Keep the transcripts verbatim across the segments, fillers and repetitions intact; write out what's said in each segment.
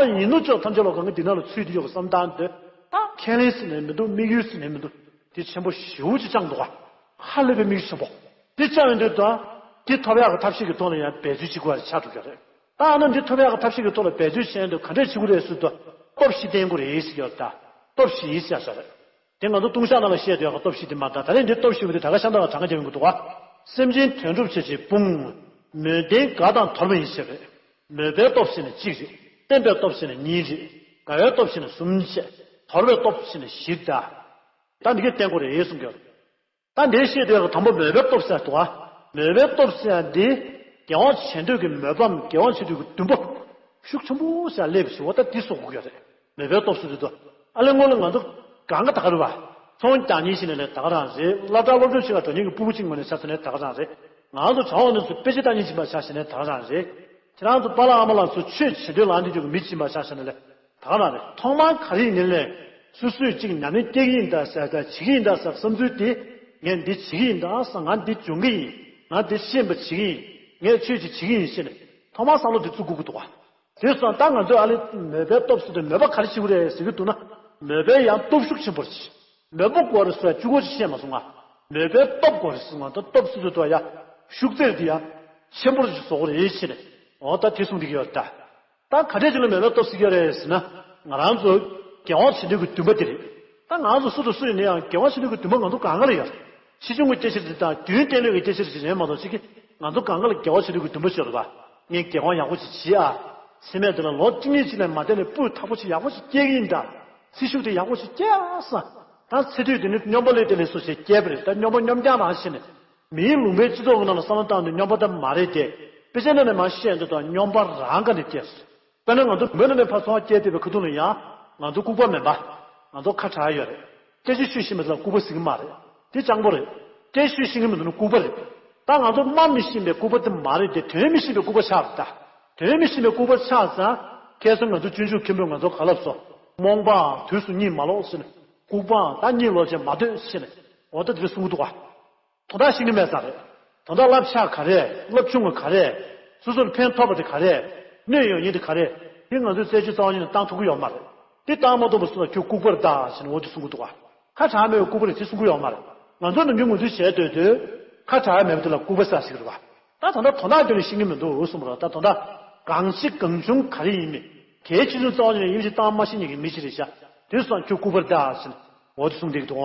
ཡིན་ནོ་ཅོག་ཐམས་ཅད་ལོ་གང་གི་འདི་ན་ལ་ཚུད་དུ་ཡོད་གི་བསམ་སྟངས་འདི། ད་ཁས་ལེན་ཟེར་ནས་མི་འདུག་དམིགས་ཡུལ་ཟེར་ནས་མི་འདུག་དེ་ཆེན་པོ་ཞེ་པོ་ཅིག་བཅངས་འདུག་ག་ཧ་ལས་པའི་དམིགས་ཡུལ་ཆེན་པོ། དེ་བཅངས་ཡོང་དུས་ད། དེ་ཐོབ་ཡག་གི་ཐབས་ཤེས་ཀྱི་ཐོག་ལ་ཡང་འབད་རྩོལ་བྱེད་དགོས་པ་ཆགས་འགྲོ་གི་རེད། ད་ཨ་ན་འདི་ཐོབ་ཡག་གི་ཐབས་ཤེས་ཀྱི་ཐོག་ལ་འབད་རྩོལ་བྱས་ཡོང་དུས་ག་འདྲས་བྱེད་དགོས་རེད་ཟེར་དུས་སྟོབས་བཞི་བསྟེན་དགོས་རེད་ཟེར་གྱི་ཡོད་རེད་ད། སྟོབས་བཞི་ཟེར་ཡག་ཅིག་རེད། དེ་ང་ཚོ་ལྟུང་བཤགས་ནང་ལ་བཤད་བསྡད་ཡག་གི་སྟོབས་བཞི་དེ་མ་རེད་ད། ད་རེས་འདི་སྟོབས་བཞི་པོ་དེ་ད་ག་ཤ་སྟག་ལ་གྲངས་ཀ་རྒྱབ་ཡོང་གི་འདུག་ག་སེམས་ཅན་དོན་སྒྲུབ་བྱེད་ཅེས་དཔུང་། མོས་ལྡན་དགའ་དང་དོར་བ་ཡིན་ཞེས་པས། མོས་པའི་སྟོབས་ཟེར་ནས་གཅིག་རེད། བརྟན་པའི་སྟོབས་ཟེར་ནས་གཉིས་རེད། དགའ་བའི་སྟོབས་ཟེར་ནས་གསུམ་བྱས། དོར་བའི་སྟོབས་ཟེར་ནས་བཞི་རེད་ད། ད་འདི་གས་བསྟེན་དགོས་རེད་གསུང་གི་ཡོད། ད་འདིའི་ཤེས་དོན་ལ་དང་པོ་མོས་པའི་སྟོབས་ཟེར་འདུག་ག་མོས་པའི་སྟོབས་ཟེར་ཡག་འདི། དགེ་བ་བྱེད་འདོད་ཀྱི་མོས་པའམ་དགེ་བ་བྱེད་འདོད་ཀྱི་འདུན་པ། ཤུགས་ཆེན་པོ་ཞིག་སླེབས་ཤིག་འོ་ད་འདི་གསོག་དགོས་ཀྱི་རེད། མོས་པའི་སྟོབས་ཟེར་དུས་དུ། ཨ་ལས་སྔོན་ལ་ང་ཚོ་གང་ག་ད་ག་རེད་བ། ཚོང་རྒྱག་མཁན་ཞིག་ནས་ལས་ད་ག་རང་རེད། སློབ་གྲྭ་སློབ་སྦྱོང་བྱེད་ག་འགྲོ་མཁན་གྱི་སྤུ་གུ་གཅིག་ངོས་ནས་ཆ་མཚོན་ནས་ད་ག་རང་རེད། ང་ཚོ་བྱ་བ་ནས་ཚུར་དཔེ་ཆ་ལྟ་མཁན་ཅིག་མ་ཆགས་ཤིག་ནས་ད་ག་རང་རེད། ཁྱེད་རང་ཚོ་པཱ་ལགས་ཨ་མ་ལགས་ཚོ་ཆོས་བྱེད་འདོད་ལངས་བསྡད་རྒྱུ་གི་མི་གཅིག་མ་ཆགས་ཤིག་ནས་ལས། ད་ག་རང་རེད། ཐོག་མར་ག་རེ་ཡིན་ནའི་ལས། སོ་སོས་གཅིག་ཉམས་ལེན་སྐྱེལ་གྱི་ཡིན་ད་ཟེར་ད་བྱེད་ཀྱི་ཡིན་ད་ཟེར་བསམ་ཚུལ་དེ། ངས་འདི་བྱེད་ཀྱི་ཡིན་ད་ཟེར། ང་འདི་སྦྱོང་གི་ཡིན། ང་འདི་ཤེས་པ་བྱེད་ཀྱི་ཡིན། ངས་ཆོས་ཅིག་བྱེད་ཀྱི་ཡིན་ཞེས་ནས་ཐོག་མར་བསམ་བློ་དེ་བཙུགས་དགོས་ཀྱི་འདུག་ག་དེ་སོང་ད་ང་ཚོས་ཨ་ལེ་མོས་པའི་སྟོབས་ཟེར་དུས་མོས་པ་ག་རེ་བྱེད་དགོས་རེད་ཟེར་གྱི་འདུག་ན། མོས་པའི་ཡང་སྟོབས་ཤུགས་ཆེན་པོ་རེད། མོས་པ་དགོས་རེད་ཟེར་བཅུ་གོ་ཅིག་བཤད་མ་སོང་ང་། མོས་པའི་སྟོབས་དགོས་རེད་ཟེར་སོང་ང་། ད་སྟོབས་ཟེར་དུས་ད་ཡ། ཤུགས་ཚད་དེ་ཡ། ཆེན་པོ་ཅིག་བཟོ་དགོས་རེད་ཟེར་ནས། འོ་ད་དེ་གསུངས་བསྡད་ཀྱི་ཡོད་ད། ད་ག་འདྲས་ཅིག་ལ་མོས་པའི་སྟོབས་ཟེར་གྱི་ཡོད་རེད་ཟེར་ན། ང་རང་ཚོ་དགེ་བ་བྱེད་འདོད་ཀྱི་འདུན་པ་དེ་རེད། ད་ང་ཚོ་སུ་དང་སུ་ཡིན་ན་ཡང་དགེ་བ་བྱེད་འདོད་ཀྱི་འདུན་པ་ང་ཚོ་གང་ག་ལ་ཡོད་རེད། ཕྱིས་འབྱུང་གི་སྐྱེ་ཤི་རེད་ད་རྒྱུན་གཏན་ལུས་ཀྱི་སྐྱེ་ཤི་རེད་ཅེས་མ་གཏོགས་ཅིག་གིས་ང་ཚོ་གང་ག་ལ་དགེ་བ་བྱེད་འདོད་ཀྱི་འདུན་པ་ཤོར་བ། ངས་དགེ་བ་ཡག་པོ་ཞིག་བྱེད་ཨ། ཚེ་སྨད་དེ་ལ་ལོ་གཅིག་གཉིས་ཅིག་ལས་མ་བསྡད་ནས་སྤུས་དག་པོ་ཞིག་ཡག་པོ་ཞིག་སྐྱེ་གི་ཡིན་ད། ཚེ་ཤུགས་དེ་ཡག་པོ་ཞིག་སྐྱེ་ཨ་ས། ད་ཚེ་དུས་དེ་ནི་སྨྱོན་པ་ལས་དེ་ལས་སུ་ཞིག་སྐྱེས་པ་རེད། ད་སྨྱོན་པ་སྨྱོན་རྐྱང་རང་བྱས་ནས། མིའི་ལུང་པའི་སྤྱི་ཚོགས་ཀྱི་ནང་ལ་བསམ་བློ་བཏང་དུས་སྨྱོན་པ་ད་མ་རེད་དེ། དཔེ་ཆ་ནང་ནས་མར་བཤད་འདུག་དང་སྨྱོན་པ་རང་ག་ནས་སྐྱེས་སོང་། དཔེར་ན་ང་ཚོ་བོད་ནང་ནས་ཕར་ཚུར་སྐྱེས་བསྡད་པའི་ཁ་ཐུག་ལ་ཡང་ང་ཚོ་ལྐུགས་པ་མིན་པ། ང་ཚོ་ཁ་གྲག་ཡོད་རེད། སྐད་ཆ་ཤོད་ཤེས་མི་འདུག་ལ་ལྐུགས་པ་ཟེར་གི་མ་རེད། དེ་སྤྱང་པོ་རེད། སྐད་ཆ་ཤོད་ཤེས་ཀྱི་མི་འདུག་ན་ལྐུགས་པ་རེད། ད་ང་ཚོ་སྨྲ་མི་ཤེས་པའི་ལྐུགས་པ་དེ་མ་རེད་དེ། དོན་མི་ཤེས་པའི་ལྐུགས་པ་ཆགས་རེད་ད། དོན་མི་ཤེས་པའི་ལྐུགས་པ་ཆགས་ཙང་། ཁ་སང་ང་ཚོ་སྤྱོད་འཇུག་མཁན་པོས་ང་ཚོ་ག་ལབ་སོང་། རྨོངས་པའང་དུས་སུ་གཉིད་མ་ལོག་ཟེར་ནས། ལྐུགས་པའང་ད་གཉིད་ལོག་བྱས་མ་སྡོད་ཟེར་ནས། འོ་ད་དེ་འདྲ་གསུང་གི་འདུག་ག་དོན་དག་ཤེས་ཀྱི་མེད་ས་རེད། དོན་དག་བསླབ་བྱ་ག་རེ། བསླབ་བྱུང་བ་ག་རེ། སོ་སོར་ཕན་ཐོགས་པ་དེ་ག་རེ། གནོད་ཡོང་ཉེན་དེ་ག་རེ། དེ་ང་ཚོས་རྩད་གཅོད་རྩ་བ་ཉིད་ནས་བཏང་ཐུབ་ཀྱི་ཡོད་མ་རེད། དེ་བཏང་མ་ཐུབ་པ་སོང་ན་ཁྱོད་ལྐུགས་པ་རེད་ད་ཟེར་ནས་འོ་དེ་གསུང་གི་འདུག་ག་ཁ་གྲག་མེད་པའི་ལྐུགས་པ་རེད་དེ་གསུང་གི་ཡོད་མ་རེད། ང་ཚོ་ནམ་རྒྱུན་ངོས་འཛིན་བྱས་སྡོད་དུས། ཁ་གྲག་མེད་པ་དེ་ལ་ལྐུགས་པ་ཟེར་ཟེར་གི་རེད་བ། ད་ད་ལྟ་དོན་དག་སྐྱོན་ནས་ཤེས་ཀྱི་མི་འདུག་གསུངས་པ་རེད། ད་དོན་དག་གང་ཞིག་གང་བྱུང་ག་རེ་ཡིན་མིན། གལ་ཆེ་ཆུང་རྩ་བ་ཉིད་ནས་ཡིན་གཅིག་བཏང་མ་ཤེས་ཉེན་གྱི་མི་ཞིག་རེད་ཤག་དེ་སོང་ཁྱོད་ལྐུགས་པ་རེད་ད་ཟེར་ནས་འོ་དེ་གསུང་བསྡད་ཀྱི་འདུག་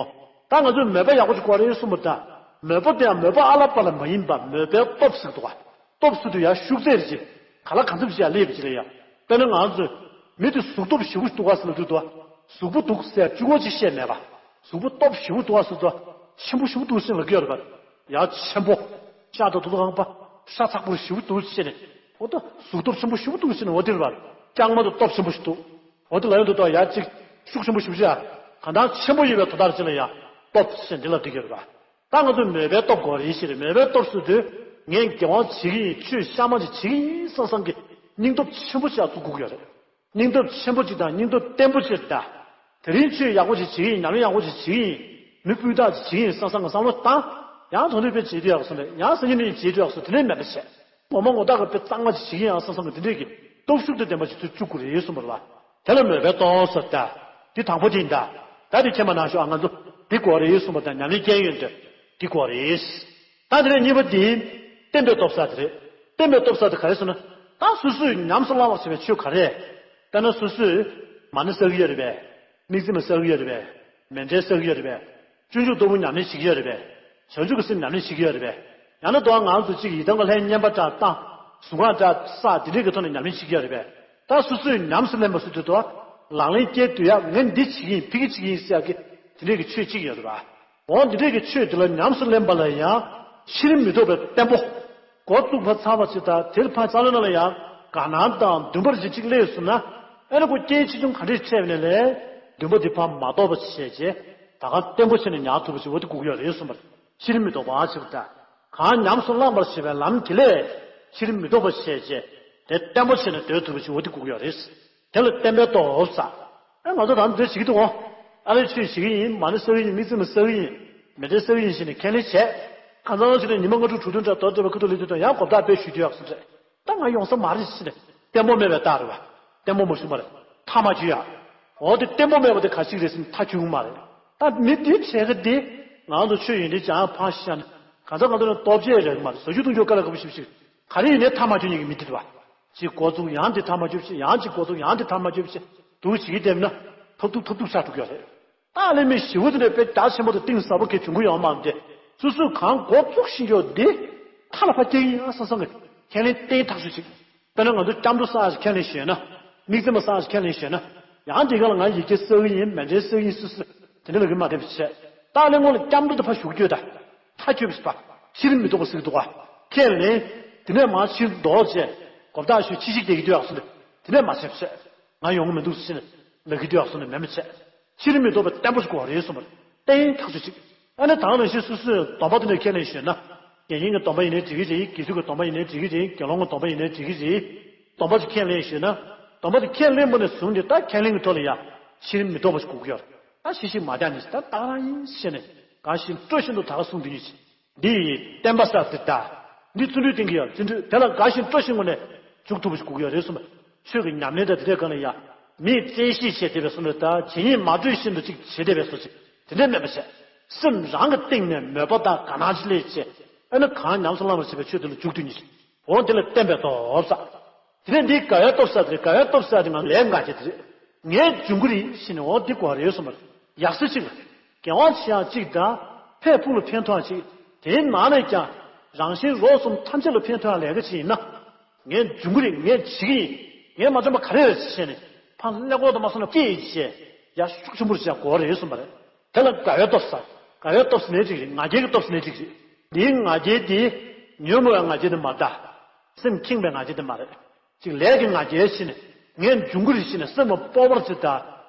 ད་ང་ཚོས་མོས་པ་ཡག་པོ་ཞིག་དགོས་རེད་གསུངས་པ་རེད་ད། མོས་པ་དེ་ཡང་མོས་པ་ཨ་ལ་པ་ལ་མ་ཡིན་པ་མོས་པའི་སྟོབས་ཟེར་གི་འདུག་ག་སྟོབས་ཟེར་དུས་ཡང་ཤུགས་ཚད་རེད་ཅེ། ག་ལ་གང་འཚམ་ཞིག་ཡང་སླེབས་པ་ཅིག་རེད་ཡ། དཔེར་ན་ང་ཚོས་མི་དེ་གཟུགས་སྟོབས་ཞེ་པོ་ཞིག་འདུག་ག་ཟེར་ལབ་དུས་དུ། གཟུགས་པོ་འདུག་ཟེར་གཅིག་པོ་ཅིག་བཤད་མེད་པ། གཟུགས་པོ་སྟོབས་ཞེ་པོ་འདུག་ག་ཟེར་དུས། ཆེན་པོ་ཞེ་པོ་འདུག་ཟེར་ལབ་ཀྱི་ཡོད་རེད་པ། ཡ་ཆེན་པོ། ཤ་དང་དུ་དུ་ཁང་པ། ཤ་ཚ་པོ་ཞེ་པོ་འདུག་ཟེར་ནས། འོ་ད་གཟུགས་སྟོབས་ཆེན་པོ་ཞེ་པོ་འདུག་ཟེར་ནས་འོ་དེ་རེད་པ། རྐྱང་མ་དང་སྟོབས་ཆེན་པོ་ཞིག་འདུག་འོ་དེ་ལབ་ཡོང་དུས་དུ་ཡ་གཅིག་ཤུགས་ཆེན་པོ་ཞེ་པོ་ཅིག་ཡ། གང་ལྟར་ཆེན་པོ་ཡིན་པའི་དོན་དག་ཅིག་ལ་ཡ། སྟོབས་ཟེར་འདི་ལ་འགྲིག་གི་ཡོད་རེད་པ། ད་ང་ཚོས་མོས་པའི་སྟོབས་དགོས་རེད་ཟེར། མོས་པའི་སྟོབས་ཟེར་དུས། ངས་དགེ་བ་བྱེད་ཀྱི་ཡིན། ཆོས་གཤའ་མ་ཅིག་བྱེད་ཀྱི་ཡིན་བསམ་བསམ་གྱི་སྙིང་སྟོབས་ཆེན་པོ་ཞིག་བཙུགས་དགོས་ཀྱི་ཡོད་རེད། སྙིང་སྟོབས་ཆེན་པོ་ཅིག་དང་སྙིང་སྟོབས་བརྟན་པོ་ཅིག་དང་། དེ་རིང་ཆོས་ཡག་པོ་ཅིག་བྱེད་ཀྱི་ཡིན། ཉམས་ལེན་ཡག་པོ་ཅིག་བྱེད་ཀྱི་ཡིན། མི་སྤུས་དག་ཅིག་བྱེད་ཀྱི་ཡིན་བསམ་བསམ་གྱི་བསམ་བློ་བཏང་། ཡང་དོན་དུ་དཔེ་བྱེད་དུ་ཡག་སོང་རེད། ཡང་སང་ཉིན་ནས་བྱེད་དུ་ཡག་སོང་། དེ་ནས་མེད་པ་བྱས། ངོ་མ་ངོ་རྟགས་ཀྱི་དཔེ་གཙང་མ་ཅིག་བྱེད་ཀྱི་ཡིན་ཨ་བསམ་བསམ་གྱི་དེ་འདྲས་ཀྱི་སྟོབས་ཤུགས་དང་ལྡན་པ་ཅིག་ཚུར་བཅུག་དགོས་རེད་གསུངས་པ་རེད་པ། དེ་ལ་མོས་པའི་སྟོབས་ཟེར་ད། འདི་དང་པོ་དེ་ཡིན་ད། ད་འདི་ཁྱེད་མ་གནང་ཤོག་ཨ། ང་ཚོ་འདི་དགོས་རེད་གསུངས་པ་དང་ཉམས་ལེན་སྐྱོན་ཡོད་འདོད། འདི་དགོས་རེད། ད་དེ་ནས་གཉིས་པ་འདི། བསྟན་པའི་སྟོབས་ཟེར་དེ་རེད། བསྟན་པའི་སྟོབས་ཟེར་དེ་ག་རེ་ཟེར་ན། ད་སོ་སོས་ཉམས་སུ་བླང་བར་བྱ་བའི་ཆོས་ག་རེ། དཔེར་ན་སོ་སོས་མ་ཎི་བསགས་ཀྱི་ཡོད་རེད་པས། དམིགས་བརྩེ་མ་བསགས་ཀྱི་ཡོད་རེད་པས། མཎྜལ་བསགས་ཀྱི་ཡོད་རེད་པས། སྤྱོད་འཇུག་ལྟ་བུ་ཉམས་ལེན་བྱེད་ཀྱི་ཡོད་རེད་པས། བྱང་ཆུབ་ཀྱི་སེམས་ཉམས་ལེན་བྱེད་ཀྱི་ཡོད་རེད་པས། ཡང་ན་དོ་ང་ཚོ་གཅིག་ཡི་དམ་གྱི་ལྷའི་བསྙེན་པ་འདྲ་བཏང་། གཟུངས་སྔགས་འདྲ་བསགས། འདི་འདྲས་ཀྱི་ཐོག་ནས་ཉམས་ལེན་བྱེད་ཀྱི་ཡོད་རེད་པས། ད་སོ་སོས་ཉམས་སུ་ལེན་པ་ཟེར་དུས་དོ། ལག་ལེན་སྐྱེལ་དུས་ཡ་ངས་འདི་བྱེད་ཀྱི་ཡིན། ཕ་གི་བྱེད་ཀྱི་ཡིན་ཟེར་ཡག་གི་འདི་འདྲས་ཀྱི་ཆོས་གཅིག་ཡོད་རེད་པ། འོ་འདི་འདྲས་ཀྱི་ཆོས་འདི་ལ་ཉམས་སུ་ལེན་པ་ལ་ཡང་ཕྱིར་མི་ལྡོག་པའི་བརྟན་པོ། འགོ་བཙུགས་པ་ཚར་བ་ཅིག་དང་དེར་ཕར་རྩ་བའི་ནང་ལ་ཡང་དགའ་སྣང་དང་འདུན་པ་རེ་ཅིག་སླེབས་སོང་ན། ཨེ་ན་ཁོ་རྐྱེན་ཆེ་ཆུང་ག་འདྲས་འཕྲད་པ་ནས་ལས་འདུན་པ་འདི་ཕར་མ་ལྡོག་པ་བྱས་རྗེས་ད་ག་བརྟན་པོ་བྱས་ནས་ཉར་ཐུབ་པ་ཞིག་འོ་དེ་དགོས་ཀྱི་ཡོད་རེད་གསུངས་པ་རེད། ཕྱིར་མི་ལྡོག་པ་ཞིག་དང་། གང་ཉམས་སུ་བླང་བར་བྱེད་པའི་ལམ་དེ་ལས་ཕྱིར་མི་ལྡོག་པ་བྱས་རྗེས་དེ་བརྟན་པོ་བྱས་ནས་སྡོད་ཐུབ་པ་ཞིག་འོ་དེ་དགོས་ཀྱི་ཡོད་རེད། དེ་ལ་བསྟན་པའི་སྟོབས་ཟེར། ཨེ་ང་ཚོ་ད་འདི་བྱེད་ཀྱི་འདུག་གོ། ཨ་ལས་ཆོས་བྱེད་ཀྱི་ཡིན། མ་ཎི་བསགས་ཀྱི་ཡིན། དམིགས་བརྩེ་མ་བསགས་ཀྱི་ཡིན། མཎྜལ་བསགས་ཀྱི་ཡིན་ཞེས་ནས་ཁས་ལེན་བྱས། ཁ་སང་ཞིག་ནས་ཉི་མ་ལྔ་དྲུག་དྲུག་བདུན་འདྲ་དོ་འདྲ་བ་ཁ་ཐུག་ལས་དུས་དང་ཡང་གོ་བརྡ་དཔེ་ཞུ་རྒྱུ་ཡག་སོང་རེད། ད་ང་ཡོང་ས་མ་རེད་ཟེར་ནས་བརྟན་པོ་མེད་པའི་རྟགས་རེད་བ། བརྟན་པོ་མ་བྱུང་བ་རེད། མཐའ་མ་བཅུ་ཡ། འོ་དེ་བརྟན་པོ་མེད་པ་དེ་ག་ཞིག་རེད་ཟེར་ན་མཐའ་བཅུ་མ་རེད། ད་མི་དེ་བྱས་ག་དེ་ང་ཚོ་ཆོས་ཡོན་ཏན་སྦྱང་ཕར་བཞག་ན་གང་ཟག་ང་ཚོ་ནི་སྟོབས་ཆེ་རེད་མ་རེད། ཟ་རྒྱུ་འཐུང་རྒྱུ་དཀའ་ལས་ཁག་པོ་ཞིག་ཞིག་ག་རེ་ཡིན་ནའི་མཐའ་མ་བཅུ་ཉིད་ཀྱི་མི་དེ་རེད་བ། གཅིག་འགོ་བཙུགས་ཡང་དེ་མཐའ་མ་བཅུ་བྱས། ཡང་གཅིག་འགོ་བཙུགས་ཡང་དེ་མཐའ་མ་བཅུ་བྱས། འདུག་བྱེད་ཀྱི་བསྡད་ན་ཐབས་སྡུག་ཐབས་སྡུག་ཆགས་འགྲོ་གི་ཡོད་རེད། ད་ལས་མི་ཞི་བོ་དེ་འདྲ་དཔེ་རྒྱ་ཆེན་པོ་དང་གཏིང་ཟབ་པོ་གི་འབྱུང་གི་ཡོད་མ་རེད་དེ། སོ་སོས་གང་འགོ་བཙུགས་ཤིང་ཡོད་དེ་མཐའ་ལ་ཕར་སྐྱེལ་གྱི་ཡིན་ཨ་བསམ་བསམ་གི་ཁས་ལེན་བརྟན་ཐག་ཆོད་ཅིག་དཔེར་ན་ང་ཚོ་སྐྱབས་འགྲོ་བསགས་ཤིང་ཁས་ལེན་ཞེ་ན། དམིགས་བརྩེ་མ་བསགས་ཤིང་ཁས་ལེན་ཞེ་ན། ཡང་དེ་ག་ལ་ང་ཡི་གེ་བསགས་ཀྱི་ཡིན། མཎྜལ་བསགས་ཀྱི་ཡིན། སུ་སུ་དེ་འདྲ་ལ་གི་མ་དེ་བྱས། ད་ལས་སྔོན་ལ་སྐྱབས་འགྲོ་དེ་ཕར་ཞུགས་རྒྱུ་ད། མཐའ་ཆོད་པ་ཕྱིར་མི་ལྡོག་པ་ཟེར་གི་འདུག་ག་ཁས་ལེན། དེ་ནས་མར་ཕྱིར་ལྡོག་བྱས། གོ་བརྡ་ཞུ་ཕྱི་ཞིག་བསྡད་ཀྱི་འདུག་ཨ་སུ་ནི་དེ་འདྲ་མ་བྱས་བྱས། ང་ཡོང་གི་མི་འདུག་ཟེར་ནས་ལབ་ཀྱི་འདུག་ཨ་སུ་ནི་མེད་མི་བྱས། ཕྱིར་མི་ལྡོག་པའི་བརྟན་པོ་ཞིག་དགོས་རེད་གསུངས་པ་རེད། བརྟན་ཐག་ཆོད་ཅིག་ཨ་ནི་དེ་ནང་བཞིན་སོ་སོས་སྡོམ་པ་དེ་འདྲ་ཁས་ལེན་ཞུས་ན། དགེ་བསྙེན་གྱི་སྡོམ་པ་ཡིན་ནའི་འགྲིག་གི་རེད། དགེ་ཚུལ་གྱི་སྡོམ་པ་ཡིན་ནའི་འགྲིག་གི་རེད། དགེ་སློང་གི་སྡོམ་པ་ཡིན་ནའི་འགྲིག་གི་རེད། སྡོམ་པ་ཅིག་ཁས་ལེན་ཞུས་ན། སྡོམ་པ་དེ་ཁས་ལེན་པ་ནས་བཟུང་སྟེ་ད་ཁས་ལེན་གྱི་ཐོག་ལ་ཡ་ཕྱིར་མི་ལྡོག་པ་ཞིག་དགོས་ཀྱི་ཡོད་རེད། ད་ཤི་ཤི་མ་རྒྱག་ནས་ད་ད་རང་ཡིན་ཞེས་ནས་དགའ་བཞིན་སྤྲོ་བཞིན་དུ་ད་ག་གསུང་དུ་ཡིན། འདི་ཡི་བརྟན་པ་ས་དེ་ད། འདི་བརྩོན་འགྲུས་བསྟེན་གྱི་ཡོད། བརྩོན་འགྲུས་དེ་ལ་དགའ་ཞིང་སྤྲོ་ཞིང་ངོ་ནས་འཇུག་ཐུབ་པ་ཞིག་དགོས་ཀྱི་ཡོད་རེད་གསུངས་པ། ཆོས་ཀྱི་ཉམས་ལེན་དང་དེ་འདྲའི་སྒང་ལ་ཡ། མིས་བཙན་ཤེད་བྱས་བསྡད་པའི་བཟོ་འདྲ་དང་ཇི་སྙེད་མ་གྲོས་བཞིན་དུ་ཅིག་བྱས་བསྡད་པའི་བཟོ་ཅིག་དེ་འདྲའི་མེད་པ་བྱས། སེམས་རང་གི་སྟེང་ནས་མོས་པ་དང་དགའ་སྣང་ཅིག་སླེབས་བྱས། ཨ་ནི་གང་ཉམས་སུ་བླང་བར་བྱེད་པའི་ཆོས་དེ་ལ་འཇུག་ཐུབ་ནི་ཞིག་འོ་དེ་ལ་བརྟན་པའི་སྟོབས་ཟེར། དེ་ནས་འདི་དགའ་བའི་སྟོབས་ཟེར་དེ་རེད། དགའ་བའི་སྟོབས་ཟེར་དེ་ང་ལས་འགའ་བྱས་དེ་རེད། ངས་འབྱུང་གི་རེད་ཟེར་ནས་འོ་འདི་དགོས་རེད་གསུངས་པ་རེད། ཡག་ས་གཅིག་ལ། དགེ་བ་ཆེ་ཡང་གཅིག་དང་། ཕས་ཕུགས་ལ་ཕན་ཐོགས་ཡང་གཅིག་དེའི་ནང་ནས་ཀྱང་རང་གཞན་རོགས་གསུམ་ཐམས་ཅད་ལ་ཕན་ཐོགས་ཡང་ལས་ཀ་ཅིག་ཡིན་ན། ངས་འབྱུང་གི་རེད། ངས་བྱེད་ཀྱི་ཡིན། ངས་མ་བྱུང་བ་ག་རེ་རེད་ཟེར་ནས་ཕར་ཀླད་ཀོར་དུ་མ་སོང་ན་སྐད་ཡིག་བྱས་ཡ་ཤུགས་ཆེན་པོར་བྱས་དགོས་རེད་གསུངས་པ་རེད། དེ་ལ་དགའ་བའི་སྟོབས་ཟེར། དགའ་བའི་སྟོབས་ཟེར་ནས་ཅིག་རེད། ང་རྒྱལ་གྱི་སྟོབས་ཟེར་ནས་ཅིག་རེད། འདིའི་ང་རྒྱལ་དེ་ཉོན་མོངས་པའི་ང་རྒྱལ་དེ་མ་རེད་ད། སེམས་ཁེངས་པའི་ང་རྒྱལ་དེ་མ་རེད། ཅིག་ལས་ཀྱི་ང་རྒྱལ་ཕྱིན་ནས་ངས་འབྱུང་གི་རེད་ཕྱིན་ནས་སེམས་ལ་སྤོབས་པ་ཅིག་དང་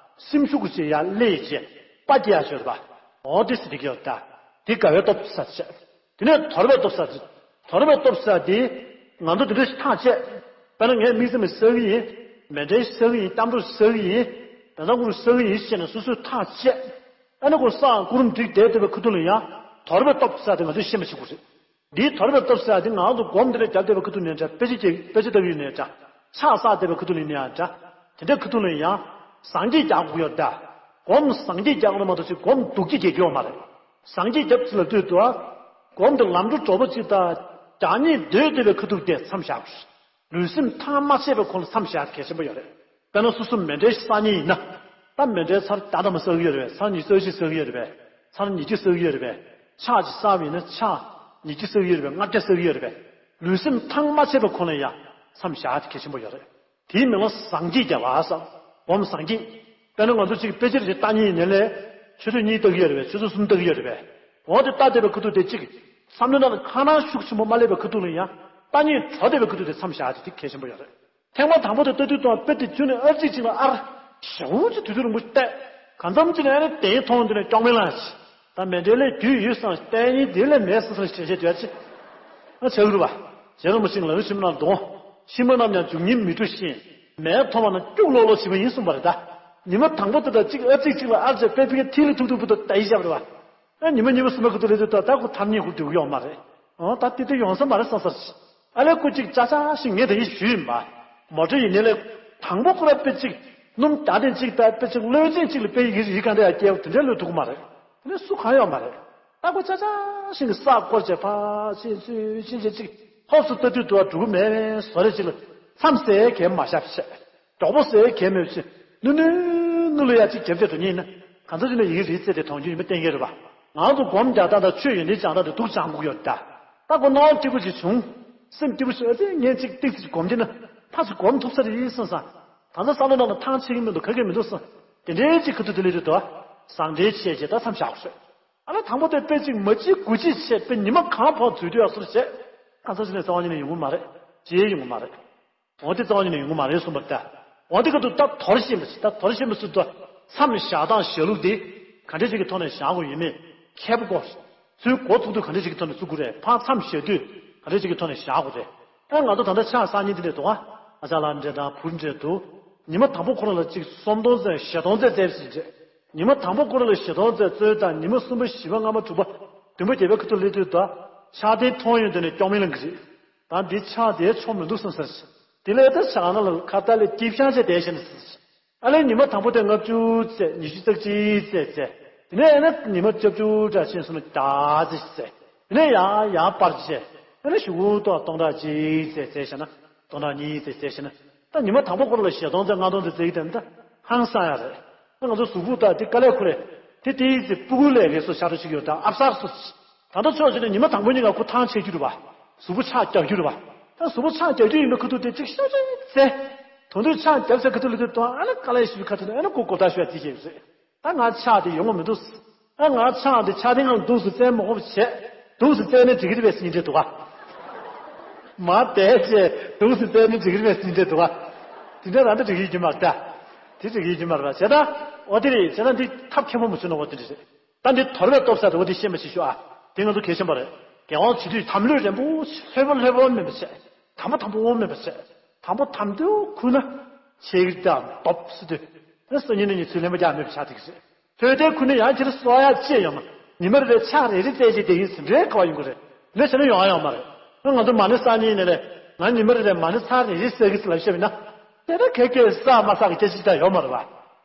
སེམས་ཤུགས་ཅིག་ཡར་སླེབས་བྱས་པ་སྐྱེ་ཡག་ཤོད་པ། འོ་དེ་ཟེར་དེ་གི་ཡོད་ད། དེ་དགའ་བའི་སྟོབས་ཟེར་བྱས། དེ་ནས་དོར་བའི་སྟོབས་ཟེར་བྱས། དོར་བའི་སྟོབས་ཟེར་དེ་ང་ཚོ་དེ་འདྲ་ཞིག་ཐག་བཅད། དཔེར་ན་ངས་དམིགས་བརྩེ་མ་བསགས་ཀྱི་ཡིན། མཎྜལ་བསགས་ཀྱི་ཡིན། སྐྱབས་འགྲོ་བསགས་ཀྱི་ཡིན། བཛྲ་གུ་རུ་བསགས་ཀྱི་ཡིན་ཞེས་ནས་སོ་སོས་ཐག་བཅད། ཨ་ནི་ཁོ་སངས་སྐུ་རུམ་བསྒྲིགས་བསྡད་བསྡད་པའི་ཁ་ཐུག་ལ་ཡང་དོར་བའི་སྟོབས་ཟེར་དེ་ང་ཚོས་ཤེས་པ་བྱེད་དགོས་རེད། འདིའི་དོར་བའི་སྟོབས་ཟེར་ཡ་འདི་ང་རང་ཚོ་སྒོམ་འདི་འདྲ་རྒྱབ་བསྡད་པའི་ཁ་ཐུག་ནས་འདྲ། དཔེ་ཆ་རྒྱབ་དཔེ་ཆ་ལྟ་གི་ཡིན་ནའི་འདྲ། ཕྱག་བསགས་བསྡད་པའི་ཁ་ཐུག་ནས་ཡིན་ནའི་འདྲ། དེ་འདྲའི་ཁ་ཐུག་ནས་ཡང་སངས་རྒྱས་རྒྱག་དགོས་ཡོད་འདྲ། སྒོམ་སངས་རྒྱས་རྒྱག་དགོས་མ་གཏོགས་ཅིག་སྒོམ་སྡུག་ཅིག་རྒྱག་གི་ཡོད་མ་རེད། སངས་རྒྱས་རྒྱབ་ཅིག་ལ་ལྟོས་དུས། སྒོམ་དེ་ལམ་འགྲོ་གྲོགས་པོ་ཅིག་དང་རྒྱག་སྙིང་འདོད་བསྡད་པའི་ཁ་ཐུག་དེ་མཚམས་བཞག་དགོས། ལུས་སེམས་ཐང་མ་ཆད་པའི་ཁོངས་ལ་མཚམས་བཞག་གལ་ཆེན་པོ་ཡོད་རེད། དཔེར་ན་སོ་སོ་མཎྜལ་ཞིག་བསགས་མཁན་ཡིན་ན། ད་མཎྜལ་ཚར་བརྒྱ་ཐམ་པ་བསགས་ཀྱི་ཡོད་རེད་པས། ཚར་ཉི་ཤུ་རྩ་གཅིག་བསགས་ཀྱི་ཡོད་རེད་པས། ཚར་ཉིས་བརྒྱ་བསགས་ཀྱི་ཡོད་རེད་པས། ཕྱག་ཅིག་བསགས་པ་ཡིན་ན་ཕྱག་ཉིས་བརྒྱ་བསགས་ཀྱི་ཡོད་རེད་པས། ལྔ་བརྒྱ་བསགས་ཀྱི་ཡོད་རེད་པས། ལུས་སེམས་ཐང་མ་ཆད་པའི་ཁོངས་ལ་ཡ་མཚམས་བཞག་དེ་གལ་ཆེན་པོ་ཡོད་རེད། དེའི་མིང་ལ་ཟངས་ཀྱིས་བརྒྱབ་པ་ཟེར། སྒོམ་ཟངས་ཀྱིས། དཔེར་ན་ང་ཚོ་གཅིག་དཔེ་ཆ་རེ་ལྟ་མཁན་ཡིན་ནའི་ལས། ཆུ་ཚོད་གཉིས་ལྟ་གི་ཡོད་རེད་པས། ཆུ་ཚོད་གསུམ་ལྟ་གི་ཡོད་རེད་པས། འོ་དེ་ལྟ་བསྡད་པའི་ཁ་ཐུག་དེ་གཅིག་བསམ་བློའི་ནང་ལ་ཁ་ནང་ཤུགས་ཆེན་པོ་མ་སླེབས་པའི་ཁ་ཐུག་ལ་ཡང་ལྟ་མཁན་བྲོ་བསྡད་པའི་ཁ་ཐུག་དེ་མཚམས་བཞག་དེ་གལ་ཆེན་པོ་ཡོད་རེད། ཐེངས་མ་དང་པོ་དེ་ལྟ་དུས་དང་དཔེ་དེ་བརྒྱུད་ནས་ཨར་གཅིག་གཅིག་ལ་ཨར། ཞེ་པོ་ཅིག་དུས་ཚོད་རིང་པོ་བལྟས། གང་འཚམ་གཅིག་ནས་ཨ་ནི་དེའི་མཐོང་དེ་ནས་ཀྱོག་མེད་ལངས་ཤིག་ད་མཎྜལ་ལས་རྒྱུས་ཡོད་བསམ་བལྟས་ཉིན་དེ་ལས་མེད་བསམ་བསམ་ཞེ་ཞེ་འདོད་ཅིག་ཨ་བྱ་གི་རེད་པ། རྗེ་རིན་པོ་ཆེས་ལམ་རིམ་ཆེན་མོའི་ནང་དུ། ཕྱི་མ་རྣམས་ཀྱང་འབྱུང་ཉིད་མི་འཁྲུལ་ཞིང་། མེད་མཐོང་བ་ན་སྐྱུག་ལོག་ལོག་བྱེད་པ་ཡིན་གསུངས་པ་རེད་ད། ཉི་མ་དང་པོ་དེ་དང་གཅིག་ཨ་གཅིག་གཅིག་ལ་ཨར་བྱས་པས་པི་ཀའི་ཐིག་ལེ་ཐུག་ཐུག་པོ་དང་ད་ཡིན་བཞག་པ་རེད་པ། ཨ་ཉི་མ་གཉིས་པ་གསུམ་པའི་ཁ་ཐུག་ལ་དེ་ད་ད་ཁོ་ཐར་ཉིད་ཁོ་འགྲོ་གི་ཡོད་མ་རེད། ཨོ་ད་དེ་དེ་ཡོང་ས་མ་རེད་བསམ་ས་རེད། ཨ་ལས་ཁོ་གཅིག་ཅག་ཅག་ཞིག་ངས་དེ་ཡིན་ཞུས་ཡིན་པ། མོ་ཊ་ཡིན་ནའི་ལས། དང་པོ་ཁོ་ར་དཔེ་གཅིག་སྣུམ་རྒྱག་དེ་གཅིག་ད་དཔེ་གཅིག་བློས་ཅན་གཅིག་ལ་དཔེ་ཡི་གེ་རིགས་གང་འདྲ་ཡང་སྐྱེལ་བ་དེ་འདྲའི་བློས་ཐུག་གི་མ་རེད། དེ་ནས་སུ་གང་ཡོད་མ་རེད། ད་ཁོ་ཅག་ཅག་ཞིག་གི་ས་བསྐོར་བྱས་ཕར་ཕྱིན་ཚུར་ཕྱིན་བྱས་གཅིག་ཧོབ་སུ་ལྟ་དུས་དུ་བ་འགྲོ་གི་མེད་པས་བཟོ་རེ་གཅིག་ལ་མཚམས་ཟེར་གལ་མ་བཞག་བྱས། མགྱོགས་པོ་ཟེར་གལ་མེད་པ་ཅིག་ནུ་ནུ་ནུ་ལ་ཡ་གཅིག་རྒྱབ་རྒྱབ་འགྲོ་ཉིན་ན་གང་ཚ་ཅིག་ན་ཡི་གེ་རིགས་རྩེ་དེ་མཐོང་རྒྱུ་ཡིན་པ་གཏན་འཁེལ་རེད་པ། ང་ཚོ་སྒོམ་རྒྱག་སྟངས་དང་ཆོས་ཡོན་ཏན་སྦྱང་སྟངས་དེ་སྡུག་ཅག་དགོས་ཡོད་ད། ད་ཁོ་སྣང་བ་སྐྱིད་པོ་ཅིག་བྱུང་། སེམས་སྐྱིད་པོ་ཞིག་ཨ་ཙི་ངས་གཅིག་ཏིག་ཙིག་སྒོམ་གྱི་ན་ཕ་ཚོ་སྒོམ་ཐུབ་ས་རེད་ཡིན་བསམ་ས། ད་ལྟ་བསམ་བློ་ནང་ལ་ཐང་ཆད་ཀྱི་མི་འདུག་ག་གེ་མི་འདུག་བསམ། དེ་འདྲའི་ཅིག་ཁ་ཐུག་དེ་ལས་དུས་དོ། ཟང་འབྲེལ་བྱས་བྱས་ད་མཚམས་བཞག་དགོས་ཤོད། ཨ་ལ་དང་པོ་དེ་དཔེ་གཅིག་མ་གཅིག་དགུ་གཅིག་བྱས་དཔེ་ཉི་མ་གང་ཕོག་འཛུལ་དུས་ཡག་སོར་བྱས། གང་ཟག་ཅིག་ནས་རྩ་བ་ཉིད་ནས་ཡོང་གི་མ་རེད། བྱེད་ཡོང་གི་མ་རེད། འོ་དེ་རྩ་བ་ཉིད་ནས་ཡོང་གི་མ་རེད་གསུངས་པ་རེད་ད། འོ་དེ་ག་དུས་ད་དོར་ཤེས་མི་སྲིད་ད་དོར་ཤེས་མི་སྲིད་དོ། མཚམས་བཞག་སྟངས་བཞག་ལུགས་དེ། ག་འདྲས་ཅིག་གི་ཐོག་ནས་བཞག་དགོས་ཡོད་མེད། མཁས་པོ་དགོས། ཚུར་འགོ་ཚུགས་དུས་ག་འདྲས་ཅིག་གི་ཐོག་ནས་ཚུགས་དགོས་རེད། ཕར་མཚམས་བཞག་དུས་ག་འདྲས་ཅིག་གི་ཐོག་ནས་བཞག་དགོས་རེད། ད་ང་ཚོ་ད་ལྟ་ཕྱག་བསགས་ཉིན་དེ་འདྲས་འདུག་ཨ། ཨ་ཅག་ལགས་འདྲས་དང་བུ་འདྲས་འདུག་ཉི་མ་དང་པོ་ཁོ་རང་ལ་ཅིག་སུམ་སྟོང་ཙམ་བཞི་སྟོང་ཙམ་བཙལ་ཟིན་རྗེས། ཉི་མ་དང་པོ་ཁོ་རང་ལ་བཞི་སྟོང་ཙམ་བཙལ་དང་ཉི་མ་གསུམ་པ་བཞི་པ་ལྔ་པ་དྲུག་པ་བདུན་པ་བརྒྱད་པའི་ཁ་ཐུག་སླེབས་དུས་ད། ཕྱག་དེ་མཐོང་ཡོང་དུས་ནས་སྐྱོག་མེད་ལངས་ཀྱི་རེད། ད་འདི་ཕྱག་དེ་ཆོ་མི་འདུག་བསམ་ས་རེད། དེ་ལས་ད་ཞག་ན་ལ་ཁ་བརྡ་ལས་སྐྱིད་ཤང་བྱས་བསྡད་ཤེས་ནས། ཨ་ལས་ཉི་མ་དང་པོ་དེ་ལྔ་བཅུ་ཙམ་ཉི་ཤུ་རྩ་གཅིག་ཙམ་ཙམ། དེ་ནས་ཨ་ནི་ཉི་མ་བཅུ་བཅུ་འདྲ་ཕྱིན་སོང་ན་བརྒྱ་ཙམ་ཙམ། དེ་ནས་ཡང་ཡང་སྤར་བྱས། ཨ་ནི་གཞུག་གུ་ཏོག་སྟོང་ཕྲག་གཅིག་ཙམ་ཙམ་བྱས་ན། སྟོང་ཕྲག་གཉིས་ཙམ་ཙམ་བྱས་ན། ད་ཉི་མ་དང་པོ་སྐོར་ལ་བཞི་སྟོང་ཙམ་ལྔ་སྟོང་ཙམ་ཙམ་ཡིན་དེ་ད་ཧང་སང་ཡ་རེད། ད་ང་ཚོ་གཟུགས་པོ་ད་དེ་དཀའ་ལས་ཁུར་རེད། དེ་དེའི་ཙི་སྤུ་གུ་ལས་རེས་སུ་ཤ་རུ་ཞིག་ཡོད་ད་ཨབ་སར་སུ། ད་ལྟ་ཕྱོགས་གཅིག་ནས་ཉི་མ་དང་པོ་གཉིས་ཀ་ཁོ་ཐང་ཆད་རྒྱུ་རེད་བ། གཟུགས་པོ་ཆག་རྒྱག་རྒྱུ་རེད་བ། ད་གཟུགས་པོ་ཆག་རྒྱག་རྒྱུ་ཡིན་པའི་ཁུ་ཐུག་དེ་གཅིག་ཤོ་ཅིག་ཙེ། དོན་དུ་ཆག་རྒྱབ་ས་ཁུ་ཐུག་ལུ་དུ་དོ་ཨ་ན་དཀའ་ལས་ཞུ་ཁ་ཐུག་ཨ་ན་ཀོ་ཀོ་ད་ཤོད་དེ་ཤེས་ཟེར། ད་ང་ཆག་དེ་ཡོང་གི་མི་འདུག་ཨ་ང་ཆག་དེ་ཆག་དེ་ང་འདུག་སུ་བཙན་མ་ཧོབ་བྱས། འདུག་སུ་བཙན་ནས་འགྲིག་གི་རེད་པས་སྙིང་རྗེ་འདུག་ག་མ་བསྡད་བྱས་འདུག་སུ་བཙན་ནས་འགྲིག་གི་རེད་པས་སྙིང་རྗེ་འདུག་ག་དེ་འདྲ་རང་ད་འགྲིག་གི་ཡོད་ཀྱི་མ་རེད་ད། དེ་འགྲིག་གི་ཡོད་ཀྱི་མ་རེད་པ་བྱས་ད། འོ་དེ་རེད་བྱས་ད་འདི་ཐབས་མཁས་པོ་མ་བྱུང་ན་འོ་དེ་འདྲ་རེད། ད་འདི་དོར་བའི་སྟོབས་ཟེར་དེ་འོ་དེ་ཤེས་མ་ཤེས་ཞུ་ཨ། དེ་ང་ཚོ་གལ་ཆེན་པོ་རེད། རྒྱལ་དབང་བྱེད་དུས་དམ་ལྷོད་རན་པོ་ལྷོད་པོ་ལྷོད་པོ་མེད་པ་བྱས། དམ་པོ་དམ་པོ་མེད་པ་བྱས། དམ་པོ་དམ་དུ་ཁུར་ན། ཆེ་གི་དང་སྟོབས་སུ་དུ། དེ་སང་ཉིན་ནས་ཉིན་ཚུལ་ལེན་པ་རྒྱག་མེད་པ་ཆགས་ཐིག་ཟེར། ཐོས་དེ་ཁུར་ནས་ཡང་ཁྱེར་གསོ་ཡ་ཅེས་ཡོང་མ། ཉི་མ་རེ་རེ་ཕྱག་རེ་རེ་བཙལ་བྱས་དེ་ཡིན་ཟིན་རེ་ག་བ་ཡོང་གི་རེད། ལས་བྱས་ན་ཡོང་ཡ་ཡོང་མ་རེད། ང་ཚོ་མ་ཎི་བསགས་ཉིན་ནས་རེད། ང་ཉི་མ་རེ་རེ་མ་ཎི་ཚར་རེ་རེ་བསགས་གི་ཟེར་ལབ་བཤད་པ་ཡིན་ན། དེ་ལྟར་གེ་གེ་བསགས་མ་བསགས་ཀྱི་སྐད་ཆ་ཅི་ལྟར་ཡོད་མ་རེད་བ།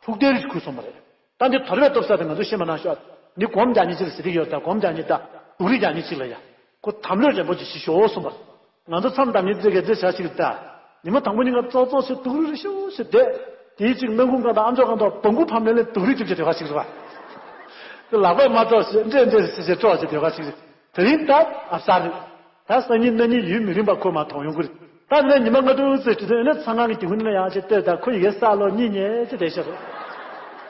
ཐུགས་གཏེར་རེ་ཁུར་སོང་བ་རེད། ད་འདི་དོར་བའི་སྟོབས་ཟེར་དེ་ང་ཚོ་ཤེས་མ་གནང་ཤོག་འདི་སྒོམ་རྒྱག་ཉིན་གཅིག་ལ་ཟེར་གྱི་ཡོད་ད་སྒོམ་རྒྱག་ཉིན་ད་སྡུག་རུས་རྒྱག་ཉིན་གཅིག་ལ་ཡ། ཁོ་དམ་ལྷོད་རན་པོ་ཅིག་ཞིག་ཤོག་གསུངས་པ། ང་ཚོ་མཚམས་དང་ཉིན་ཙེ་གེ་ཙེ་བྱ་ཞིག་ད། ཉི་མ་དང་པོ་ཉིན་ཀ་ཙོག་ཙོག་ཞིག་སྡུག་རུས་རེ་ཤོག་ཞིག་བསྡད། དེའི་གཅིག་སྣ་ཁུང་གང་དང་ཨམ་ཅོག་གང་དང་བང་ཁུག་ཕམ་ལེ་ལེ་སྡུག་རུས་ཐེབས་ཀྱི་དེ་ག་ཞིག་རེད་བ། དེ་ལག་པས་མ་ཙོག་ཞིག་འདྲེ་འདྲེ་ཞིག་ཞིག་ཙོག་ཞིག་དེ་ག་ཞིག་རེད། དེ་རིང་ད་ཨ་གསར་རེད། ད་སང་ཉིན་གནངས་ཉིན་ཡུན་མི་རིང་བར་ཁོ་མ་མཐོང་ཡོང་གི་རེད། ད་ནི་ཉི་མ་ལྔ་དྲུག་ཙམ་བྲིས་ཚེ་ནི་ཚང་ཁང་གི་དེ་ཁུ་ནི་ལ་ཡང་ཆེ་ལྟོས་དང་ཁོ་ཡི་གེ་ས་ལོ་གཉིས་ཉལ་ཆེ་བསྡད་ཤག་རེད།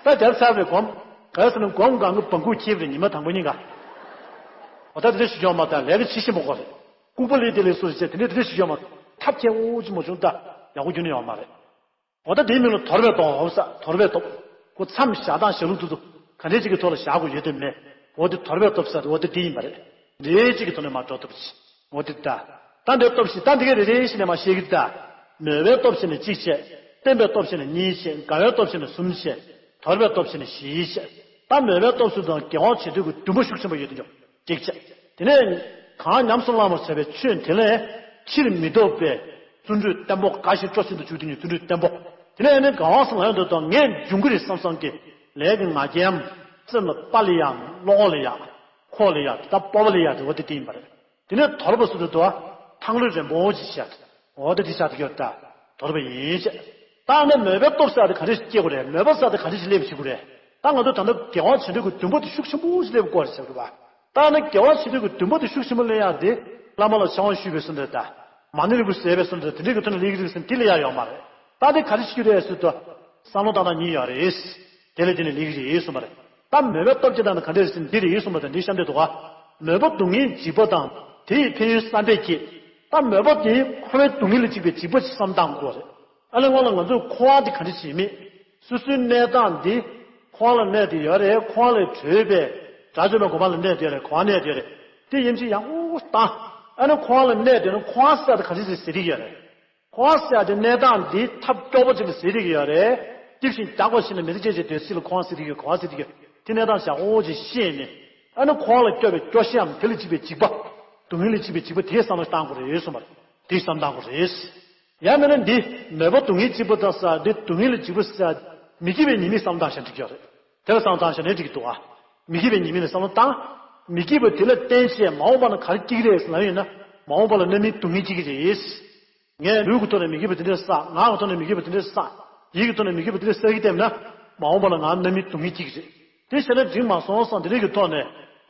ད་རྒྱབ་ཚར་བའི་སྒོམ། ག་རེ་ཟེར་ན་སྒོམ་གང་གི་བང་ཁུག་ཁྱེར་བ་རེད་ཉི་མ་དང་པོ་ཉིན་ག་འོ་ད་དེ་འདྲ་ཞིག་ཡོང་མ་ད་ལས་ཀ་ཆེ་ཤེས་མ་གོ་རེད། ལྐུགས་པ་ལས་དེ་ལས་སུ་རེད་ཅེས་དེ་འདྲ་དེ་འདྲ་ཞིག་ཡོང་མ། ཐབས་མཁས་པོ་ཅིག་མ་བྱུང་ད་ཡག་པོ་རྒྱུ་ནི་ཡོང་མ་རེད། འོ་ད་དེའི་མིང་ལ་དོར་བའི་སྟོབས་ཧོབ་ས་དོར་བའི་སྟོབས། ཁོ་མཚམས་བཞག་སྟངས་བཞག་ལུགས་དེ་ཚོ་ག་འདྲས་ཅིག་གི་ཐོག་ལ་བཞག་དགོས་ཡོད་དོན་མེད། འོ་དེ་དོར་བའི་སྟོབས་ཟེར་དེ་འོ་དེ་དེ་ཡིན་པ་རེད། རེ་རེ་ཅིག་གི་ཐོག་ནས་མ་འགྲོ་ཐུབ་ཅིག་འོ་དེ་ད། ད་འདྲའི་སྟོབས་ཤིག་ད་འདི་གས་རེ་རེ་ཞིག་ནས་མ་ཤེས་ཀྱི་ད། མོས་པའི་སྟོབས་ཞིག་ནས་གཅིག་བྱས། བརྟན་པའི་སྟོབས་ཞིག་ནས་གཉིས་བྱས། དགའ་བའི་སྟོབས་ཞིག་ནས་གསུམ་བྱས། དོར་བའི་སྟོབས་ཞིག་ནས་བཞི་བྱས། ད་མོས་པའི་སྟོབས་སུ་དང་དགེ་བ་བྱེད་འདོད་ཀྱི་འདུན་པ་ཤུགས་ཆེན་པོ་ཡོད་དུ་འཇོག་གཅིག་བྱས། དེ་ནས་གང་ཉམས་སུ་བླང་བར་བྱ་བའི་ཆོས་དེ་ལས་ཕྱིར་མི་ལྡོག་པའི་བརྩོན་འགྲུས་བརྟན་པོ་དགའ་ཞིང་སྤྲོ་ཞིང་དུ་བཅུག་དུས་ནས་བརྩོན་འགྲུས་བརྟན་པོ། དེ་ནས་ནི་གང་བ་སང་ལ་ཡོང་དུས་དང་ངས་འབྱུང་གི་རེད་བསམ་བསམ་གྱི་ལས་ཀྱི་ང་རྒྱལ་སེམས་ལ་དཔའ་ལ་ཡ་བློ་ཁོག་ལ་ཡ་ཁོག་ལ་ཡ་ད་སྤོབས་པ་ལ་ཡ་དེ་བ་དེ་དེ་ཡིན་པ་རེད། དེ་ནས་དོར་བ་སུ་དུ་དོ་ཐང་ལོས་རན་པོ་ཅིག་བཤད། འོ་དེ་དེ་བཤད་དུ་ཡོད་ད། དོར་བ་ཡིན་བཤད། ད་ནི་མོས་པའི་སྟོབས་ཟེར་དེ་ག་འདྲ་ཞིག་སྐྱེ་དགོས་རེད་མོས་པ་ཟེར་དེ་ག་འདྲ་ཞིག་སླེབས་བྱེད་དགོས་རེད། ད་ང་ཚོ་ད་ལྟ་དགེ་བ་བྱེད་འདོད་ཀྱི་འདུན་པ་དེ་ཤུགས་ཆེན་པོ་ཞིག་སླེབས་དགོས་རེད་བཤད་དགོས་པ། ད་ནི་དགེ་བ་བྱེད་འདོད་ཀྱི་འདུན་པ་དེ་ཤུགས་ཆེན་པོ་སླེབས་ཡག་དེ་བླ་མ་ལ་ཕྱག་དབང་ཞུས་པའི་སོ་འདྲ་ད། མ་ཎི་རིལ་བུ་བཟས་པའི་སོ་འདྲ་དེ་འདྲའི་གི་ཐོག་ནས་སླེབས་ཀྱི་རེད་ཟེར་དེ་ལ་ཡ་ཡོད་མ་རེད། ད་དེ་ག་རེ་བྱེད་རྒྱུ་རེད་ཟེར་དུས། བསམ་བློ་བཏང་སྟངས་གཉིས་ཡོད་རེད། དེ་ལས་དེ་ནས་སླེབས་ཀྱི་རེད་གསུངས་པ་རེད། ད་མོས་པའི་སྟོབས་ཀྱིས་བཏང་ན་ག་འདྲ་རེད་ཟེར་ན་འདི་རེད་གསུངས་པ་དང་འདི་གཤམ་དེ་འདུག་ག་མོས་པ་སྡུག་བསྔལ་འཇིགས་པ་དང་དེ་ཡི་ཕན་ཡོན་བསམ་པས་བསྐྱེད། ད་མོས་པ་དེ་འཁོར་བའི་སྡུག་བསྔལ་ལ་འཇིགས་པའི་འཇིགས་པ་ཞིག་བསམ་བཏང་དགོས་རེད། ཨ་ལས་སྔོན་ལ་ང་ཚོས་འཁོར་བ་འདི་ག་འདྲ་ཞིག་མེད། སོ་སོའི་གནས་སྟངས་འདི་འཁོར་བ་ལ་གནས་བསྡད་ཡོད་རེད། འཁོར་བ་ལས་གྲོལ་བའི་དགྲ་བཅོམ་པའི་གོ་འཕང་ལ་གནས་བསྡད་ཡོད་རེད། གོ་བ་གནས་བསྡད་ཡོད་རེད། དེ་ཡིན་ཕྱིན་ཡག་པོ་བཏང་། ཨ་ནི་འཁོར་བ་ལ་གནས་བསྡད་ན་འཁོར་བ་ཟེར་དེ་ག་འདྲ་ཞིག་ཟེར་གྱི་ཡོད་རེད། འཁོར་བ་ཟེར་ཡ་དེ་གནས་སྟངས་འདི་ཐབས་སྐྱོ་པོ་ཅིག་ལ་ཟེར་གྱི་ཡོད་རེད། སྐྱིད་ཞིང་རྒྱགས་པ་ཞིག་ལ་མི་ཚེ་སྐྱེལ་བྱེད་དུས་སྲིད་ལ་འཁོར་བ་ཟེར་གྱི་ཡོད་འཁོར་བ་ཟེར་གྱི་ཡོད་དེ་གནས་སྟངས་ཞག་འོ་ཅིག་ཤེས་ནས། ཨ་ནི་འཁོར་བ་ལ་སྐྱོ་བའི་སྐྱོ་ཤས་འམ་དེ་ལ་འཇིགས་པའི་འཇིགས་པ། སྡུག་བསྔལ་ལ་འཇིགས་པའི་འཇིགས་པ་དེ་བསམ་བློ་བཏང་དགོས་རེད་གསུངས་པ་རེད། དེ་བསམ་བཏང་དགོས་རེད། ཡང་མིན་ན་འདི་མོས་པ་སྡུག་བསྔལ་འཇིགས་པ་དང་ཟེར་འདི་སྡུག་བསྔལ་ལ་འཇིགས་པ་ཟེར་མི་སྐྱིད་པའི་ཉེས་དམིགས་བསམ་བཏང་བཞག་འགྲིག་གི་རེད། དེ་ལ་བསམ་བཏང་བཞག་ནས་འགྲིག་གི་འདུག་ཨ། མི་སྐྱིད་པའི་ཉེས་དམིགས་ལ་བསམ་བློ་བཏང་། མི་སྐྱིད་པ་དེ་ལ་བརྟེན་བྱས་མ་འོངས་པ་ན་ག་རེ་སྐྱིད་ཀྱི་རེད་ཟེར་ལབ་ཡོད་ན། མ་འོངས་པ་ལ་རྣམ་སྨིན་སྡུག་བསྔལ་སྐྱིད་ཀྱི་རེད། ངས་ལུས་ཀྱི་ཐོག་ནས་མི་སྐྱིད་པ་དེ་འདྲ་བསགས། ངག་གི་ཐོག་ནས་མི་སྐྱིད་པ་དེ་འདྲ་བསགས། ཡིད་ཀྱི་ཐོག་ནས་མི་སྐྱིད་པ་དེ་འདྲ་བསགས་ཀྱི་བསྡད་ན། མ་འོངས་པ་ལ་ང་རྣམ་སྨིན་སྡུག་བསྔལ་སྐྱིད་ཀྱི་རེད། དེ་བྱས་ན་འགྲིག་མ་སོང་བསམ་དེ་འདྲ་གི་ཐོག་ནས་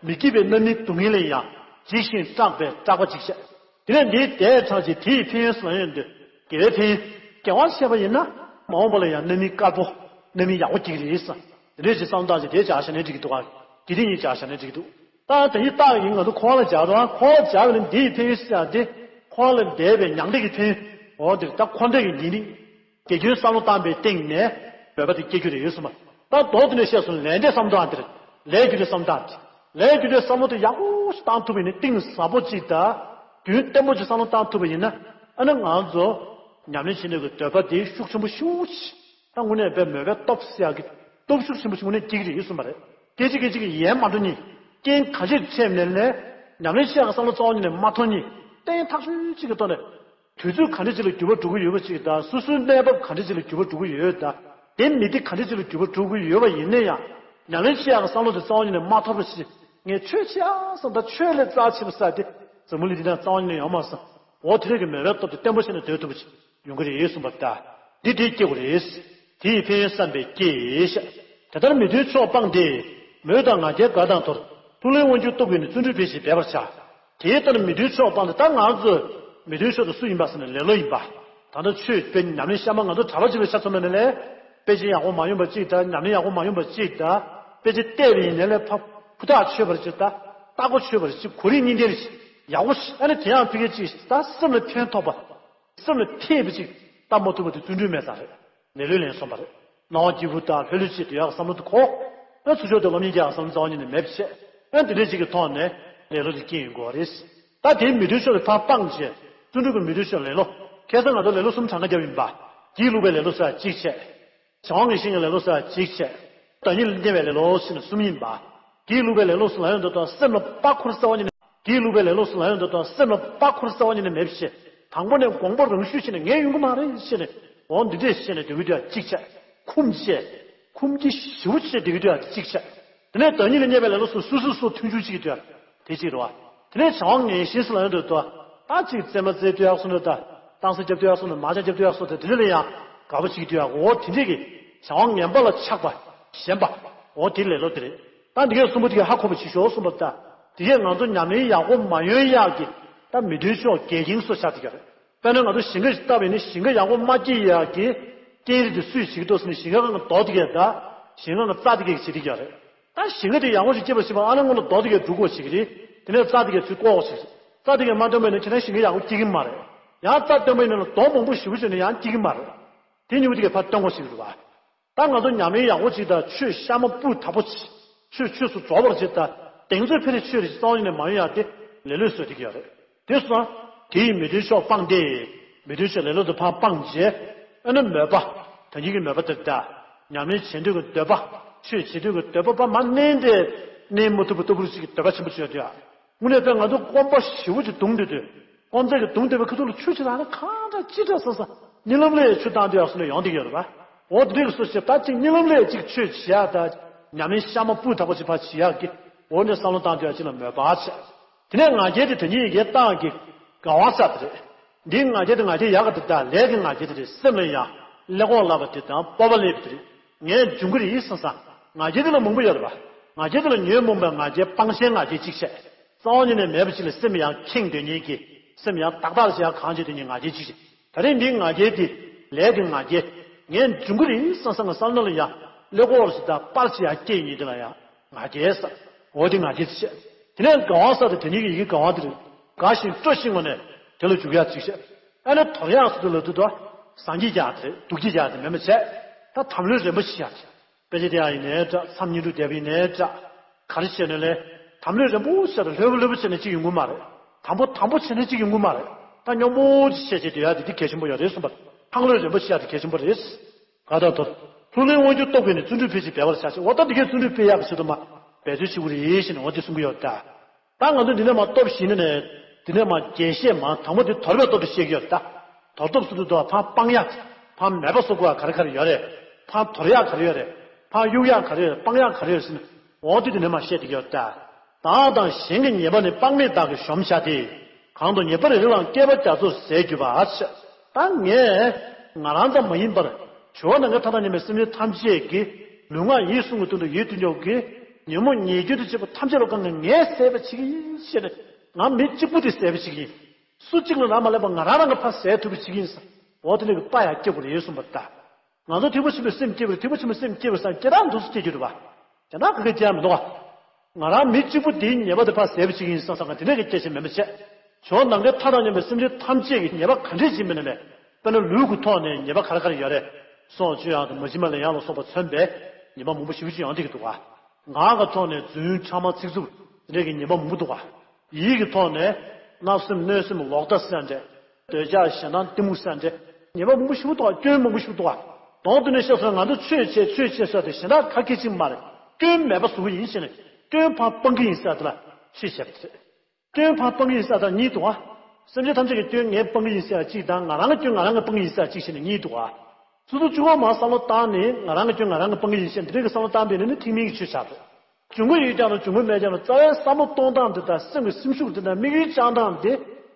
མི་སྐྱིད་པའི་རྣམ་སྨིན་སྡུག་བསྔལ་ལ་ཡང་འཇིགས་ཤིང་སྐྲག་པའི་སྐྲག་པ་ཅིག་བཤད། དེ་ནས་འདིའི་དེའི་གྲངས་ཀྱིས་དེ་ཡི་ཕན་ཡོན་ཟེར་ཡོང་དུས་དགེ་བའི་ཕན་ཡོན། དགེ་བ་བྱས་པ་ཡིན་ན་མ་འོངས་པ་ལ་ཡང་རྣམ་སྨིན་དཀར་པོ་རྣམ་སྨིན་ཡག་པོ་སྐྱིད་ཀྱི་རེད་བསམ། དེ་འདྲས་ཀྱི་བསམ་སྟངས་ཀྱིས་དེ་སྦྱར་བཞག་ནས་འགྲིག་གི་འདུག་ག་དགེ་སྡིག་གཉིས་སྦྱར་བཞག་ནས་འགྲིག་གི་འདུག་ད་དེ་ཡི་རྟགས་ཡིན་ང་ཚོ་འཁོར་བ་ལ་སྦྱར་རོགས། འཁོར་བ་སྦྱར་བ་ནི་འདི་ཡི་ཕན་ཡོན་ཟེར་ཡག་དེ་འཁོར་བ་ལ་འདས་པའི་མྱང་འདས་ཀྱི་ཕན་ཡོན། འོ་འདིར་ད་འཁོར་འདས་ཀྱི་ཉེས་དམིགས། དགེ་སྐྱོན་བསམ་བློ་བཏང་པའི་སྟེང་ནས་མོས་པ་དེ་སྐྱེ་རྒྱུ་རེད་གསུངས་པ། ད་མདོར་དེ་ནས་བཤད་སོང་ལས་འབྲས་བསམ་བློ་བཏང་དེར་ལས་རྒྱུ་འབྲས་བསམ་བློ་བཏང་དེ། ལས་རྒྱུ་འབྲས་བསམ་བློ་དེ་ཡག་པོ་ཞིག་བཏང་ཐུབ་པ་ཡིན་ན་གཏིང་ཟབ་པོ་ཅིག་དང་རྒྱུན་བརྟན་པོ་ཅིག་བསམ་བློ་བཏང་ཐུབ་པ་ཡིན་ན། ཨ་ནི་ང་ཚོ་ཉམས་ལེན་བྱེད་ནུས་ཀྱི་འདོད་པ་དེ་ཤུགས་ཆེན་པོ་ཤུགས་ཆེ། ད་དངོས་གནས་དཔེ་མོས་པའི་སྟོབས་ཟེར་ཡག་གི་སྟོབས་ཤུགས་ཆེན་པོ་ཞིག་དངོས་གནས་སྐྱེ་གི་རེད་གསུངས་པ་རེད། སྐད་ཅིག་སྐད་ཅིག་གིས་ཡལ་མ་འགྲོ་ཉིད། རྐྱེན་གང་ཅིར་འཕྲད་ནས་ལས་ཉམས་ལེན་བྱེད་ཡག་གི་བསམ་བློ་རྩ་བ་ཉིད་ནས་མ་ཐོར་ཉིད། བརྟན་ཐག་ཆོད་ཅིག་གི་ཐོག་ནས། དུས་ཚོད་ག་འདྲ་ཅིག་ལ་འགྱུར་བ་འགྲོ་གི་ཡོད་པ་ཅིག་དང་། སོ་སོའི་གནས་བབ་ག་འདྲ་ཅིག་ལ་འགྱུར་བ་འགྲོ་གི་ཡོད་དང་། དེ་མི་དེ་ག་འདྲ་ཅིག་ལ་འགྱུར་བ་འགྲོ་གི་ཡོད་པ་ཡིན་ན་ཡང་། ཉམས་ལེན་བྱེད་ཡག་གི་བསམ་བློ་དེ་རྩ་བ་ཉིད་ནས་མ་ཐོར་བ་ཞིག་ངས་ཆོས་བྱེད་ཡག་བསམ་དང་། ཆོས་ལས་རྩ་ཆེ་བ་ཟེར་དེ་འཛམ་བུ་གླིང་འདི་ན་རྩ་བ་ཉིད་ནས་ཡོད་མ་སོང་། འོ་དེ་འདྲ་གི་མོས་པའི་སྟོབས་དེ་བརྟན་པོ་བྱས་ནས་སྡོད་ཐུབ་པ་ཅིག་ཡོང་གི་རེད་གསུངས་པ་ལྟར། འདི་འདྲའི་སྐྱེ་དགོས་རེད། དེ་ཡི་ཕན་ཡོན་བསམ་པས་སྐྱེ་ཤག་དེ་ལྟར་མི་མཐུན་ཕྱོགས་སྤངས་ཏེ། མོས་དང་ང་རྒྱལ་དགའ་དང་དོར། ལྷུར་ལེན་དབང་སྒྱུར་སྟོབས་ཀྱིས་ནི། བརྩོན་འགྲུས་འཕེལ་ཞིང་འབད་པར་བྱ། དེ་ལྟར་མི་མཐུན་ཕྱོགས་སྤངས་ཏེ། ད་ང་ཚོ་མི་མཐུན་ཕྱོགས་དེ་སུ་ཡིན་པ་ཟེར་ན་ལེ་ལོ་ཡིན་པ། ད་ལྟ་ཆོས་དཔེ་ཉམས་ལེན་གཤའ་མ་ང་ཚོ་གྲྭ་པ་ཅིག་ལ་ཆ་མཚོན་པ་ན་ལས། དཔེ་ཆ་ཡག་པོ་མ་ཡོང་པ་ཅིག་དང་། ཉམས་ལེན་ཡག་པོ་མ་ཡོང་པ་ཅིག་དང་། དཔེ་ཆ་བལྟས་པ་ཡིན་ན་ལས་ཕ་ཕུ་ཐག་ཆོད་པ་ཅིག་དང་། ལྟ་གོ་ཆོད་པ་ཅིག་གོ་རིམ་གཉིས་ལྡན་ཅིག་ཡག་པོ་ཞིག་ཨ་ནི་དེ་ཡང་ཕ་གི་ཅིག་ད་སེམས་ལ་ཕན་ཐོགས་པ། སེམས་ལ་འཐད་པ་ཅིག་ལྟ་མ་ཐུབ་པ་དེ་བརྩོན་འགྲུས་མེད་ས་རེད། ལེ་ལོས་ལན་སོང་བ་རེད། སྣང་བ་སྐྱིད་པོ་དང་ལྷོད་ལྷོད་བྱེད་སྡོད་ཡག་བསམ་བློ་དེ་འཁོར། ཨ་ཚུར་ཕྱོགས་དེ་སློབ་གཉེར་རྒྱག་ཡག་བསམ་བློ་རྩ་བ་ཉིད་ནས་མེད་པ་བྱས། ཨ་འདི་འདྲ་ཅིག་གི་ཐོག་ནས་ལེ་ལོ་དེ་སྐྱེ་ཡོང་གི་ཡོད་རེད། ད་དེའི་མི་མཐུན་ཕྱོགས་དེ་ཕར་སྤངས་བྱས། བརྩོན་འགྲུས་ཀྱི་མི་མཐུན་ཕྱོགས་ལེ་ལོ། ཁ་སང་ང་ཚོ་ལེ་ལོ་གསུམ་གྲངས་ཀ་བརྒྱབ་ཡིན་པ། སྒྱིད་ལུག་པའི་ལེ་ལོ་ཟེར་ཡག་གཅིག་བྱས། བྱ་བ་ངན་ཞེན་གྱི་ལེ་ལོ་ཟེར་ཡག་གཅིག་བྱས། བདག་ཉིད་ལ་བརྙས་པའི་ལེ་ལོ་ཟེར་ཡག་གསུམ་ཡིན་པ། སྒྱིད་ལུག་པའི་ལེ་ལོ་ཟེར་ལབ་ཡོང་དུས་ད་སེམས་ལ་པགས་ཁུར་རྩ་བ་ཉིད་ནས། སྒྱིད་ལུག་པའི་ལེ་ལོ་ཟེར་ལབ་ཡོང་དུས་ད་སེམས་ལ་པགས་ཁུར་རྩ་བ་ཉིད་ནས་མེད་པ་བྱས། དང་པོ་ནས་དགོངས་པ་རང་ཤུགས་བྱས་ནས་ངས་ཡོང་གི་མ་རེད་ཟེར་ནས། འོ་འདི་འདྲས་བྱས་ནས་སྡོད་ཀྱི་དུས་ཡག་གཅིག་བྱས། འཁུམས་བྱས། འཁུམས་ཀྱི་ཞེ་པོ་བྱས་སྡོད་ཀྱི་དུས་ཡག་གཅིག་བྱས། དེ་ནས་བདག་ཉིད་ལ་བརྙས་པའི་ལེ་ལོ་ཟེར་སོ་སོ་སོ་མཐུན་འཇུག་བྱེད་ཀྱི་དུས་ཡག་དེ་གཅིག་རེད་བ། དེ་ནས་བྱ་བ་ངན་ཞེན་ཟེར་ལབ་ཡོང་དུས་ད། ད་ཅིག་རྩེད་མོ་རྩེ་དུས་ཡག་སོང་དུས་ད། སྟངས་སེ་རྒྱབ་དུས་ཡག་སོང་དུས། མར་ཅང་རྒྱབ་དུས་ཡག་སོང་དུས། དེ་འདྲ་ལ་ཡང་དགའ་པོ་བྱེད་ཀྱི་དུས་ཡག་འོ་དེ་འདྲས་ཀྱི་བྱ་བ་ངན་པ་ལ་ཆགས་པ། ཞེན་པ། འོ་དེ་ལེ་ལོ་དེ་རེད། ད་འདི་གའི་གསུམ་པོ་དེ་གའི་ཧ་གོ་བ་བྱེད་ཤོག་གསུངས་པ་ལྟར། དེ་གས་ང་ཚོ་ཉམས་ལེན་ཡག་པོ་མ་ཡོང་ཡག་གི་ད་མི་མཐུན་ཕྱོགས་འགལ་རྐྱེན་བཟོ་ཆགས་ཀྱི་ཡོད་རེད། དཔེར་ན་ང་ཚོ་ཞིང་ཁ་ཞིག་བཏབ་པ་ཡིན་ན་ཞིང་ཁ་ཡག་པོ་མ་སྐྱེ་ཡག་གི་རྐྱེན་རིགས་དེ་སུས་བྱེད་ཀྱི་འདུག་ཟེར་ན། ཞིང་ཁ་ཁང་གི་རྡོ་དེ་གས་དང་། ཞིང་ཁ་ཁང་གི་རྩྭ་དེ་གས་བྱེད་ཀྱི་ཡོད་རེད། ད་ཞིང་ཁ་དེ་ཡག་པོ་ཞིག་སྐྱེས་པར་བྱེད་པ་ཨ་ལ་སྔོན་ལ་རྡོ་དེ་གས་སྒྲུག་དགོས་ཞིག་རེད། དེ་ནས་རྩྭ་དེ་གས་ཚུར་བཀོག་དགོས་ཞིག་རེད། རྩྭ་དེ་གས་མ་བཏོན་པ་ཡིན་ན་ཁྱེད་རང་ཞིང་ཁ་ཡག་པོ་སྐྱེ་གི་མ་རེད། ཡང་རྩྭ་བཏོན་པ་ཡིན་ན་རྡོ་མང་པོ་ཞེ་པོ་བྱས་ནས་ཡང་སྐྱེ་གི་མ་རེད། དེ་གཉིས་པོ་དེ་གས་ཕར་བཏོན་དགོས་ཞིག་རེད་བ། ད་ང་ཚོ་ཉམས་ལེན་ཡག་པོ་ཅིག་དང་། ཆོས་གཤའ་མ་སྤུས་དག་པོ་ཅིག་ཆོས་ཆོས་སུ་རྫོགས་པར་བྱེད་དང་། གདེང་ཚོད་འཕེར་ཏེ་ཆོས་རེ་ཞིག་རྩ་བ་ཉིད་ནས་མ་ཡོང་ཡག་དེ་ལེ་ལོས་བཟོས་བསྡད་ཀྱི་ཡོད་རེད། དེ་སོང་ཙང་། དེ་ཡི་མི་མཐུན་ཕྱོགས་སྤངས་ཏེ། མི་མཐུན་ཕྱོགས་ལེ་ལོ་དེ་ཕར་སྤངས་བྱས། ཨ་ནི་མོས་པ། དོན་གཉེར་གྱི་མོས་པ་དེ་དང་། ཉམས་ལེན་བྱེད་འདོད་ཀྱི་འདོད་པ། ཆོས་བྱེད་འདོད་ཀྱི་འདོད་པ་ཕར་མ་མནན་ཏེ། མནན་མ་ཐུབ་པ་ལྟ་བུར་ཅིག་གི་འདོད་པ་ཆེན་པོ་བྱས་ཏེ། དངོས་གནས་དཔེར་ང་ཚོ་སྐོམ་པ་ཞེ་པོ་ཅིག་གདུང་སྡོད་དུས། སྐོམ་རྫས་ཀྱིས་གདུང་སྡོད་པའི་ཁ་ཐུག་ལ་ཆུ་ཅིག་རག་ན་གང་དྲག་ཅི་དྲག་བསམ་བསམ། རྨི་ལམ་ལ་ཆུ་བཏང་དུས་ཡག་སོང་ནས་ཡོང་བསྡད་ཀྱི་ཡོད་རེད་པ། འོ་དེ་འདྲའི་སོ་ཞིག་ད་ཅིག་རྨི་ལམ་ལ་ཅིག་ཆོས་བྱེད་ཡག་དང་། ཉམས་ལེན་གཤའ་མ་སྤུས་དག་པོ་ཅིག་ཕར་བྱེད་ཡག་གི། འོ་ནས་བསམ་བློ་བཏང་དུས་ཡག་ཅིག་ལ་མོས་པ་བྱས། དེ་ནས་ང་རྒྱལ་དེ་དོན་གཉེར་ཡི་གེ་བཏང་གི། དགའ་བ་ཟེར་དེ་རེད། འདིའི་ང་རྒྱལ་དེ་ང་རྒྱལ་ཡག་ག་དེ་དང་། ལས་ཀྱི་ང་རྒྱལ་དེ་རེད། སེམས་ལ་ཡང་ཀླད་ཀོར་ལབ་པ་དེ་དང་སྤོབས་པ་སླེབས་པ་དེ་རེད། ངས་འབྱུང་གི་རེད་བསམ་བསམ། ང་རྒྱལ་དེ་ལ་མང་པོ་ཡོད་རེད་པ། ང་རྒྱལ་དེ་ལ་ཉོན་མོངས་པའི་ང་རྒྱལ། སྤང་བྱའི་ང་རྒྱལ་གཅིག་བྱས། རྩ་བ་ཉིད་ནས་མེད་པ་ཅིག་ལ་སེམས་ཡང་ཁེངས་སྡོད་མཁན་གྱི། སེམས་ཡང་ཏག་ཏག་བྱས་ཡག་གང་བྱེད་སྡོད་མཁན་ང་རྒྱལ་གཅིག་བྱས། ད་རེས་འདིའི་ང་རྒྱལ་དེ་ལས་ཀྱི་ང་རྒྱལ། ངས་འབྱུང་གི་རེད་བསམ་བསམ་གྱི་བསམ་བློ་ལ་ཡང་ཀླད་ཀོར་ཞིག་དང་པར་ཞིག་ཡང་སྐྱེས་ཡིན་དེ་ལ་ཡང་ང་རྒྱལ་ཟེར། འོ་དེ་ང་རྒྱལ་ཅིག་བྱས། དེ་ནས་དགའ་བ་ཟེར་དེ་དོན་གཉེར་གྱི་ཡི་གེ་དགའ་བ་དེ་རེད། དགའ་ཞིང་སྤྲོ་ཞིང་ངོ་ནས་དེ་ལ་འཇུག་ཡག་ཅིག་བྱས། ཨ་ནི་དོར་ཡག་ཟེར་དུས་ལ་དུས་དོ། བཟང་གི་རྒྱག་དེ་རེད། སྡུག་གི་རྒྱག་དེ་མེད་མ་བྱས། ད་དམ་ལྷོད་རན་པོ་བྱེད་ཡག་ཅིག་དཔེ་ཆ་བལྟ་ཡག་ཡིན་ནའི་འདྲ། མཚམས་བསྙེན་སྒྲུབ་བསྡད་པ་ཡིན་ནའི་འདྲ། ག་རེ་བྱས་ནའི་ལས། དམ་ལྷོད་རན་པོ་བྱས་ཏེ་ལྷོད་པོ་ལྷོད་པོ་བྱས་ནས་ཅིག་ཡོང་གི་མ་རེད། དམ་པོ་དམ་པོ་བྱས་ནས་ཅིག་ཡོང་གི་མ་རེད། ད་སྙོམས་པོ་ཅིག་བྱས་བྱས་སྡོད་ཡག་དེ་དེ་གལ་ཆེན་པོ་ཡོད་རེད་གསུངས་པ། ལྷང་ལྷོད་རན་པོ་བྱེད་ཡག་དེ་གལ་ཆེན་པོ་རེད། དགའ་དང་དོར། ལྷུར་ལེན་དབང་སྒྱུར་སྟོབས་ཀྱིས་ནི། བརྩོན་འགྲུས་འཕེལ་ཞིང་འབད་པར་བྱ་ཞེས། འོ་ད་འདི་གའི་བརྩོན་འགྲུས་སྤེལ་ཡག་གི་ཆེད་དུ་མ་འབད་རྩོལ་བྱེད་དགོས་རེད་ཟེར་ནས་འོ་དེ་གསུང་གི་ཡོད་ད། ད་ང་ཚོ་འདི་ནས་མར་སྟོབས་བཤད་ནས་ནས། འདི་ནས་མར་རྒྱས་བཤད་མར་དང་པོ་དེ་དོར་བའི་སྟོབས་དེ་བཤད་ཀྱི་ཡོད་རེད་ད། དོར་སྟོབས་ཟེར་དུས་ད་ཕར་སྤང་ཡག་ཕར་མེད་པ་བཟོ་དགོས་ཡག་ག་རེ་ག་རེ་ཡོད་རེད། ཕར་དོར་ཡག་ག་རེ་ཡོད་རེད། ཕར་གཡུག་ཡག་ག་རེ་ཡོད་རེད། སྤང་ཡག་ག་རེ་ཡོད་ཟེར་ནས་འོ་དེ་འདི་ནས་མར་བཤད་ཀྱི་ཡོད་རེད་ད། བདག་དང་གཞན་གྱི་ཉེས་པ་ནི། དཔག་མེད་བདག་གིས་གཞོམ་བྱ་སྟེ། གང་དུ་ཉེས་པར་རེ་རེ་ལའང་། བསྐལ་པ་རྒྱ་མཚོར་ཟད་གྱུར་པ། ད་ངས་ང་རང་ཙམ་མ་ཡིན་པར། འགྲོ་བ་ནམ་མཁའི་མཐའ་དང་མཉམ་པའི་སེམས་ཅན་ཐམས་ཅད་ཀྱི་ལུས་ངག་ཡིད་གསུམ་གྱི་དོན་དུ་ཡིད་མཐུན་སྦྱོར་གྱི་ཉོན་མོངས་ཉེས་སྐྱོན་དང་བཅས་པ་ཐམས་ཅད་ལ་བཀང་ནས་ངས་ཟད་པ་བྱེད་ཀྱི་ཡིན་ཞེས་ནས། ང་མི་གཅིག་པུ་དེ་ཟད་པ་བྱེད་ཀྱི་ཡིན། སུ་གཅིག་ལ་རག་མ་ལས་པར་ང་རང་རང་གིས་ཕར་ཟད་ཐུབ་པ་བྱེད་ཀྱི་ཡིན་ཟེར། འོ་དེ་ནས་ཀྱི་དཔའ་ཡང་སྐྱེ་དགོས་རེད་གསུངས་པ་ལྟར། ང་ཚོ་ཐེག་པ་ཆེན་པོའི་སེམས་བསྐྱེད་པ་རེད། ཐེག་པ་ཆེན་པོའི་སེམས་བསྐྱེད་པ་རེད་བསམ་སྐྱེ་རང་འདུག་སེ་སྐྱེ་རྒྱུ་རེད་བ། དེ་འདྲ་ག་གེ་སྐྱེ་ཡག་མི་འདུག་བ། ང་རང་མི་གཅིག་པུ་དེའི་ཉེས་པ་དེ་ཕར་ཟད་པ་བྱེད་ཀྱི་ཡིན་བསམ་བསམ་ག་དེ་འདྲ་གི་སྐད་ཆ་མིན་པ་བྱས། འགྲོ་བ་ནམ་མཁའི་མཐའ་དང་མཉམ་པའི་སེམས་ཅན་ཐམས་ཅད་ཀྱི་ཉེས་པ་ག་འདྲས་ཅིག་མིན་ན་ལས། དཔེར་ན་ལུས་ཀྱི་ཐོག་ནས་ཉེས་པ་ག་རེ་ག་རེ་ཡོད་རེད། སྲོག་གཅོད་ཡག་དང་མ་བྱིན་པ་ལེན་ཡག་ལ་སོགས་པ་མཚོན་པའི་ཉེས་པ་མང་པོ་ཞེ་པོ་ཅིག་ཡོང་བསྡད་ཀྱི་འདུག་བ། ངག་གི་ཐོག་ནས་རྫུན་ཕྲ་མ་ཚིག་རྩུབ་དེ་འདྲས་ཀྱི་ཉེས་པ་མང་པོ་འདུག་བ། ཡིད་ཀྱི་ཐོག་ནས་བརྣབ་སེམས་གནོད་སེམས་ལོག་ལྟ་ཟེར་འདྲ། འདོད་ཆགས་ཞེ་སྡང་གཏི་མུག་ཟེར་འདྲ། ཉེས་པ་མང་པོ་ཞེ་པོ་འདུག་བ། སྐྱོན་མང་པོ་ཞེ་པོ་འདུག་བ། དོན་དུ་ནས་བཤད་སོང་ང་ཚོ་ཆོས་བྱེད་ཆོས་བྱེད་ཟེར་དེ་གཞན་དག་ག་གེ་ཅིག་མ་རེད། སྐྱོན་མེད་པ་བཟོ་གི་ཡིན་ཞེས་ནས་སྐྱོན་ཕར་སྤང་གི་ཡིན་ཟེར་དེ་ལ་ཆོས་བྱེད་པ་རེད། སྐྱོན་ཕར་སྤང་གི་ཡིན་ཟེར་དང་གཉིས་འདུག་བ། སེམས་ཅན་ཐམས་ཅད་ཀྱི་སྐྱོན་ངས་སྤང་གི་ཡིན་ཟེར་ཡ་གཅིག་དང་། ང་རང་གི་སྐྱོན་ང་རང་གིས་སྤང་གི་ཡིན་ཟེར་ཡ་གཅིག་བྱས་ནས་གཉིས་འདུག་ག་སོ་སོ་གཅིག་པོ་མར་བསམ་བློ་བཏང་ནས་ང་རང་གི་སྐྱོན་ང་རང་གིས་སྤང་གི་ཡིན་ཟེར་འདི་འདྲའི་གི་བསམ་བློ་བཏང་བསྡད་ན་ནི་ཐེག་དམན་གྱི་ཆོས་ཆགས་འགྲོ། འབྱུང་པོ་ཡོད་ཀྱང་རུང་འབྱུང་པོ་མེད་ཀྱང་རུང་རྩ་བའི་བསམ་བློ་གཏོང་སྟངས་འདི་དང་སེམས་ཀྱི་སེམས་ཤུགས་འདི་དང་དམིགས་ཡུལ་བཅངས་སྟངས་འདི།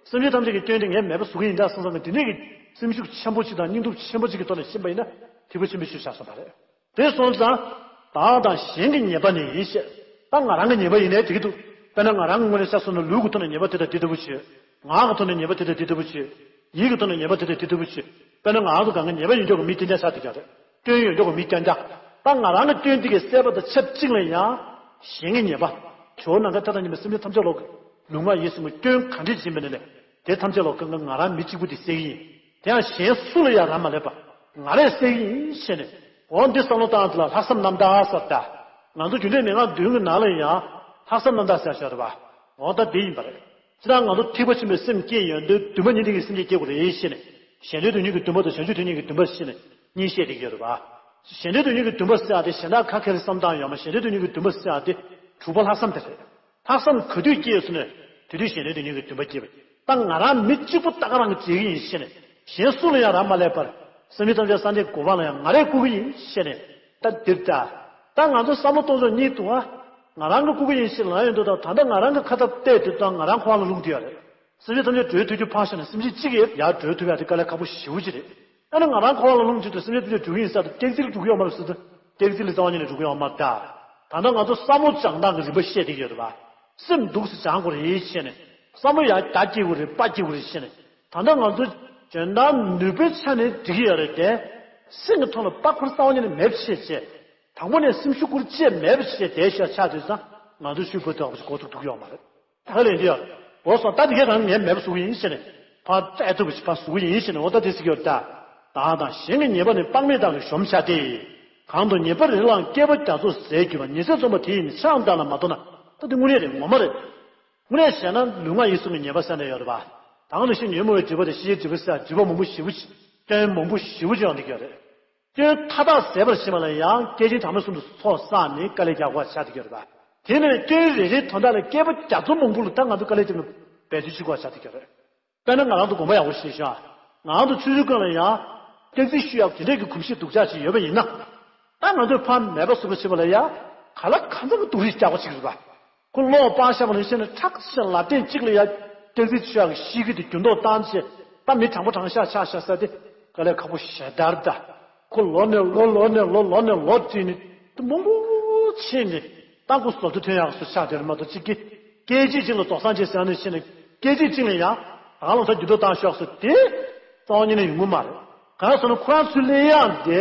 སེམས་ཅན་ཐམས་ཅད་ཀྱི་སྐྱོན་འདི་ངས་མེད་པ་བཟོ་གི་ཡིན་ད་བསམ་བསམ་གི་འདི་འདྲའི་གི་སེམས་ཤུགས་ཆེན་པོ་གཅིག་དང་སྙིང་སྟོབས་ཆེན་པོ་གཅིག་གི་ཐོག་ནས་ཕྱིན་པ་ཡིན་ན་ཐེག་པ་ཆེན་པོའི་ཆོས་ཆགས་སོང་བ་རེད། དེ་སོང་ཙང་། བདག་དང་གཞན་གྱི་ཉེས་པ་ནི་ཞེས། ད་ང་རང་གི་ཉེས་པ་ཡིན་ནའི་འགྲིག་གི་འདུག་དཔེར་ན་ང་རང་གི་ངོས་ནས་ཆ་བཞག་ན་ལུས་ཀྱི་ཐོག་ནས་ཉེས་པ་དེ་དང་དེ་ལྟ་བུ་བྱོས། ངག་གི་ཐོག་ནས་ཉེས་པ་དེ་དང་དེ་ལྟ་བུ་བྱོས། ཡིད་ཀྱི་ཐོག་ནས་ཉེས་པ་དེ་དང་དེ་ལྟ་བུ་བྱོས། དཔེར་ན་ང་རང་ཚོ་གང་གི་ཉེས་པ་ཡོད་མཁན་གྱི་མི་རྐྱང་རྐྱང་ཆགས་བསྡད་ཀྱང་རེད། སྐྱོན་ཡོད་མཁན་གྱི་མི་རྐྱང་རྐྱང་། ད་ང་རང་གི་སྐྱོན་དེ་གའི་སེལ་བ་དང་ཆབས་ཅིག་ལ་ཡང་། གཞན་གྱི་ཉེས་པ། ཇོ་བོ་ནམ་མཁའི་མཐའ་དང་མཉམ་པའི་སེམས་ཅན་ཐམས་ཅད་ལོག་གི། ལུས་ངག་ཡིད་གསུམ་གྱི་སྐྱོན་གང་འདྲ་ཅིག་ཡིན་པ་ནས་ལས། དེ་ཐམས་ཅད་ལོག་གི་ང་རང་མི་གཅིག་པུ་དེ་སེལ་གྱི་ཡིན། དེ་ཡང་གཞན་སུ་ལ་ཡང་རག་མ་ལས་པར། ང་རས་སེལ་གྱི་ཡིན་ཞེས་ནས། འོ་འདི་བསམ་བློ་བཏང་དེ་ལ་ལྷག་བསམ་རྣམ་དག་ཟེར་ད། ང་ཚོ་རྒྱུན་ལྡན་མན་ངག་བདུན་གྱི་ནང་ལ་ཡང་། ལྷག་བསམ་རྣམ་དག་ཟེར་ཞོར་བ། འོ་ད་འདི་ཡིན་པ་རེད། ཅི་ལྟར་ང་ཚོ་ཐེག་པ་ཆེན་པོའི་སེམས་བསྐྱེད་ཡོན་ཏན་འདུན་པ་གཉིས་ལྡན་གྱི་སེམས་བསྐྱེད་བསྐྱེད་དགོས་རེད་ཞེས་ནས། གཞན་དོན་དོན་གཉེར་གྱི་འདུན་པ་དང་གཞན་སྤྱོད་དོན་གཉེར་གྱི་འདུན་པ་ཞེས་ནས་གཉིས་བཤད་བསྡད་ཀྱི་ཡོད་རེད་པ། གཞན་དོན་དོན་གཉེར་གྱི་འདུན་པ་ཟེར་ཡག་དེ་གཞན་དག་ཁ་ཁ་རེ་བསམ་སྟངས་ཡོད་མ། གཞན་དོན་དོན་གཉེར་གྱི་འདུན་པ་ཟེར་ཡག་དེ་དྲུག་པ་ལྷག་བསམ་དེ་རེད། ལྷག་བསམ་ག་དུས་སྐྱེས་སོང་ནས་དེ་དུས་གཞན་དོན་དོན་གཉེར་གྱི་འདུན་པ་སྐྱེས་པ། ད་ང་རང་མི་གཅིག་པུ་ད་ག་རང་གི་བྱེད་ཀྱི་ཡིན་ཞེས་ནས་གཞན་སུ་ལ་ཡང་རག་མ་ལས་པར། སེམས་ཅན་ཐམས་ཅད་སངས་རྒྱས་གོ་འཕང་ལ་ཡང་ང་རས་བཀུར་གྱི་ཡིན་ཞེས་ནས། ད་འདིར་ད། ད་ང་ཚོ་བསམ་བློ་གཏོང་ཕྱོགས་གཉིས་འདུག་ཨ། ང་རང་གིས་བཀུར་གྱི་ཡིན་ཞེས་ལབ་ཡོང་དུས་དང་ད་ལྟ་ང་རང་གི་ཁ་ཐབས་བལྟས་དུས་དང་ང་རང་འཁོར་བ་ལ་ལྷུང་བསྡད་ཡོད་རེད། སེམས་ཅན་ཐམས་ཅད་སྒྲོལ་ཐུབ་རྒྱུ་ཕར་བཞག་ནས་སེམས་ཅན་གཅིག་གིས་ཡར་སྒྲོལ་ཐུབ་ཡག་དེ་དཀའ་ལས་ཁག་པོ་ཞེ་པོ་ཅིག་རེད། ཨ་ནི་ང་རང་འཁོར་བ་ལ་ལྷུང་བྱེད་དུ་སེམས་ཅན་ཐམས་ཅད་སྒྲོལ་གྱི་ཡིན་ཟེར་དུས་སྐྱག་རྫུན་ལ་འགྲོ་གི་ཡོད་མ་རེད་ཟེར་དུས་སྐྱག་རྫུན་ལ་རྩ་བ་ཉིད་ནས་འགྲོ་གི་ཡོད་མ་རེད་ད། ད་ལྟ་ང་ཚོ་བསམ་བློ་སྦྱང་སྟངས་ཀྱི་རིམ་པ་བཤད་བསྡད་ཀྱི་ཡོད་རེད་པ། སེམས་འདུག་སེ་སྦྱང་དགོས་རེད་ཞེས་ནས། བསམ་བློ་ཡར་རྒྱ་སྐྱེད་དགོས་རེད་པ་སྐྱེད་དགོས་རེད་ཞེས་ནས། ད་ལྟ་ང་ཚོ་འཇོན་ཐང་ནུས་པའི་ཆ་ནས་འགྲིག་གི་ཡོད་རེད་དེ། སེམས་ཀྱི་ཐོག་ལ་པ་འཁོར་རྩ་བ་ཉིད་ནས་མེད་པ་བྱས་བྱས། དང་པོ་ནས་སེམས་ཤུགས་ཁུར་བཅས་མེད་པ་བྱས་བསྡད་ཤག་ཆགས་དུས་ཙང་ང་ཚོ་ཤུགས་བུ་དོག་པ་ཞིག་གོ་ཐུབ་ཐུབ་ཀྱི་ཡོད་མ་རེད། ད་ག་ལེན་གྱི་ཡོད། འོ་སོང་ད་འདི་གས་རང་ངས་མེད་པ་བཟོ་གི་ཡིན་ཞེས་ནས། ཕར་བཙལ་ཐུབ་པ་ཞིག་ཕར་བཟོ་གི་ཡིན་ཞེས་ནས་འོ་ད་དེ་ཟེར་གྱི་ཡོད་ད། བདག་དང་གཞན་གྱི་ཉེས་པ་ནི་དཔག་མེད་དག་གིས་གཞོམ་བྱ་སྟེ། གང་དུ་ཉེས་པ་རེ་རེ་ལའང་བསྐལ་པ་རྒྱ་མཚོ་ཟད་གྱུར་པ། ཉི་ཚེ་རྩོམ་པ་དེ་ཡིས་ནི་ཆ་ཡང་བདག་ལ་མ་ལྡོག་ན། ད་འདི་དངོས་གནས་རེད་ངོ་མ་རེད། དངོས་གནས་བྱས་ན་ལུས་ངག་ཡིད་གསུམ་གྱི་ཉེས་པ་ཟེར་ནས་ཡོད་རེད་པ། ད་ག་ནང་བཞིན་ཉོན་མོངས་པའི་སྒྲིབ་པ་དང་ཤེས་བྱའི་སྒྲིབ་པ་ཟེར་སྒྲིབ་པ་མང་པོ་ཞེ་པོ་ཅིག་སྐྱོན་མང་པོ་ཞེ་པོ་ཅིག་ཡོང་བསྡད་ཀྱི་ཡོད་རེད། སྐྱོན་མཐའ་དག་ཟད་པར་བྱེད་པ་ལ་ཡང་སྐྱེས་ཆེན་དམ་པ་གསུམ་དུ་ཚོགས་བསགས་ནས་དཀའ་ལས་རྒྱག་དགོས་པ་ཆགས་བསྡད་ཀྱི་ཡོད་རེད་པ། དེ་ནས་སྐྱོན་རེ་རེའི་དོན་དག་ལ་བསྐལ་པ་རྒྱ་མཚོ་མང་པོ་ལ་ད་ང་ཚོ་དཀའ་ལས་བརྒྱབ་ནས་འབད་རྩོལ་བྱེད་དགོས་པ་ཆགས་བསྡད་ཀྱི་ཡོད་རེད། དཔེར་ན་ང་རང་ཚོ་དགོངས་པ་ཡག་པོ་བཞེས་ཤོག་ང་རང་ཚོ་ཆུང་ཆུང་སྒང་ལ་ཡང་སྐྱག་རྫུན་ཤོད་ཡག་དེ་འདྲས་ཀྱི་གོམས་གཤིས་སྡུག་ཅག་ཅིག་ཡོད་པ་ཡིན་ན། ད་ང་ཚོས་ཕར་མེད་པ་བཟོ་འདྲ་བྱེད་པ་ལ་ཡང་ག་ལ་གང་འཚམ་གྱི་སྡུག་རུས་རྒྱག་པ་ཅིག་རེད་པ། ཁོ་བློ་སྤང་བཞག་པ་ནང་བཞིན་ནས་ཁྲག་ཤ་ལག་སྟེང་གཅིག་ལ་ཡང་སྐྱག་རྫུན་ཤོད་ཡག་གི་གཤིས་ཀ་དེ་འགྱུར་ལྡོག་བཏང་བྱས་ད་མི་དྲང་པོ་དྲང་བཞག་ཆགས་བཞག་ས་དེ་དཀའ་ལས་ཁག་པོ་ཞེ་དྲག་རེད་ད། ཁོ་ལོ་ནས་ལོ་ལོ་ནས་ལོ་ལོ་ནས་ལོ་བརྩིས་ནས་དེ་མང་པོ་ཕྱིན་ནས་ད་ཁོ་བཟོ་འདྲ་ཐོན་ཡག་བཟོ་ཆགས་དེ་རེད་མ་གཏོགས་གཅིག་གིས། སྐད་ཅིག་གཅིག་ལ་རྡོག་སངས་རྒྱས་ཟེར་ནས་ཕྱིན་ནས་སྐད་ཅིག་གཅིག་ལ་ཡང་རང་ལ་ད་འགྱུར་ལྡོག་བཏང་ཤོག་ཟེར་དེ་རྩ་བ་ཉིད་ནས་ཡོང་གི་མ་རེད། གང་ཟེར་ན་ཁོ་རང་ཚོའི་སླེབས་ཡག་དེ་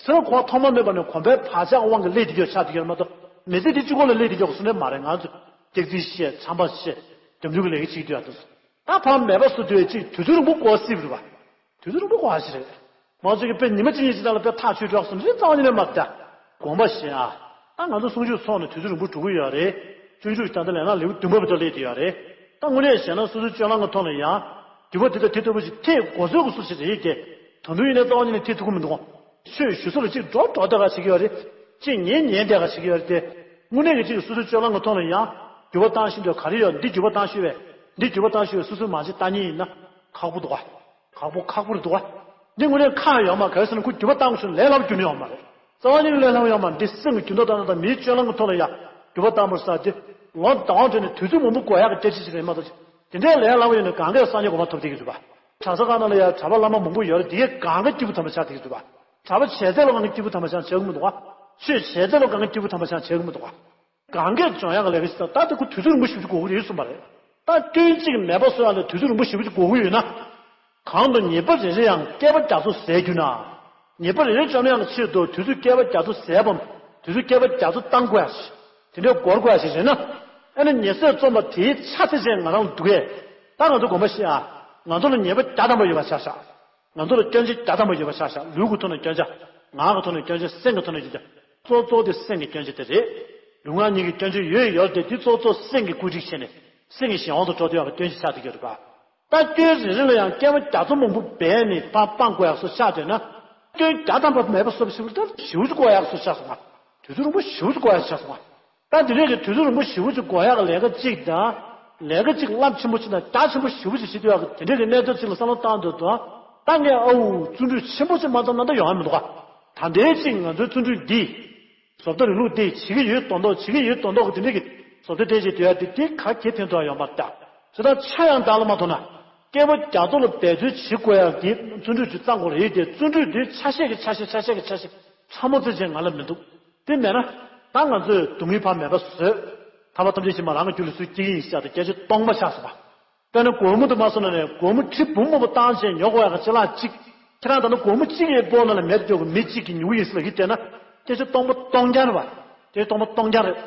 ཚེ་རབས་འཁོར་བ་ཐོག་མ་མེད་པ་ནས་གོམས་པའི་བག་ཆགས་དབང་གིས་སླེབས་བསྡད་ཡོད་ཆགས་བསྡད་ཡོད་མ་གཏོགས་མི་ཚེ་འདི་གཅིག་པོ་ལ་སླེབས་བསྡད་ཡོད་བཟོ་འདྲ་མ་རེད། ང་ཚོ་སྐྱག་རྫུན་བཤད་ཆམ་པ་བཤད་འདེམས་སྒྲུག་གི་ལས་ཀ་བྱེད་ཀྱི་འདུག་ཡ་འདུག་ད་ཕར་མེད་པ་བཟོ་འདོད་ཅིག་དུས་ཚོད་རིང་པོ་འགོར་སྲིད་པ་རེད་པ། དུས་ཚོད་རིང་པོ་འགོར་ཡག་ཞིག་རེད། མང་ཚོགས་ཀྱིས་དཔེ་ཉི་མ་གཅིག་གཉིས་གཅིག་ནང་ལ་དཔེ་ཐག་ཆོད་འགྲོ་སོང་རེད་རྩ་བ་ཉིད་ནས་མ་རེད་ད། དགོངས་པ་བཞེས་ཨ། ད་ང་ཚོ་གསུང་ཆོས་ཚོགས་ནས་དུས་ཚོད་རིང་པོ་འགྲོ་གི་ཡོད་རེད། ཆུང་ཆུང་ཞིག་ད་ལྟ་ལས་སྣ་ལེའུ་བདུན་པ་བར་དུ་སླེབས་བསྡད་ཡོད་རེད། ད་དངོས་གནས་བྱས་ན་སོ་སོའི་སྤྱོད་ལམ་གྱི་ཐོག་ལ་ཡང་། འགྱུར་བ་དེ་དང་དེ་ལྟ་བུ་ཞིག་ཐེབས་དགོས་ཚོད་ཀྱི་སུ་ཞིག་རེད་དེ། ད་དུང་ཡིན་ནའི་རྩ་བ་ཉིད་ནས་ཐེབས་ཐུབ་ཀྱི་མི་འདུག་ཆོས་ཞུ་ས་ལ་གཅིག་འགྲོ་འགྲོ་བསྡད་ག་བྱེད་ཀྱི་ཡོད་རེད། གཅིག་ཉན་ཉན་བསྡད་ག་བྱེད་ཀྱི་ཡོད་རེད་དེ། དངོས་གནས་ཀྱི་གཅིག་སོ་སོའི་སྤྱོད་ལམ་གྱི་ཐོག་ལ་ཡང་། འགྱུར་བ་བཏང་བཞིན་དུ་ག་རེ་ཡོད་འདི་འགྱུར་བ་བཏང་ཤེས་པས། འདི་འགྱུར་བ་བཏང་ཤེས་པས་སོ་སོའི་མ་བྱན་ལྟ་ཉན་ཡིན་ན། ཁག་པོ་འདུག་ག་ཁག་པོ་ཁག་པོ་རེད་འདུག་ག་འདི་དངོས་གནས་ཁག་ཡོད་མ་རེད། ག་རེ་ཟེར་ན་ཁོ་འགྱུར་བ་བཏང་བྱུང་ལས་སླ་པོ་འགྱུར་ནི་ཡོད་མ་རེད། རྩ་བ་ཉིད་ནས་ལས་སླ་པོ་ཡོད་མ་རེད། འདི་སེམས་ཀྱི་འགྱུར་ལྡོག་བཏང་ན་དང་མིའི་སྤྱོད་ལམ་གྱི་ཐོག་ལ་ཡང་འགྱུར་བ་བཏང་བར་ས་དེ། ལོ་ཟླ་བ་འགྲོ་ནས་དུས་ཚོད་མང་པོ་འགོར་ཡག་གི་སྐད་ཆ་ཞིག་རེད་མ་གཏོགས། དེ་འདྲའི་ལས་སླ་པོ་ཡོད་ན་གང་གས་སངས་རྒྱས་གོ་འཕང་ཐོབ་བསྡད་ཀྱི་འདུག་ག་གྲྭ་ས་ཁག་ནང་ལ་ཡང་གྲྭ་པ་བླ་མ་མང་པོ་ཡོད་རེད། དེ་གས་གང་ག་སྐྱིད་པོ་ཐམས་ཅད་ཆགས་བསྡད་ཀྱི་འདུག་ག་གྲྭ་པ་བྱས་ཚད་ལ་གང་ག་སྐྱིད་པོ་ཐམས་ཅད་ཆགས་ཀྱི་མི་འདུག་ག་ཆོས་བྱས་ཚད་ལ་གང་ག་སྐྱིད་པོ་ཐམས་ཅད་ཆགས་ཀྱི་མི་འདུག་ག་གང་གས་སྦྱོང་ཡག་གི་ལས་ཀ་ཞིག་དང་ད་དེ་ཁོ་དུས་ཚོད་རིང་པོ་ཞེ་པོ་ཅིག་འགོར་གྱི་རེད་གསུངས་པ་རེད། ད་སྐྱོན་གཅིག་མེད་པ་བཟོ་ཡག་ལ་དུས་ཚོད་རིང་པོ་ཞེ་པོ་ཅིག་འགོར་གྱི་ཡོད་ན། གང་དུ་ཉེས་པ་རེ་རེ་ཡང་བསྐལ་པ་རྒྱ་མཚོ་ཟད་གྱུར་ན། ཉེས་པ་རེ་རེ་བཅོམ་ཡག་གི་ཆེད་དུ་དུས་ཚོད་བསྐལ་པ་རྒྱ་མཚོ་ཟད་པའམ་དུས་ཚོད་བསྐལ་པ་རྒྱ་མཚོ་བཏང་དགོས་ཡག་ཞིག་དེ་འདྲའི་འགོར་དགོས་ཡག་ཞིག་རེད་ན། ཨ་ནི་ཉི་ཚེ་རྩོམ་པ་དེའི་ཆ་ཚད་ཅན་ང་རང་ལ་འདུག་གས། ད་ང་ཚོ་དགོངས་པ་བཞེས་ཨ། ང་ཚོ་ལ་ཉེས་པ་བརྒྱ་ཐམ་པ་ཡོད་པ་ཆ་བཞག་ང་ཚོ་ལ་སྐྱོན་ཆ་བརྒྱ་ཐམ་པ་ཡོད་པ་ཆ་བཞག་ལུས་ཀྱི་ཐོག་ནས་སྐྱོན་ཆ། ངག་གི་ཐོག་ནས་སྐྱོན་ཆ། སེམས་ཀྱི་ཐོག་ནས་སྐྱོན་ཆ། གཙོ་གཙོ་དེ་སེམས་ཀྱི་སྐྱོན་ཆ་དེ་རེད། ལུས་ངག་ཡིད་ཀྱི་སྐྱོན་ཆ་ཡོད་ཡོད་དེ་དེ་གཙོ་གཙོ་སེམས་ཀྱི་བཀོད་སྒྲིག་བྱས་ནས་སེམས་ཀྱི་གཞན་དབང་དུ་འགྲོ་བསྡད་ཡག་གི་སྐྱོན་ཆ་ཆགས་བསྡད་ཀྱི་ཡོད་རེད་པ། ད་སྐྱོན་རེ་རེ་ལ་ཡང་བསྐལ་པ་རྒྱ་མཚོ་མང་པོ་སྦས་ནས་ཕར་སྤང་དགོས་ཡག་བཟོ་ཆགས་བསྡད་ན། སྐྱོན་བརྒྱ་ཐམ་པ་མེད་པ་བཟོ་བ་ཞིག་ལ་ད་ཞེ་པོ་ཅིག་འགོར་ཡག་བཟོ་ཆགས་སོང་ང་། དུས་ཚོད་རིང་པོ་ཞེ་པོ་ཅིག་འགོར་ཡག་ཆགས་སོང་ང་། ད་འདི་འདྲས་ཀྱི་དུས་ཚོད་རིང་པོ་ཞེ་པོ་ཅིག་འགོར་ཡག་གི་ལས་ཀ་གཅིག་དང་། ལས་ཀ་ཅིག་རླབས་ཆེན་པོ་ཅིག་དང་རྒྱ་ཆེན་པོ་ཞེ་པོ་ཅིག་བྱེད་འདོད་ཡག་གི་དེ་འདྲའི་གི་གནས་སྟངས་ཅིག་ལ་བསམ་བློ་བཏང་འདོད་དོ། ད་ངས་ཨའུ་བརྩོན་འགྲུས་ཆེན་པོ་ཅིག་མ་བཏང་ན་ད་ཡོང་ཡ་མི་འདུག་ག་ད་ལྟའི་ཅིག་ང་ཚོའི་བརྩོན་འགྲུས་འདི་བཟོ་ལྟ་རིང་ལུགས་འདི་བྱེད་ཀྱི་ཡོད་མདོག་མདོག་བྱེད་ཀྱི་ཡོད་མདོག་མདོག་གི་དེ་འདྲའི་གི་བཟོ་ལྟ་སྤྲད་བྱེད་འདོད་ཡ་དེ་དེ་ག་གེ་ཕན་ཐོགས་ཡ་ཡོད་མ་རེད་ད། བྱས་ཙང་ཆ་ཡང་བདག་ལ་མ་མཐོང་ན། སྐྱེས་པ་རྒྱ་མཚོ་ལ་འབད་རྩོལ་བྱེད་དགོས་ཡག་གི་བརྩོན་འགྲུས་ཅིག་བརྩམ་དགོས་རེད་དེ། བརྩོན་འགྲུས་དེ་ཆ་ཤས་ཀྱི་ཆ་ཤས་ཆ་ཤས་ཀྱི་ཆ་ཤས་ཕྲ་མོ་ཙམ་ཅིག་ང་ལ་མི་འདུག་དེ་མེད་ན་ད་ང་ཚོས་སྡུག་བསྔལ་ཕར་མེད་པ་བཟོས། ཐར་པ་ཐམས་ཅད་ཕྱི་མ་རང་གི་རྒྱུད་ལ་སུས་སྐྱེ་གི་ཡིན་ཤག་དེ་སྐད་ཆ་སྟོང་པ་ཆགས་སོང་བ། དཔེར་ན་སྒོར་མོ་དུ་མ་སོང་ན་ནས་སྒོར་མོ་ཁྲི་འབུམ་མང་པོ་བཏང་བྱས་ཉོ་དགོས་ཡག་གི་ཅ་ལག་གཅིག་ཁྱེད་རང་ད་ནི་སྒོར་མོ་གཅིག་ཡས་སྤོ་ན་ལ་མེད་འགྲོ་གི་མི་གཅིག་གིས་ཉོ་གི་ཡིན་ཟེར་ལ་ཡིད་བལྟས་ན་སྐད་ཆ་སྟོང་པ་སྟོང་རྐྱང་རེད་བ། སྐད་ཆ་སྟོང་པ་སྟོང་རྐྱང་རེད།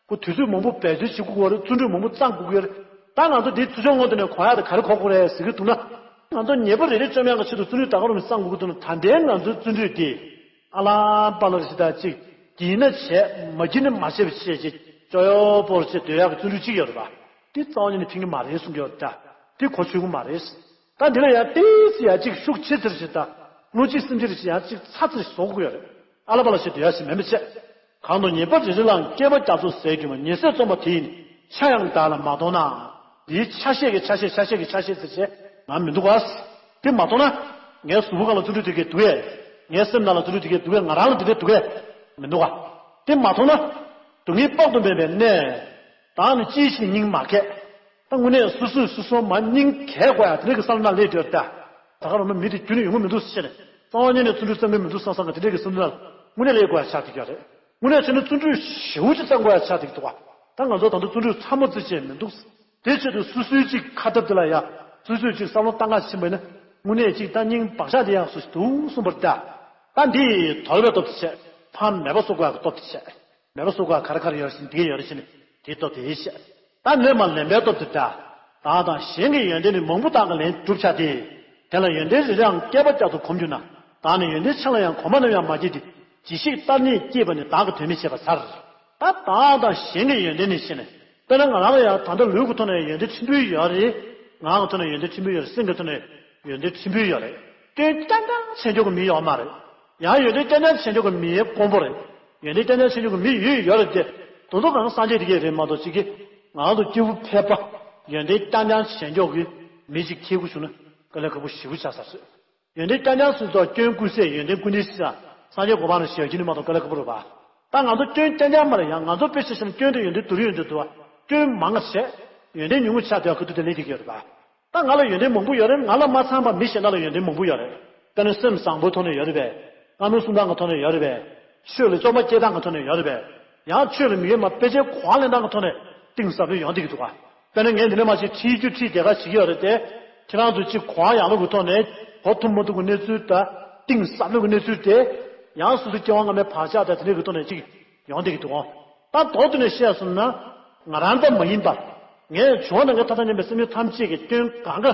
ཁོ་དུས་ཚོད་མང་པོ་འབད་རྩོལ་བྱེད་དགོས་ཀྱི་ཡོད་རེད། བརྩོན་འགྲུས་མང་པོ་བརྩམ་དགོས་ཀྱི་ཡོད་རེད། ད་ང་ཚོ་འདིའི་ཚུར་ཕྱོགས་ངོས་དེ་ནས་གོ་ཡག་དེ་ག་རེ་གོ་དགོས་རེད་ཟེར་གྱི་འདུག་ན། ང་ཚོ་ཉེས་པ་རེ་རེ་བཅོམ་ཡག་གི་ཆེད་དུ་བརྩོན་འགྲུས་ད་ག་རུ་མི་བརྩམ་དགོས་ཀྱི་འདུག་ན། ད་ལྟའི་ང་ཚོའི་བརྩོན་འགྲུས་དེ་ཨ་ལ་པ་ལ་ཞིག་དང་གཅིག་བགྱིས་ན་བྱས་མ་བགྱིས་ན་མ་བྱས་པ་བྱས་ཅིག་ཅོ་ཡོ་པོར་བྱས་སྡོད་ཡག་གི་བརྩོན་འགྲུས་གཅིག་ཡོད་རེད་པ། དེ་རྩ་བ་ཉིད་ནས་ཕན་གྱི་མ་རེད་གསུང་གི་ཡོད་ད། དེ་གོ་ཆོད་ཀྱི་མ་རེད། ད་འདི་ལ་ཡང་ཏོག་ཙམ་ཡང་གཅིག་ཤུགས་ཆེ་ཙམ་ཞིག་དང་བློ་གཅིག་སེམས་གཅིག་ཞིག་ཡང་གཅིག་ཚ་ཙམ་ཞིག་བཟོ་དགོས་ཀྱི་ཡོད་རེད། ཨ་ལ་པ་ལ་ཞིག་སྡོད་ཡག་ཞིག་མེད་མི་བྱེད། གང་དུ་ཉེས་པ་རེ་རེ་ལའང་བསྐལ་པ་རྒྱ་མཚོ་ཟད་སྒྱུ་མ། ཉེས་སེལ་རྩོམ་པ་དེ་ཡིས་ནི། ཆ་ཡང་བདག་ལ་མ་མཐོང་ན། འདིའི་ཆ་ཤས་ཀྱི་ཆ་ཤས་ཆ་ཤས་ཀྱི་ཆ་ཤས་ཟེར་བྱས་ང་མི་འདུག་ག་དེ་མ་མཐོང་ན། ངའི་གཟུགས་པོ་སྒང་ལ་བརྩོན་འགྲུས་དེ་གས་འདུག་གས། ངའི་སེམས་ནང་ལ་བརྩོན་འགྲུས་དེ་གས་འདུག་གས། ང་རང་ལ་དེ་འདྲས་འདུག་གས། མི་འདུག་ག་དེ་མ་མཐོང་ན། སྡུག་བསྔལ་དཔག་ཏུ་མེད་པའི་གནས། བདག་ནི་ཅིའི་ཕྱིར་སྙིང་མ་གས། ད་དངོས་གནས་སོ་སོས་སོ་སོ་མར་སྙིང་གས་དགོས་ཡ་དེ་འདྲས་ཀྱི་བསམ་བློ་ནང་སླེབས་ཡོད་རེད་ད། ད་ག་རང་མི་མི་དེ་རྒྱུན་ནས་ཡོང་གི་མི་འདུག་ཟེར་ནས་རྩ་བ་ཉིད་ནས་བརྩོན་འགྲུས་བརྩམ་གི་མི་འདུག་བསམ་བསམ་གི་དེ་འདྲས་ཀྱི་བསམ་བློ་ནང་དངོས་གནས་སླེབས་དགོས་ཡ་ཆགས་བསྡད་ཀྱི་ཡོད་རེད། དངོས་གནས་བྱས་ན་བརྩོན་འགྲུས་ཞེ་པོ་ཅིག་བརྩམ་དགོས་ཡ་ཆགས་བསྡད་ཀྱི་འདུག་ག་ད་ང་ཚོ་ད་དུང་བརྩོན་འགྲུས་ཚ་མོ་ཙམ་བྱས་མི་འདུག་དེ་ཆེད་དུ་སོ་སོའི་གཅིག་ཁ་ཐབས་དེ་ལ་ཡ། སོ་སོས་གཅིག་བསམ་བློ་བཏང་ག་ཕྱིན་པ་ཡིན་ན། དངོས་གནས་གཅིག་ད་སྙིང་བག་ཆགས་དེ་ཡག་སུ་ཞིག་འདུག་གསུངས་པར་ལྟ། ད་འདི་དོར་བའི་སྟོབས་དེ་བྱས། ཕར་མེད་པ་བཟོ་དགོས་ཡག་གི་སྟོབས་དེ་བྱས། མེད་པ་བཟོ་དགོས་ཡག་ག་རེ་ག་རེ་ཡོད་ཟེར་ན་འདི་གས་ཡོད་རེད་ཟེར་ནས་དེའི་སྟོབས་དེ་བྱས། ད་ལས་མར་ལེན་པའི་སྟོབས་དེ་ལྟ། བདག་དང་གཞན་གྱི་ཡོན་ཏན་ནི། མང་པོ་བདག་གིས་ལེན་གྲུབ་བྱ་སྟེ། དེ་ལ་ཡོན་ཏན་རེ་རེའང་བསྐལ་པ་རྒྱ་མཚོ་གོམས་གྱུར་ན། བདག་ནི་ཡོན་ཏན་ཕྱེད་ལ་ཡང་གོམས་པ་ནམ་ཡང་མ་སྐྱེས་ཏེ། ཇི་ཞིག་བལྟར་གནས་སྐྱེས་པ་ནི། བདག་གི་དོན་མི་བྱེད་པར་ཚར། ད་བདག་དང་གཞན་གྱི་ཡོན་ཏན་ནི་ཞེས་ནས། དཔེར་ན་ང་རང་ལ་ཡང་ད་ལྟ་ལུས་ཀྱི་ཐོག་ནས་ཡོན་ཏན་ཕྲན་བུ་ཡོད་རེད། ངག་གི་ཐོག་ནས་ཡོན་ཏན་ཕྲན་བུ་ཡོད་རེད། སེམས་ཀྱི་ཐོག་ནས་ཡོན་ཏན་ཕྲན་བུ་ཡོད་རེད། སྐྱོན་རྐྱང་རྐྱང་བྱེད་འཇོག་གི་མི་ཡོད་མ་རེད། ཡང་ཡོན་ཏན་རྐྱང་རྐྱང་བྱེད་འཇོག་གི་མི་དཀོན་པོ་རེད། ཡོན་ཏན་རྐྱང་རྐྱང་བྱེད་འཇོག་གི་མི་ཡོད་ཡོད་རེད་དེ། དོན་དུ་གང་སངས་རྒྱས་དེ་གས་རེད་མ་གཏོགས་ཅིག་གིས་ང་ཚོ་སྐྱེས་བུ་ཕལ་པ་ཡོན་ཏན་རྐྱང་རྐྱང་བྱེད་འཇོག་གི་མི་ཅིག་ཁེལ་དགོས་བྱུང་ན་དཀའ་ལས་ཁག་པོ་ཞེ་པོ་ཆགས་ཚར་སོང་། ཡོན་ཏན་རྐྱང་རྐྱང་སུ་ཚོ་སྐྱོན་ཀུན་ཟད། ཡོན་ཏན་ཀུན་ལྡན་ཞེས་སངས་རྒྱས་གོ་འཕང་ལ་ཞེས་བགྱི་ནི་མ་གཏོགས་དཀའ་ལས་ཁག་པོ་རེད་པ། ད་ང་ཚོ་སྐྱོན་རྐྱང་རྐྱང་མ་རེད། ཡང་ང་ཚོ་དཔེ་ཆ་བཞག་ན་སྐྱོན་དེ་ཡོན་ཏན་བསྡུར་ཡོང་དུས་འདུག་བ། སྐྱོན་མང་བ་བྱས། ཡོན་ཏན་ཉུང་ངུ་ཆགས་བསྡད་ཡག་ཁུ་ཐུག་དེ་ལས་ཀྱི་ཡོད་རེད་པ། ད་ང་ལ་ཡོན་ཏན་མང་པོ་ཡོད་རེད། ང་ལ་མ་ཚང་བ་མི་གཞན་དག་ལ་ཡོན་ཏན་མང་པོ་ཡོད་རེད། དཔེར་ན་སེམས་བཟང་པོའི་ཐོག་ནས་ཡོད་རེད་པས། བསྔགས་བརྗོད་གསུང་སྟངས་ཀྱི་ཐོག་ནས་ཡོད་རེད་པས། ཆོས་ལ་བཅོས་མ་སྐྱེལ་སྟངས་ཀྱི་ཐོག་ནས་ཡོད་རེད་པས། ཡང་ཆོས་ལ་མི་ཡོད་མ་དཔེ་ཆའི་གོ་བ་ལེན་སྟངས་ཀྱི་ཐོག་ནས་གཏིང་ཟབ་པོ་ཡོང་བསྡད་ཀྱི་འདུག་ག་དཔེར་ན་ངས་འདི་ནས་མར་ཅིག་ཁྲིད་རྒྱུ་ཁྲིད་བསྡད་ག་བྱེད་ཀྱི་ཡོད་རེད་དེ། ཁྱེད་རང་ཚོ་ཅིག་གོ་བ་ཡག་ལོས་ཀྱི་ཐོག་ནས་གོ་ཐུབ་མ་ཐུབ་ཀྱི་གནས་ཚུལ་དང་གཏིང་ཟབ་ལོས་ཀྱི་གནས་ཚུལ་དེ། ཡང་སོ་སོའི་སྐྱེ་བ་སྔ་མའི་བག་ཆགས་དང་དེ་འདྲའི་གི་ཐོག་ནས་ཅིག་ཡོང་བསྡད་ཀྱི་འདུག་ག་ད་མདོར་བསྡུས་ནས་བཤད་སོང་ན། ང་རང་ཙམ་མ་ཡིན་པར། ངས་བྱུང་བ་ནམ་མཁའི་མཐའ་དང་མཉམ་པའི་སེམས་ཅན་ཐམས་ཅད་ཀྱི་སྐྱོན་གང་ག་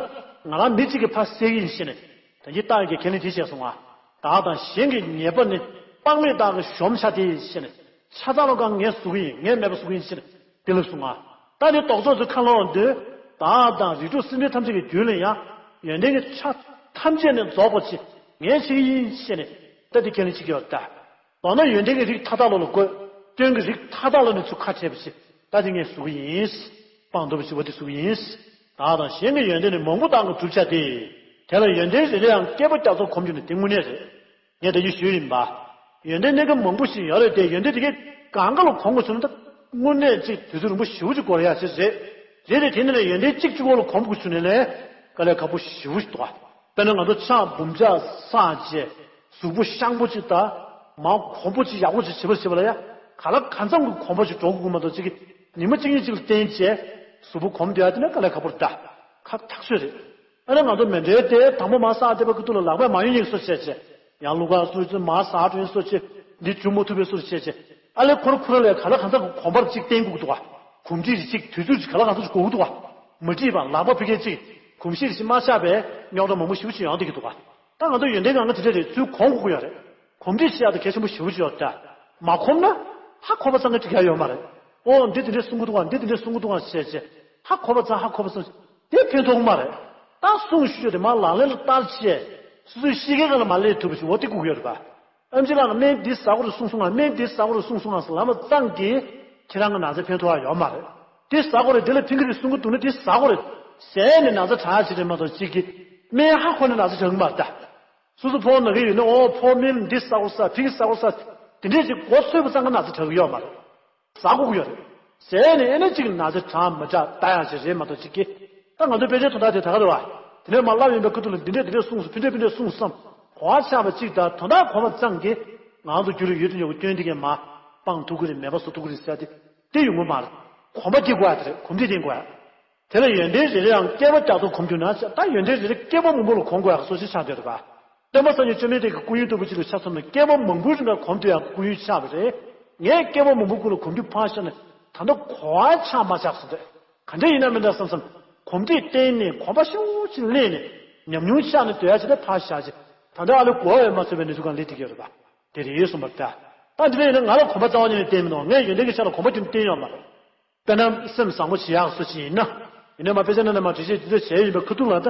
ང་རང་མི་གཅིག་གིས་ཕར་སེལ་གྱི་ཡིན་ཞེས་ནས། དོན་གྱི་རྟགས་ཀྱི་ཁས་ལེན་དེ་བྱས་སོང་ང་། བདག་དང་གཞན་གྱི་ཉེས་པ་ནི། དཔག་མེད་བདག་གིས་གཞོམ་བྱ་སྟེ་ཞེས་ནས། ཆ་ཚང་ལོ་གང་ངས་བཟོ་གི་ཡིན། ངས་མེད་པ་བཟོ་གི་ཡིན་ཞེས་ནས་དེ་ལ་གསུངས་ང་། ད་ནི་རྡོག་རྫོགས་ཚོའི་ཁ་ལོག་འདོད། བདག་དང་རིགས་དྲུག་སེམས་ཅན་ཐམས་ཅད་ཀྱི་རྒྱུད་ལ་ཡང་། ཡོན་ཏན་གྱི་ཆ་ཐམས་ཅད་ནས་རྫོགས་པ་ཅིག་ངས་བྱེད་ཀྱི་ཡིན་ཞེས་ནས། ད་དེ་ཁས་ལེན་བྱེད་ཀྱི་ཡོད་ད། མདོར་ན་ཡོན་ཏན་གྱི་རིགས་མཐའ་དག་ལོ་ལ་བཀོད། སྐྱོན་གྱི་རིགས་མཐའ་དག་ལ་ནི་ཚུར་ཁ་བྲལ་བ་ཞིག་ད་དེ་ངས་བཟོ་གི་ཡིན། སྤངས་རྟོགས་པ་ཞི་བ་དེ་བཟོ་གི་ཡིན། བདག་དང་གཞན་གྱི་ཡོན་ཏན་ནི། མང་པོ་བདག་གིས་བསྒྲུབ་བྱ་སྟེ། དེ་ལ་ཡོན་ཏན་རེ་རེའང་བསྐལ་པ་རྒྱ་མཚོ་གོམས་གྱུར་ན། དེ་དངོས་གནས་རེད། ངས་ད་གིན་ཞུས་ཡིན་པ། ཡོན་ཏན་སྣ་ཁ་མང་པོ་ཞིག་ཡོད་རེད་དེ། ཡོན་ཏན་དེ་གའི་གང་ག་ལ་གོམས་དགོས་བྱུང་ན་ད་དངོས་གནས་ཅིག་དུས་ཚོད་རིང་པོ་ཞེ་པོ་ཅིག་འགོར་ཡ་ཅིག་རེད། རེད་དེ། དེ་ནས་ལས་ཡོན་ཏན་གཅིག་གཅིག་པོ་ལ་གོམས་དགོས་བྱུང་ནས་ལས་དཀའ་ལས་ཁག་པོ་ཞེ་པོ་ཞིག་འདུག་ག་དཔེར་ན་ང་ཚོ་ཕྱག་འབུམ་ཕྱག་བསགས་བྱས། གཟུགས་པོ་ཤང་པོ་ཅིག་དང་། མར་གོམ་པ་ཅིག་ཡག་པོ་ཅིག་བྱེད་པར་བྱེད་པ་ལ་ཡ། ག་ལ་གང་འཚམ་གྱི་གོམ་པ་ཅིག་འགྲོ་དགོས་ཀྱི་མ་གཏོགས། ཅིག་གིས་ཉི་མ་གཅིག་གཉིས་ཅིག་ལ་བརྟེན་བྱས་གཟུགས་པོ་གོམས་བསྡད་ཡ་དེ་ནི་དཀའ་ལས་ཁག་པོ་རེད་ད། ཁག་ཐག་ཆོད་རེད། ཨ་ནི་ང་ཚོ་མཎྜལ་དེ་དང་པོ་མར་བསགས་བསྡད་པ་ཀྱི་དུས་ལ་ལག་པས་མར་གཡོན་གཡོན་གྱི་བཟོ་བྱས་བྱས། ཡང་ཀླུ་གར་སོ་ཅིག་མར་ཟགས་འགྲོ་ཡིན་བཟོ་བྱས། འདི་འཇུ་མ་ཐུབ་པའི་བཟོ་བྱས་བྱས། ཨ་ལས་ཁོ་རང་ཁོ་རང་ལ་ག་ལ་གང་འཚམ་གྱི་གོམ་པ་ཅིག་བརྟེན་དགོས་ཀྱི་འདུག་ག་གོམས་འདྲིས་རེ་ཅིག་དུས་ཚོད་ཅིག་ག་ལ་གང་འཚམ་ཅིག་དགོས་ཀྱི་འདུག་ག་མ་འགྲིག་པ་ལག་པ་ཕ་གིར་ཅིག་གོམས་གཤིས་རེ་ཅིག་མ་ཆགས་པའི་རྙོག་དྲ་མང་པོ་ཞེ་པོ་ཅིག་ཡོང་བསྡད་ཀྱི་འདུག་ག་ད་ང་ཚོ་ཡོན་ཏན་གང་ག་དེ་འདྲ་རེད། ཚུར་གོམས་དགོས་ཀྱི་ཡོད་རེད། གོམས་འདྲིས་བྱེད་ཡག་དེ་གལ་ཆེན་པོ་ཞེ་པོ་ཅིག་ཡོད་རེད་ད། མ་གོམས་ན་ཧ་གོ་བ་ཙམ་གྱིས་འགྲིག་ཡ་ཡོད་མ་རེད། ཨོ་འདི་དེ་འདྲ་གསུང་གི་འདུག་ག་འདི་དེ་འདྲ་གསུང་གི་འདུག་ག་ཞེས་བྱས། ཧ་གོ་བ་ཙམ་ཧ་གོ་བ་ཙམ་དེ་ཕན་ཐོགས་མ་རེད། ད་གསུང་ཞུས་ཏེ་མར་ལག་ལེན་ལ་བསྟར་བྱས། སོ་སོའི་གཤིས་ཀའི་སྒང་ལ་མར་སླེབས་ཐུབ་པ་ཞིག་འོ་དེ་དགོས་ཀྱི་ཡོད་རེད་པ། ཨེམ་ཆི་ལགས་ཀྱིས་སྨན་འདི་ཟ་དགོས་རེད་གསུངས་སོང་ང་། སྨན་འདི་ཟ་དགོས་རེད་གསུངས་སོང་ང་ཟེར་ལབ་པ་ཙམ་གྱིས་ཁྱེད་རང་གི་ན་ཚ་ཕན་ཐོགས་ཡ་ཡོད་མ་རེད། དེ་ཟ་དགོས་རེད། དེ་ལ་ཕན་གྱི་རེད་གསུང་གི་འདུག་ན་དེ་ཟ་དགོས་རེད། ཟས་ནས་ན་ཚ་དྲག་ཡག་ཅིག་རེད་མ་གཏོགས་གཅིག་གིས་སྨན་ཧ་གོ་ནས་ན་ཚ་དྲག་གི་མ་རེད་ད། སོ་སོ་ཕོ་བ་ན་གི་ཡོད་ན་ཨོ་ཕོ་བ་སྨན་འདི་ཟ་དགོས་ས་ཕན་གྱི་ཟ་དགོས་ས་དེ་འདྲས་ཅིག་མགོ་ཚོས་པ་ཙང་ཀ་ན་ཚ་དྲག་གི་ཡོད་མ་རེད། ཟ་དགོས་ཀྱི་ཡོད་རེད། ཟས་ནས་ཨེ་ན་གཅིག་ན་ཚ་དྲག་མི་དྲག་ལྟ་ཡག་ཅིག་རེད་མ་གཏོགས་གཅིག་གིས། ད་ང་ཚོ་དཔེ་ཆའི་དོན་དག་དེ་ད་ག་རེད་བ། དེ་ནས་མ་བསླབ་ཡིན་པའི་ཁ་ཐུག་ལ་འདི་འདྲས་འདི་འདྲས་གསུངས་སོང་ཕན་འདྲས་ཕན་འདྲས་གསུངས་སོང་བསམ་གོ་བ་ཆགས་པ་གཅིག་དང་དོན་དག་གོ་བ་ཙང་གིས་ང་ཚོ་རྒྱུད་ལ་ཡོད་དུ་ཡོད་པའི་སྐྱོན་འདི་གས་མ་སྤང་ཐུབ་ཀྱི་རེད་མེད་པ་བཟོ་ཐུབ་ཀྱི་རེད་ཟེར་ཏེ་དེ་ཡོང་གི་མ་རེད། གོམས་པ་སྐྱེ་དགོས་ཡ་དེ་རེད། གོམས་འདྲིས་ལྡན་དགོས་ཡ། དེ་ལ་ཡོན་ཏན་རེ་རེའང་བསྐལ་པ་བརྒྱ་སྟོང་གོམས་གྱུར་ན་ཟེར། ད་ཡོན་ཏན་རེ་རེ་བསྐལ་པ་མང་པོ་ལ་གོམས་དགོས་ཡག་སོ་ཞིག་ཆགས་བསྡད་རེད་པ། སྟོན་པ་སངས་རྒྱས་བཅོམ་ལྡན་འདས་ཀྱི་སྐུ་ཡོན་ལྟ་བུ་ཅིག་ལ་ཆ་མཚོན་ན་བསྐལ་པ་མང་པོའི་རིང་ལ་གོམས་ཐུབ་ཡག་སྐུ་ཡོན་ཆགས་པ་རེད། ངས་བསྐལ་པ་མང་པོའི་སྐུ་ལ་གོམས་འདྲིས་ཕར་བཞག་ནས་ད་ལྟ་གོ་བ་ཆགས་མ་ཆགས་སོང་སྟེ། ག་འདྲ་ཡིན་ན་མིན་ད་བསམ་བསམ་གོམས་འདྲིས་བསྟེན་ནས་གོམས་པ་ཤུགས་ཆེ་སླེབས་ནས་ཉམས་མྱོང་ཆགས་ནས་སྡོད་ཡག་ཅིག་ད་ཕར་བཞག་ཅིག་ད་ལྟ་ཨ་ལོ་གོ་བ་ཡང་མ་ཚོར་བའི་གནས་ཚུལ་གང་སླེབས་བསྡད་ཀྱི་ཡོད་རེད་པ། དེ་རེད་གསུངས་པ་རེད་ད། ད་འདི་འདྲ་ཡིན་ན་ང་ལ་གོམས་པ་རྩ་བ་ཉིད་ནས་བསྟེན་མི་འདུག་ངས་ཡོན་ཏན་གྱི་ཆ་ལ་གོམས་པ་ཁྱོན་ནས་བསྟེན་ཡོད་མ་རེད། དཔེར་ན་སེམས་བཟང་པོ་བྱེད་ཡག་སུ་ཞིག་ཡིན་ན། ཡིན་ནའི་མ་དཔེ་ཆ་ནང་ནས་མ་འབྲི་བྱེད་འདི་ཚོ་བྱས་ཡིན་པའི་ཁ་ཐུག་ལ་ད།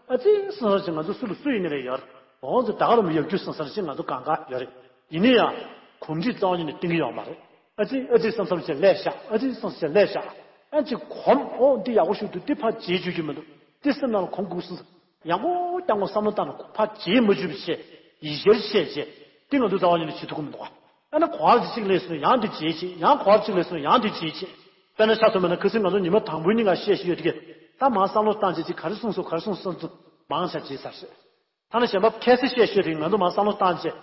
ཨ་ཙི་སང་སང་ཞིག་ང་ཚོ་སུ་ལ་སུ་ཡིན་ནའི་རེད་ཡོད་རེད། འོང་ཙི་ད་ག་རུ་མི་ཡག་རྒྱུ་སང་སང་ཞིག་ང་ཚོ་གང་ག་ཡོད་རེད། ཡིན་ནའི་ཡང་། གོམས་འདྲིས་རྩ་བ་ཉིད་ནས་བསྟེན་གྱི་ཡོད་མ་རེད། ཨ་ཙི་ཨ་ཙི་བསམ་བསམ་བྱས་ལས་བཞག་ཨ་ཙི་བསམ་བསམ་བྱས་ལས་བཞག་ཨ་ཙི་གོམས་ཨོ་འདི་ཡག་པོ་ཞིག་འདུག་འདི་ཕར་བརྗེད་བཅུག་རྒྱུ་མི་འདུག་འདི་སེམས་ནང་ལ་གོམས་དགོས་སོང་ཟེར། ཡག་པོ་རྐྱང་པོ་བསམ་བློ་བཏང་ནས་ཕར་བརྗེད་མ་བཅུག་པ་བྱས་ཡིད་བཞིན་བྱས་བྱས་འདི་ང་ཚོ་རྩ་བ་ཉིད་ནས་བྱེད་ཐུབ་ཀྱི་མི་འདུག་ཨ་ནི་གོ་བ་འདི་གཅིག་སླེབས་སོང་ཡང་འདི་བརྗེད་བྱས་ཡང་གོ་བ་གཅིག་སླེབས་སོང་ཡང་འདི་བརྗེད་བྱས། དཔེར་ན་ཆ་མཚོན་པ་ན་ཁ་སང་ང་ཚོ་ཉི་མ་དང་པོའི་ཉིན་ང་བཤད་ཤེས་ཡོད་དེ་གས་ད་མར་བསམ་བློ་བཏང་བྱས་ཅིག་ག་རེ་གསུངས་སོང་ག་རེ་གསུངས་སོང་ཚོ་མང་ཆ་བརྗེད་ཚར་ཤག་ཐ་ན་གཞན་པ་ཁ་སང་བཤད་ཤེས་དེ་ང་ཚོ་མར་བསམ་བློ་བཏང་བྱས་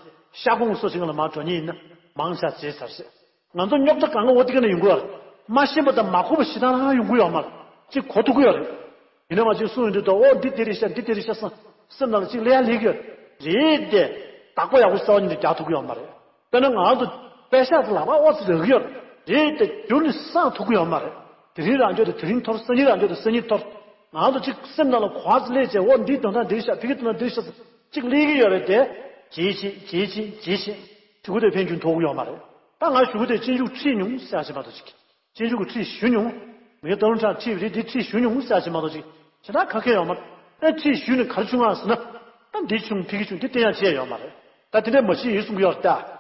ཤ་ཁོང་སོ་ཞིག་ལ་མར་འགྲོ་ཉེན་ཡིན་ན་མང་ཆ་བརྗེད་ཚར་ཤག་ང་ཚོ་རྙོག་དྲ་གང་ག་འོ་དེ་ག་ནས་ཡོང་གི་ཡོད་རེད། མ་ཤེས་པ་དང་མ་གོ་བ་ཞེ་དྲག་ལ་ཡོང་གི་ཡོད་མ་རེད། ཅིག་གོ་ཐུབ་ཀྱི་ཡོད་རེད། ཡིན་ན་མ་ཅིག་གསུང་ཡོང་དུས་ད་ཨོ་འདི་དེ་རེད་ཤག་འདི་དེ་རེད་ཤག་བསམ་སེམས་ནང་ལ་ཅིག་ལས་ཡ་ལས་ཀྱི་ཡོད་རེད་དེ། བདག་པོ་ཡག་པོ་རྩ་བ་ཉིད་ནས་རྒྱག་ཐུབ་ཀྱི་ཡོད་མ་རེད། དཔེར་ན་ང་ཚོ་པད་ཤག་དེ་ལག་པ་ཨོ་ཙི་རག་གི་ཡོད་རེད་དེ་རྒྱུ་ནི་སངས་ཐུབ་ཀྱི་ཡོད་མ་རེད། དེ་རིང་རང་འཇོག་དང་དེ་རིང་འཐོར་སང་ཉིན་རང་འཇོག་དང་སང་ཉིན་འཐོར། ང་ཚོ་ཅིག་སེམས་ནང་ལ་གོ་བ་ཙི་སླེབས་བྱས་ཨོ་འདིའི་དོན་དག་འདི་རེད་ཤག་ཕ་གི་དོན་དག་འདི་རེད་ཤག་ཅིག་སླེབས་ཀྱི་ཡོད་རེད་དེ། བརྗེད་བྱེད་བརྗེད་བྱེད་བརྗེད་བྱེད། དེ་གུ་དེ་ཕན་རྒྱུན་ཐོགས་ཀྱི་ཡོད་མ་རེད། ད་ང་ཞུ་གི་དེ་སྤྱོད་འཇུག་ཁྲིད་མྱོང་ཟེར་ཡ་ཞིག་མ་གཏོགས་ཅིག་སྤྱོད་འཇུག་གི་ཁྲིད་ཞུ་མྱོང་། མི་སྟོན་ཁྲ་ཁྲིད་རེད་དེ་ཁྲིད་ཞུ་མྱོང་ཟེར་ཡ་ཞིག་མ་གཏོགས་ཅིག་བྱེད་ན་ག་གེ་ཡོད་མ་རེད། ཨེ་ཁྲིད་ཞུས་ནས་ག་རེ་བྱུང་ཨ་ཟེར་ན། ད་འདི་བྱུང་ཕ་གི་བྱུང་དེ་བསྟན་ཡ་བྱས་ཡོད་མ་རེད། ད་དེ་འདྲས་མ་བྱེད་ཡིན་གསུང་གི་ཡོད་རེད་ད།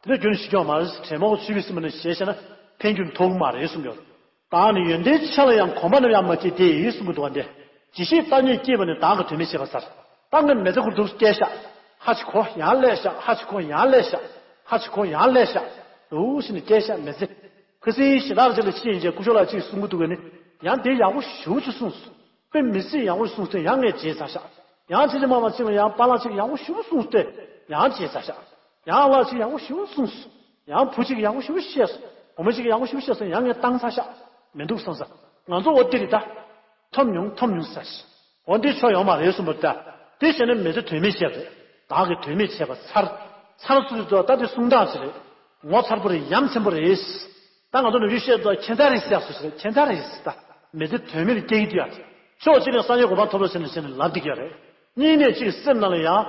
དེ་འདྲས་རྒྱུན་ཞིག་ཡོད་མ་རེད། དྲན་མོ་ཆུ་བའི་སེམས་ནས་བྱས་བྱས་ན་ཕན་རྒྱུན་ཐོགས་ཀྱི་མ་རེད་གསུང་གི་ཡོད་རེད། བདག་ནི་ཡོན་ཏན་ཆ་ལ་ཡང་གོམས་པ་ནམ་ཡང་མ་སྐྱེས་ཏེ་གསུང་གི་འདུག་བ་འདི། ཇི་སྲིད་བདག་ཉིད་སྐྱེས་པ་ནས་བདག་གི་དོན་མེད་བྱས་པ་ཚར། ད་ངས་མི་ཚེ་ཁོར་འདུག་སྐྱེལ་ཤག་ཧ་ཅི་གོ་ཡང་ལས་ཤག་ཧ་ཅི་གོ་ཡང་ལས་ཤག་ཧ་ཅི་གོ་ཡང་ལས་ཤག་འདུག་ཟེར་ནས་སྐྱེལ་ཤག་མི་ཚེ། ཁ་སང་ཞེ་དྲག་ཅིག་ལ་ཕྱིན་རྗེས་སྐུ་ཞབས་ལགས་ཅིག་གསུང་གི་འདུག་ག་ནི། ཡང་དེ་ཡག་པོ་ཞེ་པོ་ཅིག་གསུངས་སོང་། དཔེ་མི་སྲིད་ཡག་པོ་གསུངས་ཏེ་ཡང་ངས་བརྗེད་ཚར་ཤག་ཡང་ཕྱི་ཕྱི་མ་མ་ཅིག་ལ་ཡང་པཱ་ལགས་ཅིག་ཡག་པོ་ཞེ་པོ་གསུངས་ཏེ་ཡང་བརྗེད་ཚར་ཤག་ཡང་ལགས་ཅིག་ཡག་པོ་ཞེ་པོ་གསུངས་སོང་། ཡང་བུ་གཅིག་ཡག་པོ་ཞེ་པོ་བཤད་སོང་། བུ་མོ་གཅིག་ཡག་པོ་ཞེ་པོ་བཤད་སོང་ཡང་ངས་བཏང་ཚར་ཤག་མི་འདུག་བསམ་ས། ང་ཚོ་འོ་དེ་རེད་ད། ཐོབ་མྱོང་ཐོབ་མྱོང་ཟེར། འོ་འདི་ཆོ་ཡོང་མ་རེད་གསུངས་པ་ད། དེ་བྱས་ན་མི་ཚེ་དོན་མེད་བྱས་པ་རེད། བདག་གི་དོན་མེད་བྱས་པ་ཚར། ཚར་སོང་དུས་ད་དེ་གསུང་སྟངས་ཅིག་རེད། ངོ་མཚར་པོ་རེད་ཡ་མཚན་པོ་རེད། ད་ང་ཚོ་ནམ་རྒྱུན་བཤད་དུས་ཁྱད་མཚར་རེད་ཟེར་སོ་ཞེས་ཁྱད་མཚར་རེད་ཟེར་ད། མི་ཚེ་དོན་མེད་ལ་སྐྱེལ་གྱི་འདུག་ཡ། ཕྱོགས་གཅིག་ནས་སངས་རྒྱས་གོ་འཕང་ཐོབ་རོགས་བྱས་ནས་བྱས་ནས་ལབ་བསྡད་ཀྱི་ཡོད་རེད། གཉིས་ནས་གཅིག་སེམས་ནང་ལ་ཡང་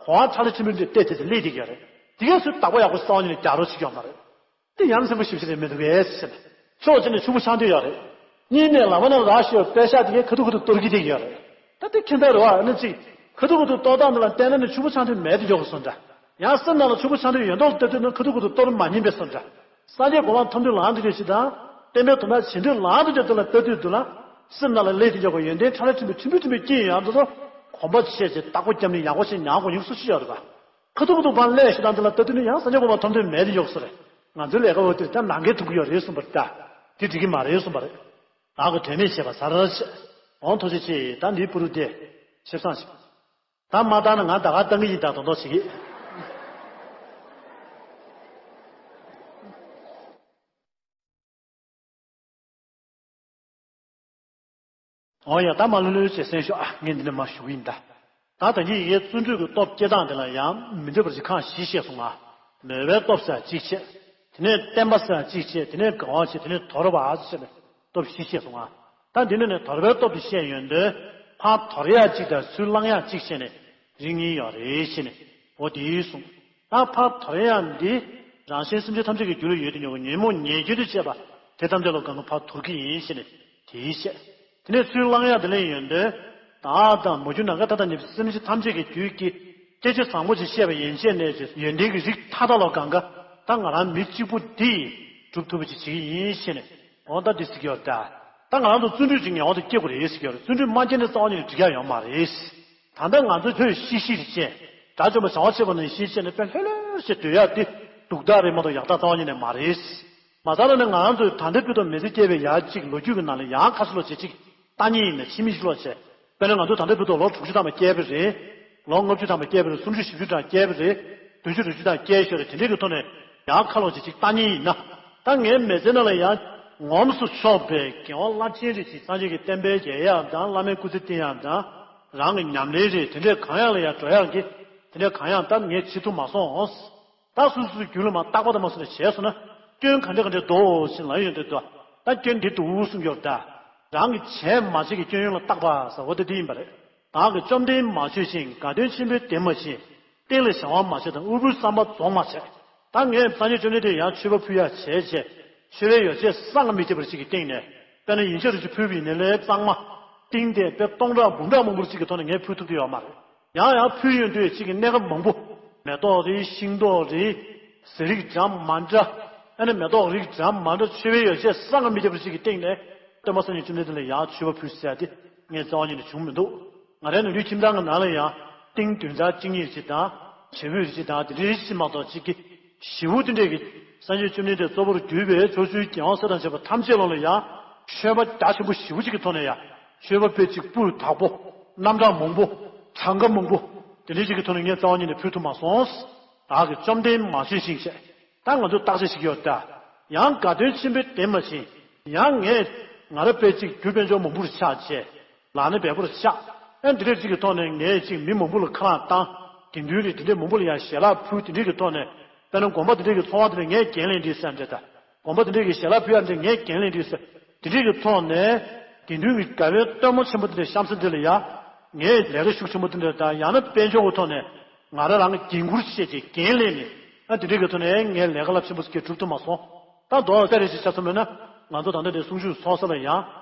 གོ་བ་ཁྲ་ལ་ཆེན་པོའི་འདྲ་བལྟས་བལྟས་ཏེ་སླེབས་བསྡད་ཀྱི་ཡོད་རེད། དེ་གས་ཚོས་བདག་པོ་ཡག་པོ་རྩ་བ་ཉིད་ནས་རྒྱག་རོགས་བྱེད་ཀྱི་ཡོད་མ་རེད། དེ་ཡ་མཚན་པོ་ཞེ་པོ་ཅིག་རེད་མི་འདུག་གས་ཟེར་ནས། ཕྱོགས་གཅིག་ནས་ཕྱུག་པོ་ཆགས་འདོད་ཡོད་རེད། གཉིས་ནས་ལམ་ནང་རག་ཤོས་པད་ཤག་དེ་གས་ཁ་ཐུག་ཁ་ཐུག་གཏོར་གྱི་བསྡད་ཀྱི་ཡོད་རེད། ད་དེ་ཁྱད་མཚར་རེད་བ། ཨ་ནི་གཅིག་ཁ་ཐུག་ཁ་ཐུག་གཏོར་སྟངས་འདི་ལ་བལྟས་ན་ནི་ཕྱུག་པོ་ཆགས་འདོད་མེད་དེ་འཇོག་གི་སོང་འདྲ། ཡང་སེམས་ནང་ལ་ཕྱུག་པོ་ཆགས་འདོད་ཡོད་མདོག་ལ་ལྟ་དུས་ན་ཁ་ཐུག་ཁ་ཐུག་གཏོར་མ་ཉན་པའི་སོང་འདྲ། སངས་རྒྱས་གོ་འཕང་ཐོབ་འདོད་ལངས་འདུག་ཅེས་དང་། བསྟན་པའི་དོན་དག་བྱེད་འདོད་ལངས་འདུག་ཅེས་དེ་ལ་ལྟ་དུས་དུ་ལ། སེམས་ནང་ལ་ལས་དེ་འཇོག་པ་ཡོན་ཏན་ཁྲ་ལ་ཆེན་པོ་ཆེན་པོ་ཆེན་པོ་སྐྱེས་ཡོང་དུས་ལ། གོམ་པ་ཆེ་ཆེ་བདག་པོ་བརྒྱབ་ནས་ཡག་པོ་ཞིག་ཉར་དགོས་ཡོང་སུ་ཞིག་ཡོད་རེད་པ། ཁ་ཐུག་ཁ་ཐུག་ཕར་སླེབས་ཤིག་དང་དེ་ལ་ལྟ་དུས་ནི་ཡང་སངས་རྒྱས་གོ་འཕང་ཐོབ་འདོད་མེད་དེ་འཇོག་སོ་རེད། ང་ཚོའི་ལས་ཀ་འོ་དེར་ད་ནང་འགལ་ཐུག་གི་ཡོད་རེད་གསུངས་པ་རེད་ད། དེ་འགྲིག་གི་མ་རེད་གསུངས་པ་རེད། བདག་གི་དོན་མེད་བྱས་པ་ཟ་ར་ཆེ། འོང་ཐུགས་རྗེ་ཆེ། ད་འདིའི་པུ་རུ་དེ། ཆེ་བསང་ཞིག་ད་མ་བཏང་ན་ང་ད་ག་བཏང་གི་ཡིན་ད་དོན་དག་བྱེད་ཀྱི། འོ་ཡ་ད་མ་ལྷོད་ལྷོད་བྱས་གསན་ཤོག་ཨ་ངས་འདི་ནས་མར་ཞུ་གི་ཡིན་ད། ད་ད་གིན་ཡི་གེ་བརྩོན་འགྲུས་ཀྱི་སྟོབས་སྐྱེ་སྟངས་དེ་ལ་ཡང་མི་འདོད་པ་ཞིག་ཁག་བཞི་བཤད་སོང་ང་། མོས་པའི་སྟོབས་ཟེར་གཅིག་བཤད། དེ་ནས་བརྟན་པ་ཟེར་གཅིག་བཤད། དེ་ནས་དགའ་བ་བཤད། དེ་ནས་དོར་བ་ཟེར་ནས་སྟོབས་བཞི་བཤད་སོང་ང་། ད་འདི་ནས་ནས་དོར་བའི་སྟོབས་དེ་བཤད་ཡོང་དུས་ཕར་དོར་ཡག་གཅིག་དང་ཚུར་བླང་ཡག་གཅིག་བཤད་ནས་རིགས་གཉིས་ཡོད་རེད་བཤད་ནས་འོ་དེ་གསུངས། ད་ཕར་དོར་ཡག་འདི་རང་གཞན་སེམས་ཅན་ཐམས་ཅད་ཀྱི་རྒྱུད་ལ་ཡོད་དུ་ཡོད་པའི་ཉོན་མོངས་ཉེས་སྐྱོན་དུ་བྱས་པ་དེ་ཐམས་ཅད་ལ་གང་ག་ཕར་དོར་གྱི་ཡིན་བཤད་ནས་དེ་བཤད། དེ་ནས་ཚུར་བླང་ཡག་དེ་ལས་ཡོན་ཏན། བདག་དང་མ་གྱུར་ནམ་མཁའ་མཐའ་དག་གནས་པའི་སེམས་ཅན་ཐམས་ཅད་ཀྱི་རྒྱུད་ཀྱི་སྐྱེ་མཆེད་བཟང་པོ་ཅིག་བཤད་པ་ཡན་ཆད་ནས་ཀྱི་ཡོན་ཏན་གྱི་རིགས་མཐའ་དག་ལ་གང་ག་ད་ང་རང་མི་གཅིག་པུ་འདི་ཡིས་སྒྲུབ་ཐུབ་པ་ཅིག་བྱེད་ཀྱི་ཡིན་ཞེས་ནས་འོ་ད་འདི་ཟེར་གྱི་ཡོད་ད། ད་ང་རང་ཚོ་བརྩོན་འགྲུས་ཀྱི་ངལ་བ་དེ་སྐྱེ་དགོས་རེད་ཟེར་གྱི་ཡོད་རེད། བརྩོན་འགྲུས་མ་སྐྱེས་ན་རྩ་བ་ཉིད་ནས་འགྲིག་ཡ་ཡོད་མ་རེད། ད་ལྟ་ང་ཚོའི་བོད་ཤི་ཤི་རེ་བྱས། དགྲ་བཅོམ་པ་བྱ་བ་ཆེ་བ་ནང་བཞིན་བྱས་ནས་དཔེ་ལྷོད་ལྷོད་བྱས་སྡོད་ཡ་དེ་སྡུག་རྟགས་རེད་མ་གཏོགས་ཡག་རྟགས་རྩ་བ་ཉིད་ནས་མ་རེད། མ་རྩ་ལ་ནི་ང་རང་ཚོས་ད་ལྟའི་བར་དུ་མི་ཚེ་སྐྱེལ་བའི་ཡ་གཅིག་ལོ་རྒྱུས་ཀྱི་ནང་ལ་ཡང་ཁ་ཤས་ལོ་བྱེད་ཅིག་ལྟ་ཉིན་ཡིན་ན་ཕྱི་མི་ཞིག་ལོ་བྱེད། དཔེར་ན་ང་ཚོ་ད་ལྟའི་བར་དུ་ལོ་དྲུག་ཅུ་ཐམ་པ་བསྐྱལ་བ་རེད། ལོ་ལྔ་བཅུ་ཐམ་པ་བསྐྱལ་བ་རེད། སུམ་ཅུ་བཞི་བཅུ་ཐམ་བསྐྱལ་བ་རེད། བདུན་ཅུ་དྲུག་ཅུ་ཐམ་བསྐྱལ་ཤོར་རེད། དེ་འདྲའི་གི་ཐོག་ནས་ཡང་ཁ་ལོ་བྱེད་ཅིག་ལྟ་ཉིན་ཡིན་ན། ད་ངའི་མི་ཚེ་ནང་ལ་ཡང་ངོམས་སུ་ཆོག་པའི་དགེ་བ་རླབས་ཆེན་རེ་ཞིག་སངས་རྒྱས་ཀྱི་བསྟན་པ་རྒྱས་ཡག་དང་བླ་མའི་སྐུ་ཚེ་བརྟན་ཡག་དང་། རང་གི་ཉམས་ལེན་རེ་དེ་འདྲའི་གང་ཡག་ལ་ཡང་འགྲོ་ཡག་གི་དེ་འདྲའི་གང་ཡག་ད་ངས་བྱེད་ཐུབ་མ་སོང་། ད་སོ་སོའི་རྒྱུད་ལ་མ་བརྟག་པ་དང་མ་སོང་ནས་བྱས་སོང་ན་སྐྱོན་ག་འདྲ་ག་འདྲ་འདུག་ཟེར་ལབ་ཡོང་དུས། ད་སྐྱོན་འདི་འདུག་གསུང་རྒྱུར་ད། རང་གི་བྱས་མ་བྱས་ཀྱི་སྐྱོན་ཡོན་ལ་བརྟག་པ་ཟེར་བ་དེ་འདི་ཡིན་པ་རེད། བདག་གིས་བཅོམ་ལྡན་མ་མཆོད་ཅིང་། དགའ་སྟོན་ཆེན་པོའི་དེ་མ་བྱིན། སྟེང་ལ་བྱ་བ་མ་བྱས་དང་། དབུལ་པོའི་བསམ་པ་རྫོགས་མ་བྱས། ད་ངས་སངས་རྒྱས་བཅོམ་ལྡན་འདས་ཡང་མཆོད་པ་ཕུལ་ཡག་བྱས་བྱས། མཆོད་པའི་ཡོ་བྱད་བསམ་གྱིས་མི་ཁྱབ་པ་ཅིག་གི་སྟེང་ནས། དཔེར་ན་ཡིན་ཆོས་རེ་ཅིག་ཕུལ་བ་ཡིན་ནའི་ལས་གཙང་མ། ཏིང་དེ་དཔེ་སྟོང་ཕྲག་འབུམ་ཕྲག་མང་པོ་ཅིག་གི་ཐོག་ནས་ངས་ཕུལ་ཐུབ་ཀྱི་ཡོད་མ་རེད། ཡང་ཡང་ཕུལ་ཡོང་དུས་གཅིག་གི་གནས་སྐབས་མང་པོ། མེ་ཏོག་རེད། ཤིང་ཏོག་རེད། ཟས་རིགས་འདྲ་མི་འདྲ། ཨ་ནི་མེ་ཏོག་རིགས་འདྲ་མི་འདྲ། མཆོད་པའི་ཡོ་བྱད་བསམ་གྱིས་མི་ཁྱབ་པ་ཅིག་གི་སྟེང་ནས་སྟོན་པ་སངས་རྒྱས་བཅོམ་ལྡན་འདས་ལ་ཡང་མཆོད་པ་ཕུལ་ཟེར་ཡ་དེ་ངས་རྩ་བ་ཉིད་ནས་བྱུང་མི་འདུག་ང་རའི་ནུས་རྒྱུའི་ཁྱིམ་ཚང་གི་ནང་ལ་ཡང་ཏིང་བདུན་ཚར་གཅིག་གཉིས་ཅིག་དང་། བྱེ་འུད་ཅིག་དང་དེ་འདྲའི་ཅིག་མ་གཏོགས་གཅིག་གི་ཞེ་པོ་དེ་འདྲས་ཀྱི། སངས་རྒྱས་བཅོམ་ལྡན་འདས་གཙོ་བོར་གྱུར་པའི་ཕྱོགས་བཅུའི་རྒྱལ་བ་སྲས་དང་བཅས་པ་ཐམས་ཅད་ལ་ཡང་མཆོད་པ་རྒྱ་ཆེན་པོ་ཞེ་པོ་ཅིག་གི་ཐོག་ནས་ཡང་མཆོད་པ་དཔེ་གཅིག་སྤུས་དག་པོ། རྣམ་གྲངས་མང་པོ། གྲངས་ཀ་མང་པོ། དེ་འདྲའི་ཅིག་གི་ཐོག་ནས་ངས་རྩ་བ་ཉིད་ནས་ཕུལ་ཐུབ་མ་སོང་། བདག་གིས་བཅོམ་ལྡན་མ་མཆོད་ཅིང་བཤད། ད་ང་ཚོས་བརྟག་དཔྱད་བྱེད་ཀྱི་ཡོད་ད། ཡང་དགའ་སྟོན་ཆེན་པོའི་དེ་མ་བྱིན། ཡང་ངས་ང་རང་དཔེ་གཅིག་རྒྱུ་དཔལ་འབྱོར་མང་པོ་རུ་ཆགས་བྱས། ལག་ནས་འབེལ་པོར་བཞག་ཨེ་འདི་འདྲས་ཅིག་གི་ཐོག་ནས་ངས་ཅིག་མི་མང་པོ་ལ་ཁ་ལག་བཏང་། དགེ་འདུན་རེ་འདི་འདྲས་མང་པོ་ལ་ཡང་ཞལ་ལག་ཕུལ། དེ་འདྲས་ཀྱི་ཐོག་ནས་དཔེར་ན་དགོན་པ་འདི་འདྲས་ཀྱི་འཚོ་བ་འདི་འདྲས་ངས་འགན་ལེན་འདི་ཟེར་འདྲ་ད། དགོན་པ་འདི་འདྲས་ཀྱི་ཞལ་ལག་ཕུལ་ཡ་འདི་ངས་འགན་ལེན་འདི་ཟེར། དེ་འདྲས་ཀྱི་ཐོག་ནས་དགེ་འདུན་གྱི་དགའ་བའི་སྟོན་མོ་ཆེན་པོ་འདི་འདྲས་བཤམས་ས་འདི་ལ་ཡ་ངས་ལས་ཀ་ཤུགས་ཆེན་པོ་འདི་འདྲས་ད་ཡང་ན་དཔལ་འབྱོར་གྱི་ཐོག་ནས་ང་རང་རང་གི་འགན་འཁུར་བྱས་ཏེ་འགན་ལེན་ནས་ཨ་དེ་འདྲས་ཀྱི་ཐོག་ནས་ངས་ལས་ཀ་རླབས་ཆེན་པོ་ཞིག་སྒྲུབ་ཐུབ་མ་སོང་། ད་མདོ་ལ་ཏོག་ཙམ་ཞིག་ཆ་མཚོན་པ་ན་ང་ཚོ་ད་ལྟ་འདིར་གསུང་ཆོས་ཚོགས་ས་ལ་ཡང་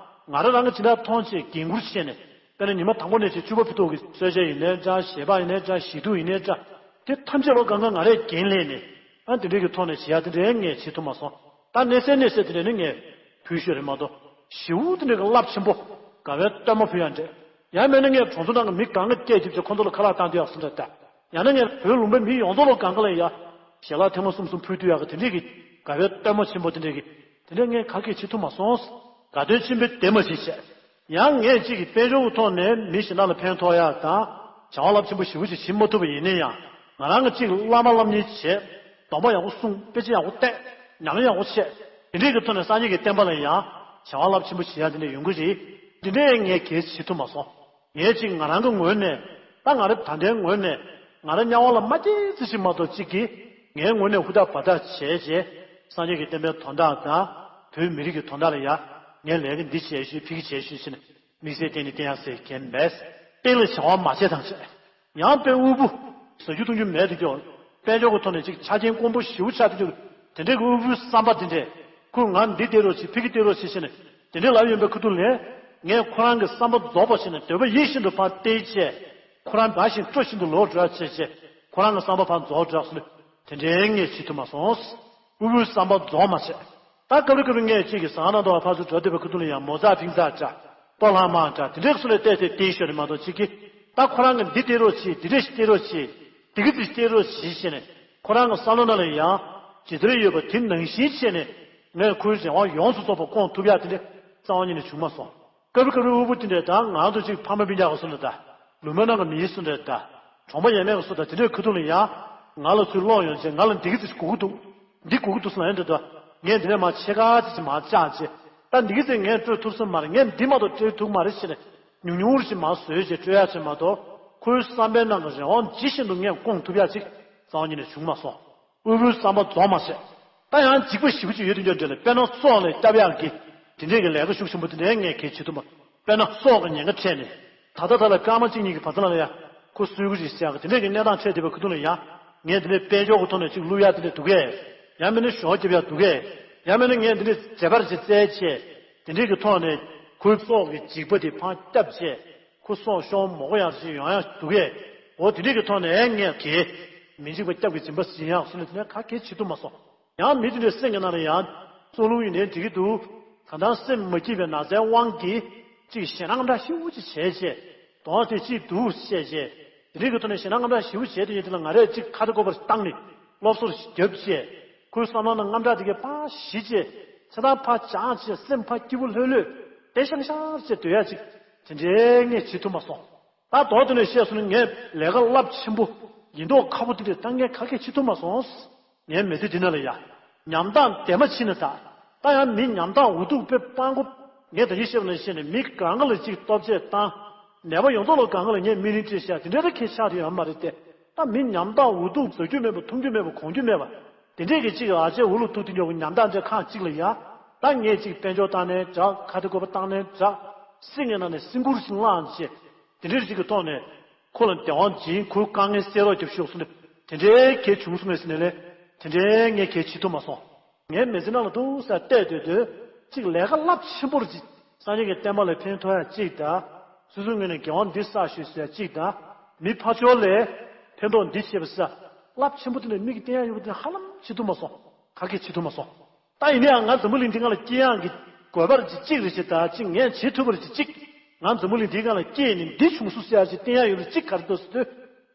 ང་རང་རང་གི་ཇི་ལྟར་མཐོང་ཆེད་འགན་འཁུར་བྱས་ནས། དཔེར་ན་ཉི་མ་དང་པོ་ནས་བྱས་ཕྱུ་པ་ཕུ་ཐུག་གི་གསོལ་ཇ་ཡིན་ནའི་འདྲ། ཞལ་འབག་ཡིན་ནའི་འདྲ། ཞལ་ཐུག་ཡིན་ནའི་འདྲ། དེ་ཐམས་ཅད་ལོ་གང་ག་ང་རས་འགན་ལེན་ནས་ཨ་དེ་འདྲའི་གི་ཐོག་ནས་བྱེད་ཡ་དེ་འདྲའི་ངས་བྱེད་ཐུབ་མ་སོང་། ད་གནས་ཚད་གནས་ཚད་དེ་འདྲ་ནི་ངས་ཕུལ་ཤོད་རེད་མ་གཏོགས་ཞེ་པོ་དེ་འདྲའི་གི་རླབས་ཆེན་པོ་དགའ་བའི་སྟོན་མོ་ཕུལ་ཡ་འདྲ། ཡང་མིན་ན་ངས་གྲོང་ཚོ་ནང་གི་མི་གང་ག་སྐད་རྒྱབ་བྱས་ཁོ་ཚོ་ལ་ཁ་ལག་བཏང་དུས་ཡག་སོང་འདྲ་ལྟ། ཡང་ན་ངས་བོད་ལུང་པའི་མི་ཡོངས་རྫོགས་ལོ་གང་ག་ལ་ཡ་ཞལ་ལག་ཐེངས་མ་གསུམ་གསུམ་ཕུལ་དུས་ཡག་གི་དེ་འདྲའི་གི་དགའ་བའི་སྟོན་མོ་ཆེན་པོ་དེ་འདྲའི་གི་དེ་འདྲའི་ངས་ག་གེ་བྱེད་ཐུབ་མ་སོང་། དགའ་སྟོན་ཆེན་པོའི་དེ་མ་བྱེད་བྱས། ཡང་ངས་གཅིག་གི་དཔལ་འབྱོར་གྱི་ཐོག་ནས་མི་གཞན་དག་ལ་ཕན་ཐོགས་ཡག་དང་བྱ་བ་རླབས་ཆེན་པོ་ཞེ་པོ་ཅིག་བྱེད་མ་ཐུབ་པ་ཡིན་ན་ཡང་ང་རང་གི་གཅིག་བླ་མ་བསླབ་གཉེར་བྱས། སྡོམ་པ་ཡག་པོ་བསྲུངས། དཔེ་ཆ་ཡག་པོ་བལྟས། ཉམས་ལེན་ཡག་པོ་བྱས། དེ་འདྲའི་གི་ཐོག་ནས་སངས་རྒྱས་ཀྱི་བསྟན་པ་ལ་ཡང་བྱ་བ་རླབས་ཆེན་པོ་བྱེད་ཡག་དེ་འདྲ་ཡོང་གི་རེད། དེ་འདྲའི་ངས་གལ་བྱེད་ཐུབ་མ་སོང་། ངས་གཅིག་ང་རང་གི་ངོས་ནས་ད་ང་རང་ད་ལྟའི་ངོས་ནས་ང་རང་དམྱལ་བ་ལ་མ་སྐྱེས་ཙི་ཞིག་མ་གཏོགས་གཅིག་གིས་ངའི་ངོས་ནས་ཧུར་ཐག་འབད་ཐག་བྱས་བྱས་སངས་རྒྱས་ཀྱི་བསྟན་པའི་དོན་དག་དང་བོད་མི་རིགས་ཀྱི་དོན་དག་ལ་ཡང་ངས་ལས་ཀ་འདི་བྱས་ཤོད་ཕ་གི་བྱས་ཤོད་ཟེར་ནས། དམིགས་བསལ་གཏན་ནས་བསྟན་ཡག་ཟེར་མཁན་མེད། སྟེང་ལ་བྱ་བ་མ་བྱས་དང་བཅས། ཡང་དཔེ་དབུལ་པོ། ཟ་རྒྱུ་འཐུང་རྒྱུ་མེད་དེ་ཀྱང་། དཔལ་འབྱོར་གྱི་ཐོག་ནས་ཅིག་ཆ་རྐྱེན་དཀོན་པོ་ཞེ་པོ་ཆགས་དེ་ཀྱང་། དེ་འདྲའི་གི་དབུལ་པོའི་བསམ་པ་དེ་འདྲས། ཁོས་ང་འདི་སྟེར་རོགས་བྱེད། ཕ་གི་སྟེར་རོགས་བྱེད་ཟེར་ནས། དེ་འདྲས་ལབ་ཡོང་པའི་ཁ་ཐུག་ལ། ངས་ཁོ་རང་གི་བསམ་པ་རྫོགས་པ་བྱས་ནས་འདོད་པ་ཡིད་བཞིན་དུ་ཕར་སྟེར་བྱས། ཁོ་རང་འབའ་ཞིག་སྤྲོ་བཞིན་དུ་ལོག་འགྲོ་ཡག་བྱས་བྱས། ཁོ་རང་གི་བསམ་པ་ཕར་རྫོགས་འགྲོ་ཡག་སོང་ནས། དེ་འདྲའི་ངས་བྱེད་ཐུབ་མ་སོང་། དབུལ་པོའི་བསམ་པ་རྫོགས་མ་བྱས། ད་སྐབས་རེ་སྐབས་རེ་ངས་གཅིག་གི་ཟ་ཁང་ནང་དུ་ཕར་ཚུར་འགྲོ་བསྡད་པའི་ཁ་ཐུག་ལ་ཡང་མོ་ཙག་ཕིང་ཙག་འདྲ། ལྟོ་ལྷག་མ་འདྲ་དེ་འདྲའི་སུ་ལ་བལྟས་ཏེ་བལྟས་ཤོར་རེད་མ་གཏོགས་གཅིག་གིས། ད་ཁོ་རང་གིས་འདི་སྟེར་རོགས་བྱེད། འདི་འདྲ་ཞིག་སྟེར་རོགས་བྱེད། འདི་གི་འདི་སྟེར་རོགས་བྱེད་ཟེར་ནས། ཁོ་རང་གི་བསམ་བློ་ནང་ལ་ཡང་ཇི་ལྟར་ཡོད་པ་དེ་ནང་བཞིན་བྱས་ནས། ངས་ཁོའི་རེ་བ་ཡོངས་སུ་རྫོགས་པ་སྐོང་ཐུབ་ཡག་དེ་འདྲ་རྩ་བ་ཉིད་ནས་བྱུང་མ་སོང་། སྐབས་རེ་སྐབས་རེ་དབུལ་པོ་དེ་འདྲས་དང་ང་ཚོ་གཅིག་ཕ་མ་སྤུན་ཀྱག་གི་སུ་འདྲ་དང་། ལུང་པ་ནང་གི་མིའི་སུ་འདྲ་དང་། གྲོང་པ་ཡས་མས་ཀྱི་སུ་དང་དེ་འདྲའི་ཁ་ཐུག་ལ་ཡང་། ང་ལ་ཚུར་སློག་ཡོང་བྱས་ང་ལ་འདི་གི་ཚིག་དགོས་ཀྱི་འདུག་འདི་དགོས་ཀྱི་འདུག་ཟེར་ལབ་ཡོང་དུས། ངས་འདི་ནས་མར་ཕྱེད་ཀ་ཅིག་ཅིག་མར་བཅག་བྱས། ད་འདི་གི་ཚིག་ངས་སྤྲོད་ཐུབ་ས་མ་རེད། ངས་འདི་མ་གཏོགས་སྤྲོད་ཐུབ་མ་རེད་ཟེར་ནས། ཉུང་ཉུང་རེ་ཞིག་མར་བཟོས་བྱས་སྤྲོད་ཡག་བྱས་མ་གཏོགས། ཁོའི་བསམ་པའི་ནང་གི་རེ་བ་ཇི་བཞིན་དུ་ངས་སྐོང་ཐུབ་ཡག་ཅིག་རྩ་བ་ཉིད་ནས་བྱུང་མ་སོང་། དབུལ་པོའི་བསམ་པ་རྫོགས་མ་བྱས། ད་ཡང་འཇིགས་པ་ཞེ་པོ་ཅིག་ཡོད་དུས་འདྲ་ལ། དཔེར་ན་སྲོག་ལ་སྐྱབས་ཡག་གི་དེ་འདྲའི་གི་ལས་ཀ་ཤུགས་ཆེན་པོ་དེ་འདྲའི་ངས་གལ་ཆེ་ཐུབ་མ། དཔེར་ན་སྲོག་གི་ཉེན་ཁ་འཕྲད་ནས། ད་ལྟ་ད་ལ་སྐར་མ་གཅིག་གཉིས་ཀྱི་བར་མཚམས་ལ་ཡང་ཁོ་གསོད་ཀྱི་རེད་ཟེར་ཡག་གི་དེ་འདྲའི་གི་གནས་སྟངས་འཕྲད་བསྡད་པའི་ཁ་ཐུག་ལ་ཡང་། ངས་དེ་འདྲའི་དཔལ་འབྱོར་གྱི་ཐོག་ནས་ཅིག་བླུག་ཡག་དེ་འདྲ་འདུག་གས། ཡང་མིན་ན་ཞོ་རྒྱབ་ཡག་འདུག་གས། ཡང་མིན་ན་ངས་དེ་འདྲའི་མཛེས་པར་ཅིག་བཙལ་བྱས། དེ་འདྲའི་གི་ཐོག་ནས་ཁོའི་སྲོག་གི་འཇིགས་པ་དེ་ཕར་བསྐྱབས་བྱས། ཁོ་སྲོག་ཤོར་མ་དགོས་ཡག་ཅིག་ཡོང་ཡག་འདུག་གས། འོ་དེ་འདྲའི་གི་ཐོག་ནས་ངས་གས། མི་འཇིགས་པ་སྐྱབས་ཀྱི་སྦྱིན་པ་ཟིན་ཡག་སོང་ནས་དེ་ནས་ག་གེ་བྱེད་ཐུབ་མ་སོང་། ཡང་མི་དེ་འདྲའི་སེམས་ཀྱི་ནང་ལ་ཡང་། སྲོག་རླུང་ཡིན་ནའི་འགྲིག་གི་འདུག་གང་ལྟར་སེམས་མ་སྐྱིད་པའི་ན་ཚའི་དབང་གིས་ཅིག་ཞེད་སྣང་དངངས་སྐྲག་ཞེ་པོ་ཅིག་བྱས་བྱས། གདོང་དེ་ཅིག་སྡུག་བྱས་བྱས། དེ་རིགས་ཀྱི་ཐོག་ནས་ཞེད་སྣང་དངངས་སྐྲག་ཞེ་པོ་བྱས་དུས་ཡིན་དེ་ལ་ང་རས་ཅིག་ཁ་ཏ་ཀོ་པར་བཏང་ནས་སློབ་གསོར་བརྒྱབ་བྱས། ཁོའི་བསམ་བློ་ནང་དངངས་སྐྲག་དེ་གས་ཕར་ཞི་བྱས། ཚེ་ཐར་ཕར་སྦྱངས་བྱས། སེམས་ཕར་སྐྱིད་པོ་ལྷོད་ལྷོད་བདེ་ཤང་ཤང་བྱས་སྡོད་ཡ་ཅིག་དེ་འདྲའི་ངས་བྱེད་ཐུབ་མ་སོང་། ད་མདོར་བསྡུས་ནས་བཤད་སོང་ན་ངས་ལས་ཀ་རླབས་ཆེན་པོ་ཡིན་མདོག་ཁ་པོ་དེ་འདྲས་ད་ངས་ག་གེ་བྱེད་ཐུབ་མ་སོང་། ངའི་མི་ཚེ་འདི་ནང་ལ་ཡ། ཉམ་ཐག་དེ་མ་ཕྱིན་ན་ད། ད་ཡང་མི་ཉམ་ཐག་འུ་ཐུག་དཔེ་སྤང་གོ། ངས་ད་གིན་བཤད་པ་ནང་བཞིན་ནས་མི་གང་ག་ལ་ཅིག་ལྟོ་ཆས་བཏང་། ནད་པ་ཡོངས་རྫོགས་ལ་གང་ག་ལ་ངས་སྨན་རིན་སྤྲད་བཞག་དེ་འདྲའི་ད་ཁེ་ཆགས་དེ་ཡོད་མ་རེད་དེ། ད་མི་ཉམ་ཐག་འུ་ཐུག་ཟ་རྒྱུ་མེད་པ་འཐུང་རྒྱུ་མེད་པ་གོན་རྒྱུ་མེད་པ། དེ་འདྲས་ཀྱི་ཅིག་ཨ་ཅེ་འུ་ལུ་ཐུག་དེ་འཇོག་གི་ཉམ་ཐག་འདྲ་ཁག་ཅིག་ལ་ཡ། ད་ངས་ཅིག་དཔལ་འབྱོར་བཏང་ནས་འདྲ་ཁ་ཏ་ཀོ་པ་བཏང་ནས་འདྲ། སེམས་ཀྱི་ནང་ནས་སེམས་ཁུར་ཞིག་བླངས་བྱས། དེ་འདྲའི་ཅིག་གི་ཐོག་ནས། ཁོ་ལ་བདེ་བ་སྦྱིན། ཁོའི་དཀའ་ངལ་སེལ་རོགས་རྒྱབ་ཤོག་གསུངས་ནས་དེ་འདྲའི་གལ་བྱུང་སོང་ངས་ཟེར་ནས་ལས་དེ་འདྲའི་ངས་གལ་བྱེད་ཐུབ་མ་སོང་། ངའི་མི་ཚེ་ནང་ལ་ཏོག་ཙམ་བལྟས་སྡོད་དུས་གཅིག་ལས་ཀ་རླབས་ཆེན་པོ་རེ་ཅིག་སངས་རྒྱས་ཀྱི་བསྟན་པ་ལ་ཕན་ཐོགས་ཡ་གཅིག་དང་། སོ་སོའི་ངོས་ནས་དགེ་བ་འདི་བསགས་ཤོག་ཟེར་ཡ་གཅིག་དང་། མི་ཕར་ཕྱོགས་ལ་ཕན་ཐོགས་འདི་བྱེད་པ་ཟེར་རླབས་ཆེན་པོ་དེ་འདྲ་མིག་གིས་བསྟན་ཡ་ཡོད་པ་དེ་ཧ་ལམ་བྱེད་ཐུབ་མ་སོང་། ག་གེ་བྱེད་ཐུབ་མ་སོང་། ད་ཡིན་ན་ཡང་ང་འཛམ་བུ་གླིང་འདི་སྒང་ལ་སྐྱེ་ཡག་གི་དགོས་པ་རེ་ཅིག་གཅིག་རེ་ཞིག་དང་གཅིག་ངས་བྱེད་ཐུབ་པ་རེ་ཅིག་གཅིག་ང་འཛམ་བུ་གླིང་འདིའི་སྒང་ལ་སྐྱེས་ནས་འདི་བྱུང་སོང་ཟེར་ཡ་ཅིག་བསྟན་ཡ་ཡོད་རེད་ཅིག་ག་རེ་འདུག་ཟེར་དུས།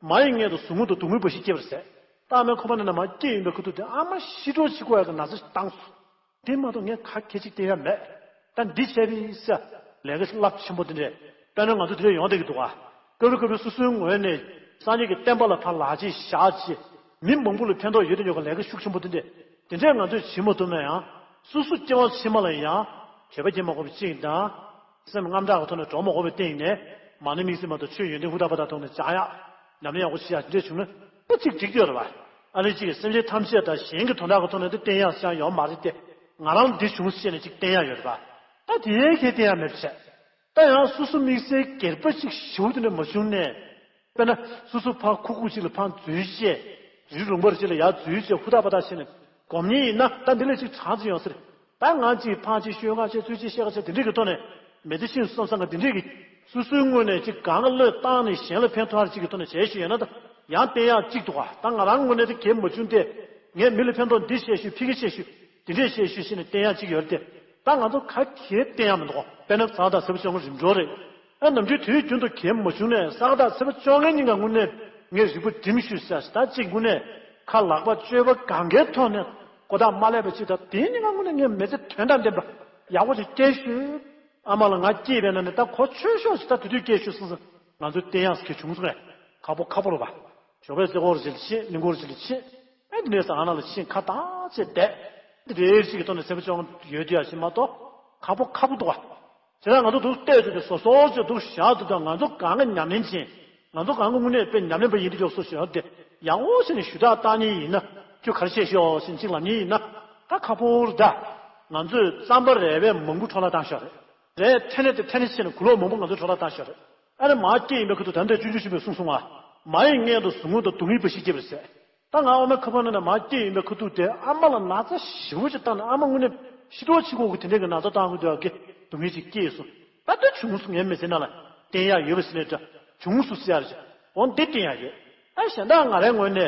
མ་ཡི་མངལ་དུ་ཟུག་རྔུ་དང་སྡུག་བསྔལ་འབའ་ཞིག་སྐྱེས་པ་རེད་ཟེར། སྟག་མའི་ཁོག་པ་ནང་ན་མ་སྐྱེས་ཡིན་པའི་ཁ་ཐུག་དེ་ཨ་མ་ཤི་འགྲོ་ཅིག་དགོས་ཡ་གི་ན་ཚ་ཞིག་བཏང་སོང་། དེ་མ་གཏོགས་ངས་ག་གེ་ཅིག་བསྟན་ཡ་མེད། ད་འདི་བྱས་པས་ཟེར་ལས་ཀ་རླབས་ཆེན་པོ་འདི་འདྲས་དཔེར་ན་ང་ཚོ་འདི་འདྲས་ཡོང་བསྡད་ཀྱི་འདུག་ག་སྐབས་རེ་སྐབས་རེ་སོ་སོའི་ངོས་ནས་སངས་རྒྱས་ཀྱི་བསྟན་པ་ལ་ཕར་ལག་རྗེས་བཞག་བྱས་མི་མང་པོ་ལ་ཕན་ཐོགས་ཡོད་དུ་ཡོད་པའི་ལས་ཀ་ཤུགས་ཆེན་པོ་འདི་འདྲས་དེ་འདྲས་ང་ཚོས་བྱེད་མ་ཐུབ་ན་ཡང་། སོ་སོ་སྐྱེ་བ་ཕྱི་མ་ལ་ཡང་བྱས་པ་སྐྱེ་མ་དགོས་པ་གཅིག་དང་། སེམས་དངངས་སྐྲག་གི་ཐོག་ནས་འགྲོ་མ་དགོས་པའི་སྟེང་ནས་མ་ཎི་དམིགས་བརྩེ་མ་གཏོགས་ཆོས་ཡོན་ཏན་ཧུར་ཐག་པ་ཐག་ཐོག་ནས་སྦྱང་ཡག་ཉམས་ལེན་ཡག་པོ་བྱེད་ཡག་དེ་འདྲས་བྱུང་ན་ད་ཅིག་འགྲིག་གི་ཡོད་རེད་པ། ཨ་ནི་གཅིག་གིས་སེམས་ཅན་ཐམས་ཅད་དང་གཞན་གྱི་དོན་དག་གི་ཐོག་ནས་དེ་བསྟན་ཡག་ཤང་ཡོད་མ་རེད་དེ། ང་རང་འདི་བྱུང་ཟེར་ནས་ཅིག་བསྟན་ཡག་ཡོད་རེད་པ། ད་དེའི་གལ་བསྟན་ཡག་མེད་པ་བྱས། ད་ཡང་སོ་སོ་དམིགས་བསལ་སྒེར་པ་ཅིག་ཞེ་པོ་དེ་འདྲ་མ་བྱུང་ནས། དཔེར་ན་སོ་སོ་ཕར་ཁུག་ཁུག་ཅིག་ལ་ཕར་འཛུལ་བྱས། རི་ལུང་པར་ཅིག་ལ་ཡར་འཛུལ་བྱས་ཧུར་ཐག་པ་ཐག་བྱས་ནས་སྒོམ་མཁན་ཡིན་ན་ད་འདི་ལས་ཅིག་གྲངས་ཅིག་ཡོང་ས་རེད། ད་ང་ཅིག་ཕར་ཅིག་ཤོད་ང་ཅིག་ཚུར་ཅིག་བཤད་ང་ཅིག་དེ་འདྲས་ཀྱི་ཐོག་ནས་མི་ཚེ་ཤིན་ཏུ་བསམ་བསམ་ག་དེ་འདྲས་ཀྱི་སོ་སོའི་ངོས་ནས་ཅིག་གང་ག་བློས་བཏང་ནས་གཞན་ལ་ཕན་ཐོགས་ཅིག་གི་ཐོག་ནས་བྱས་ཤིག་ཡོད་ན་ད་ཡང་བསྟན་ཡག་ཅིག་འདུག་ག་ད་ང་རང་ངོས་ནས་ད་གལ་མ་བྱུང་སྟེ་ངས་མི་ལ་ཕན་ཐོགས་འདི་བྱས་ཤིག་ཕ་གི་བྱས་ཤིག་དེ་འདྲས་བྱས་ཤིག་ཟེར་ནས་བསྟན་ཡག་ཅིག་ཡོད་རེད་དེ། ད་ང་ཚོ་ག་གེ་བསྟན་ཡག་མི་འདུག་དཔེར་ན་གཟའ་ཟླ་ཚེས་པ་བཅོ་ལྔ་རིམ་གྲོ་རེད། ཨ་ནམ་རྒྱུན་དུས་རྒྱུན་དུ་གལ་མ་བྱུང་ནས་གཟའ་ཟླ་ཚེས་པ་བཅོ་ལྔའི་ཉིན་ཀ་དངོས་གནས་ངས་རིག་པ་སྒྲིམ་ཤོག་ཟེར་ད་གཅིག་དངོས་གནས་ཁ་ལག་པ་སྤྱོད་པ་གང་གའི་ཐོག་ནས་ཀོ་ཐག་མ་ལས་པ་ཅིག་ད་དེའི་ཉིན་ཀ་དངོས་གནས་ངས་མི་ཚེ་དོན་དང་ལྡན་པ་ཡག་པོ་ཅིག་སྐྱེལ་ཤོག་ཨ་མ་ལ་ང་སྐྱེས་པའི་ནང་ནས་ད་གོ་ཆོད་ཤོག་ཟེར་ད་དེ་དུས་སྐྱེལ་ཤོག་ཟེར་ཟེར་ང་ཚོས་བསྟན་ཡག་ཟེར་གྱི་བྱུང་སོང་ངས་ཁ་པོ་ཁ་པོ་རེད་པ། ཞོགས་པའི་རྩེ་སྐོར་ཅིག་ལ་ཕྱིན་གླིང་སྐོར་ཅིག་ལ་ཕྱིན། ཨེ་འདི་འདྲའི་ས་ཨ་ན་ལ་ཕྱིན་ཁ་བཏགས་བྱས་བསྡད། འདི་འདྲའི་ཞིག་གི་ཐོག་ནས་ཚེ་པ་ཅོང་ཡོད་དུས་ཡ་ཞིག་མ་གཏོགས་ཁ་པོ་ཁ་པོ་འདུག་ག་བྱས་ཙང་ང་ཚོ་འདུག་བལྟས་ཚོད་དེ་སོ་སོ་ཅིག་འདུག་བཞག་འདུག་ད་ང་ཚོ་གང་ག་ཉམས་ལེན་བྱེད། ང་ཚོ་གང་ག་དངོས་གནས་དཔེ་ཉམས་ལེན་པ་ཡིན་དུས་ཡོག་སོ་ཞོར་དེ་ཡག་པོ་བྱས་ནས་ཞུ་དག་བཏང་མཁན་ཡིན་ན་ཁྱོད་ག་རེ་བྱས་ཤོག་ཞེས་གཅིག་ལབ་མཁན་ཡིན་ན་ད་ཁ་པོ་རེད་ད། ང་ཚོས་རྩམ་པ་རེ་བས་མང་པོ་འཕྲོ་བརླག་བཏང་ཤག་རེད། རེད་ཐེ་ནས་དེ་ཐེ་ནས་བྱས་ནས་གོས་ལོག་མང་པོ་ང་ཚོས་འཕྲོ་བརླག་བཏང་ཤག་རེད། ཨ་ནི་མ་སྐྱེས་ཡིན་པའི་ཁ་ཐུག་ད་ལྟ་ཆུང་ཆུང་ཞིག་པས་གསུངས་སོང་ང་། མ་ཡི་མངལ་དུ་ཟུག་རྔུ་དང་སྡུག་བསྔལ་འབའ་ཞིག་སྐྱེས་པ་རེད་ཟེར། ད་ང་ཨ་མའི་ཁ་པར་ནང་ནས་མ་སྐྱེས་ཡིན་པའི་ཁ་ཐུག་དེ་ཨ་མ་ལ་ན་ཚ་ཞེ་པོ་ཅིག་བཏང་ནས་ཨ་མ་དངོས་གནས་ཤི་འགྲོ་ཆེ་གོ་གི་དེ་འདྲས་ཀྱི་ན་ཚ་བཏང་གི་འདུག་གི་སྡུག་བསྔལ་ཅིག་སྐྱེས་སོང་། ད་ལྟ་བྱུང་སོང་ངའི་མི་ཚེ་ནང་ལ་བསྟན་ཡག་ཡོད་པ་ཟེར་ནས་འདྲ་བྱུང་སོང་ཟེར་ཡག་རེད། འོ་འདི་བསྟན་ཡག་ཡོད། ཨ་གཞན་དག་ང་རའི་ངོས་ནས་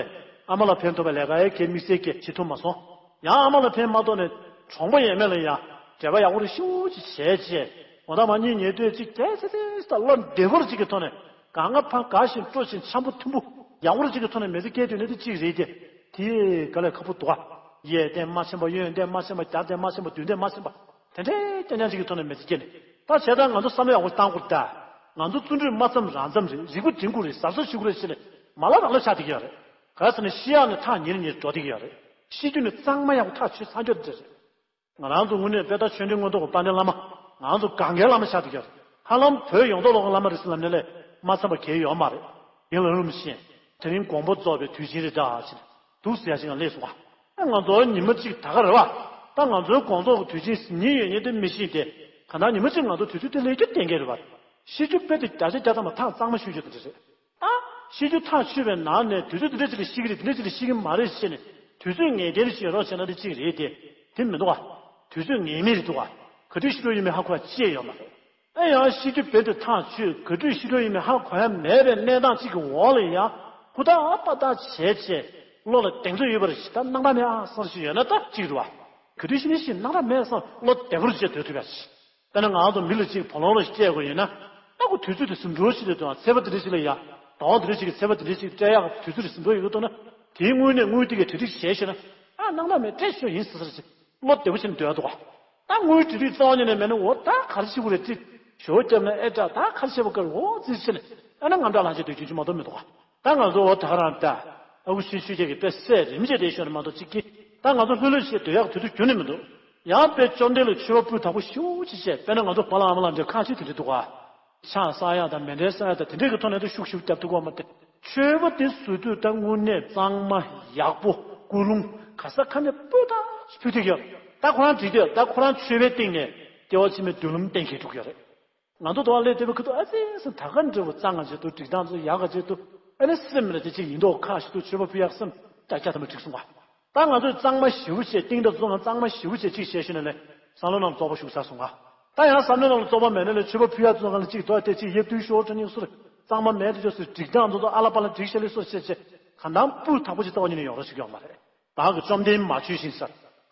ཨ་མ་ལ་ཕན་ཐོགས་པའི་ལས་ཀ་ཡང་གལ་དམིགས་བསལ་གྱི་བྱེད་ཐུབ་མ་སོང་། ཡང་ཨ་མ་ལ་ཕན་མ་ཐོགས་ནས་གྲོང་པ་ཡས་མས་ལ་ཡང་འབྲེལ་བ་ཡག་པོ་རེ་ཞེ་པོ་ཅིག་བྱས་རྗེས་འོ་ད་མ་གཉིས་ཉེ་དུས་ཅིག་གལ་ཆེ་ཆེ་ཞིག་ད་བློ་བདེ་པོར་ཅིག་གི་ཐོག་ནས་གང་ག་ཕར་དགའ་བཞིན་སྤྲོ་བཞིན་འཆམ་པོ་མཐུན་པོ་ཡག་པོ་རེ་ཅིག་གི་ཐོག་ནས་མི་ཚེ་སྐྱེལ་དུས་ནི་དེ་གཅིག་རེད་དེ། དེ་དཀའ་ལས་ཁག་པོ་འདུག་ཨ། གཡས་བསྟན་མ་ཆེན་པ་གཡོན་བསྟན་མ་ཆེན་པ་རྒྱབ་བསྟན་མ་ཆེན་པ་མདུན་བསྟན་མ་ཆེན་པ་དེ་འདྲའི་རྐྱང་རྐྱང་ཅིག་གི་ཐོག་ནས་མི་ཚེ་སྐྱེལ་ནས་ད་བྱས་ཙང་ང་ཚོ་བསམ་བློ་ཡག་པོ་བཏང་དགོས་ད། ང་ཚོ་བརྩོན་འགྲུས་མ་བརྩམས་རང་བརྩམས་རེད། རིག་པ་སྒྲིམ་དགོས་རེད། གཟབ་གཟབ་བྱེད་དགོས་རེད་ཟེར་ནས་མ་ལ་རང་ལ་ཆགས་བསྡད་ཀྱི་ཡོད་རེད། ག་རེ་ཟེར་ན་ཤི་ཡག་ནི་ཐག་ཉེ་རུ་ཉེ་རུ་འགྲོ་བསྡད་ཀྱི་ཡོད་རེད། ཤི་རྒྱུ་ནི་གཙང་མ་ཡག་པོ་ཐག་ཆོད་ཚར་འགྱོ་བསྡད་རེད། ང་རང་ཚོ་དངོས་གནས་དཔེ་ད་ཆོས་འབྲེལ་མངོན་རྟོགས་ཀྱི་དཔལ་ལྡན་བླ་མ། ང་རང་ཚོ་གང་གའི་བླ་མ་ཆགས་བསྡད་ཀྱི་ཡོད་རེད། ཧ་ལམ་བོད་ཡོངས་རྫོགས་ལོག་གི་བླ་མ་རེད་ཟེར་ལབ་ནས་ལས་མ་བསམ་པ་གང་ཡང་ཡོད་མ་རེད། ཡིན་ལ་རུམ་བཞིན་དེ་རིང་དགོངས་པ་རྫོགས་པའི་དུས་ཆེན་རེད་འདྲ་ཞེས་འདུག་ཟེར་ཡ་ཞིག་ང་སླེབས་སོང་བ། ཨ་ང་ཚོ་ཉི་མ་གཅིག་ད་ག་རེད་བ། ད་ང་ཚོའི་དགོངས་རྫོགས་ཀྱི་དུས་ཆེན་ཟིན་ཉིན་ཡོད་ཉིན་དེ་མི་ཤེས་ཏེ། གང་ལྟར་ཉི་མ་གཅིག་ང་ཚོ་དུས་ཚོད་དེ་ལས་རྒྱུ་གཏན་འཁེལ་རེད་བ། ཤི་རྒྱུ་དཔེ་དེ་བརྒྱ་ཆ་བརྒྱ་ཐམ་པ་ཐག་གཙང་མ་ཤོད་རྒྱུ་དེ་འདྲ་རེད། ད་ཤི་རྒྱུ་ཐག་ཆོད་པའི་ནང་ནས་དུས་ཚོད་འདི་འདྲ་ཅིག་ལ་ཤི་གི་རེད། འདི་འདྲ་ཅིག་ལ་ཤི་གི་མ་རེད་ཟེར་ནས་དུས་ཚོད་ངེས་གཏན་ཞིག་ཡོད་རོགས་བྱས་ན་འདི་གཅིག་རེད་དེ། དེ་མི་འདུག་ག་དུས་ཚོད་ངེས་མེད་རེད་འདུག་ག་ག་དུས་ཤི་འགྲོ་ཡིན་མིན་ཧ་གོ་ཡ་ཅི་ཡང་ཡོད་མ་རེད། ཨེ་ཡང་ཤི་རྒྱུ་རྦད་དེ་ཐག་ཆོད། ག་དུས་ཤི་འགྲོ་ཡིན་མིན་ཧ་གོ་ཡ་མེད་པའི་གནས་སྟངས་གཅིག་གི་འོག་ལ་ཡང་ཧུར་ཐག་པ་ཐག་བྱས་བྱས་བློ་ལ་གདེང་ཚོད་ཡོད་པ་རེད་ཞིག་ད་སྣང་དག་མེད་ཨ་བསམ་ཞིག་ཡོད་ན་ད་གཅིག་རེད་བ། ག་དུས་ཤི་ནས་ཤི་ན་རག་མེད་བསམ་བློ་བདེ་པོ་ཅིག་སྡོད་ཐུབ་ཡ་ཅིག་དཔེར་ན་ང་ཚོ་མི་ལ་ཅིག་བུ་ལོན་ལ་ཅིག་སྤྲད་དགོས་ཡིན་ན། ཨ་ཁུ་དུས་ཚོད་དེ་ཟིན་འགྲོ་ཞིག་རེད་འདུག་ཚེས་པ་དེ་འདྲ་ཞིག་ལ་ཡ། ཟླ་བ་དེ་འདྲ་ཞིག་གི་ཚེས་པ་དེ་འདྲ་ཞིག་སྤྲད་ཡག་གི་དུས་ཚོད་རེ་ཟིན་འགྲོ་ཡོད་འདུག་ན། དེའི་སྔོན་ནས་དངུལ་དེ་གའི་གྲ་སྒྲིག་བྱས་ཤེ་ན། ཨ་ནང་ལ་མེད་སྤྲད་ཤོག་ཡིན་ཟེར་ཟེར་ཅིག་བློ་བདེ་པོ་བྱས་ནས་སྡོད་ཡག་འདུག་ག་ད་དངུལ་གྲ་སྒྲིག་རྩ་བ་ཉིད་ནས་མེད་ན་འོ་ད་ག་རེ་བྱེད་དགོས་རེད། ཅིག་ཞོ་བརྒྱབ་ན་ཨེ་དྲག་ད་ག་རེ་བྱེད་པ་དཀའ་རེད། འོ་ཙི་བྱས་ནས་ཨ་ན་ངམ་དྲག་ལངས་བྱས་སྡོད་རྒྱུ་ཅིག་མ་གཏོགས་མི་འདུག་ག་ད་ང་ཚོ་འོ་ད་ག་རང་ད་ཨ་ཁུ་ཆུང་ཆུང་ཅིག་གིས་དཔེ་སད་རིམ་བྱས་བསྡད་ཤོར་ནས་མ་གཏོགས་ཅིག་གི་ད་ང་ཚོ་ལྷོད་ལྷོད་བྱས་སྡོད་ཡག་དུས་ཚོད་ཁྱོན་ནས་མི་འདུག་ཡང་དཔེ་བཅོམ་ལྡན་ལ་མཆོད་པ་སྤུས་དག་པོ་ཞེ་པོ་ཅིག་བྱས། དཔེར་ན་ང་ཚོ་བ་ལང་ཨ་མ་ལང་འདྲ་ཁ་ཤས་དེ་འདྲ་འདུག་ག་ཕྱག་བསག་ཡག་དང་མཎྜལ་བསག་ཡག་དང་དེ་འདྲས་ཀྱི་ཐོག་ནས་ད་ཤུགས་ཤུགས་རྒྱབ་ཐུབ་ཀྱི་ཡོད་མ་རེད། མཆོད་པ་དེ་བཟོ་དུས་ད་དངོས་གནས་གཙང་མ་ཡག་པོ་ཀུན་སློང་ག་ས་ག་ནས་སྤུས་དག་ཕུལ་ཐུབ་ཀྱི་ཡོད། ད་ཁོ་རང་འགྲིག་གི་ཡོད། ད་ཁོ་རང་མཆོད་པའི་སྟེང་ནས་སྐྱེ་བ་ཕྱི་མའི་མདུན་ལམ་གཏན་འཁེལ་འགྲོ་གི་ཡོད་རེད། ང་ཚོ་དོ་བ་ལས་དེ་བས་ཁུ་ཐུ་ཨ་ཙི་སི་ད་ག་འདྲ་བོ་གཙང་ང་བྱེད་དུ་སྒྲིག་སྟངས་ཚོ་ཡག་ག་བྱེད་དུ་ཨ་ནི་སེམས་ལ་དེ་ཅིག་ཡིན་མདོག་ཁ་ཞིག་ཏུ་མཆོད་པ་ཕུལ་ཡག་སེམས་ཀྱ་ཀྱ་ཐ་མ་འགྲིག་སོང་བ། ད་ང་ཚོས་གཙང་མ་ཞེ་པོ་བྱས་གཏིང་ད་བཟོ་ང་གཙང་མ་ཞེ་པོ་བྱས་གཅིག་བྱས་ཤེ་ན་ལས་བསམ་བློ་ནང་བཙོག་པ་ཞུགས་ཚར་སོང་ང་། ད་ཡང་བསམ་བློ་ནང་ལ་བཙོག་པ་མེད་ན་ལས་མཆོད་པ་ཕུལ་ཡག་བཟོ་ང་ལ་གཅིག་དོ་དེ་གཅིག་ཡེ་བདུད་ཤོར་དྲ་ཉིག་སོར་གཙང་མ་མེད་དུ་ཅོག་སོར་སྒྲིག་སྟངས་ཚོ་ཚོ་ཨ་ལ་པ་ལ་སྒྲིག་ཤ་ལི་སོར་བྱས་བྱས་གང་ལྟར་སྤུས་དག་པོ་ཅིག་རྩ་བ་ཉིད་ནས་ཡོང་རོགས་ཞིག་ཡོང་མ་རེད། བདག་གི་བཅོམ་ལྡན་མ་བྱོས་ཤིང་ཟེར།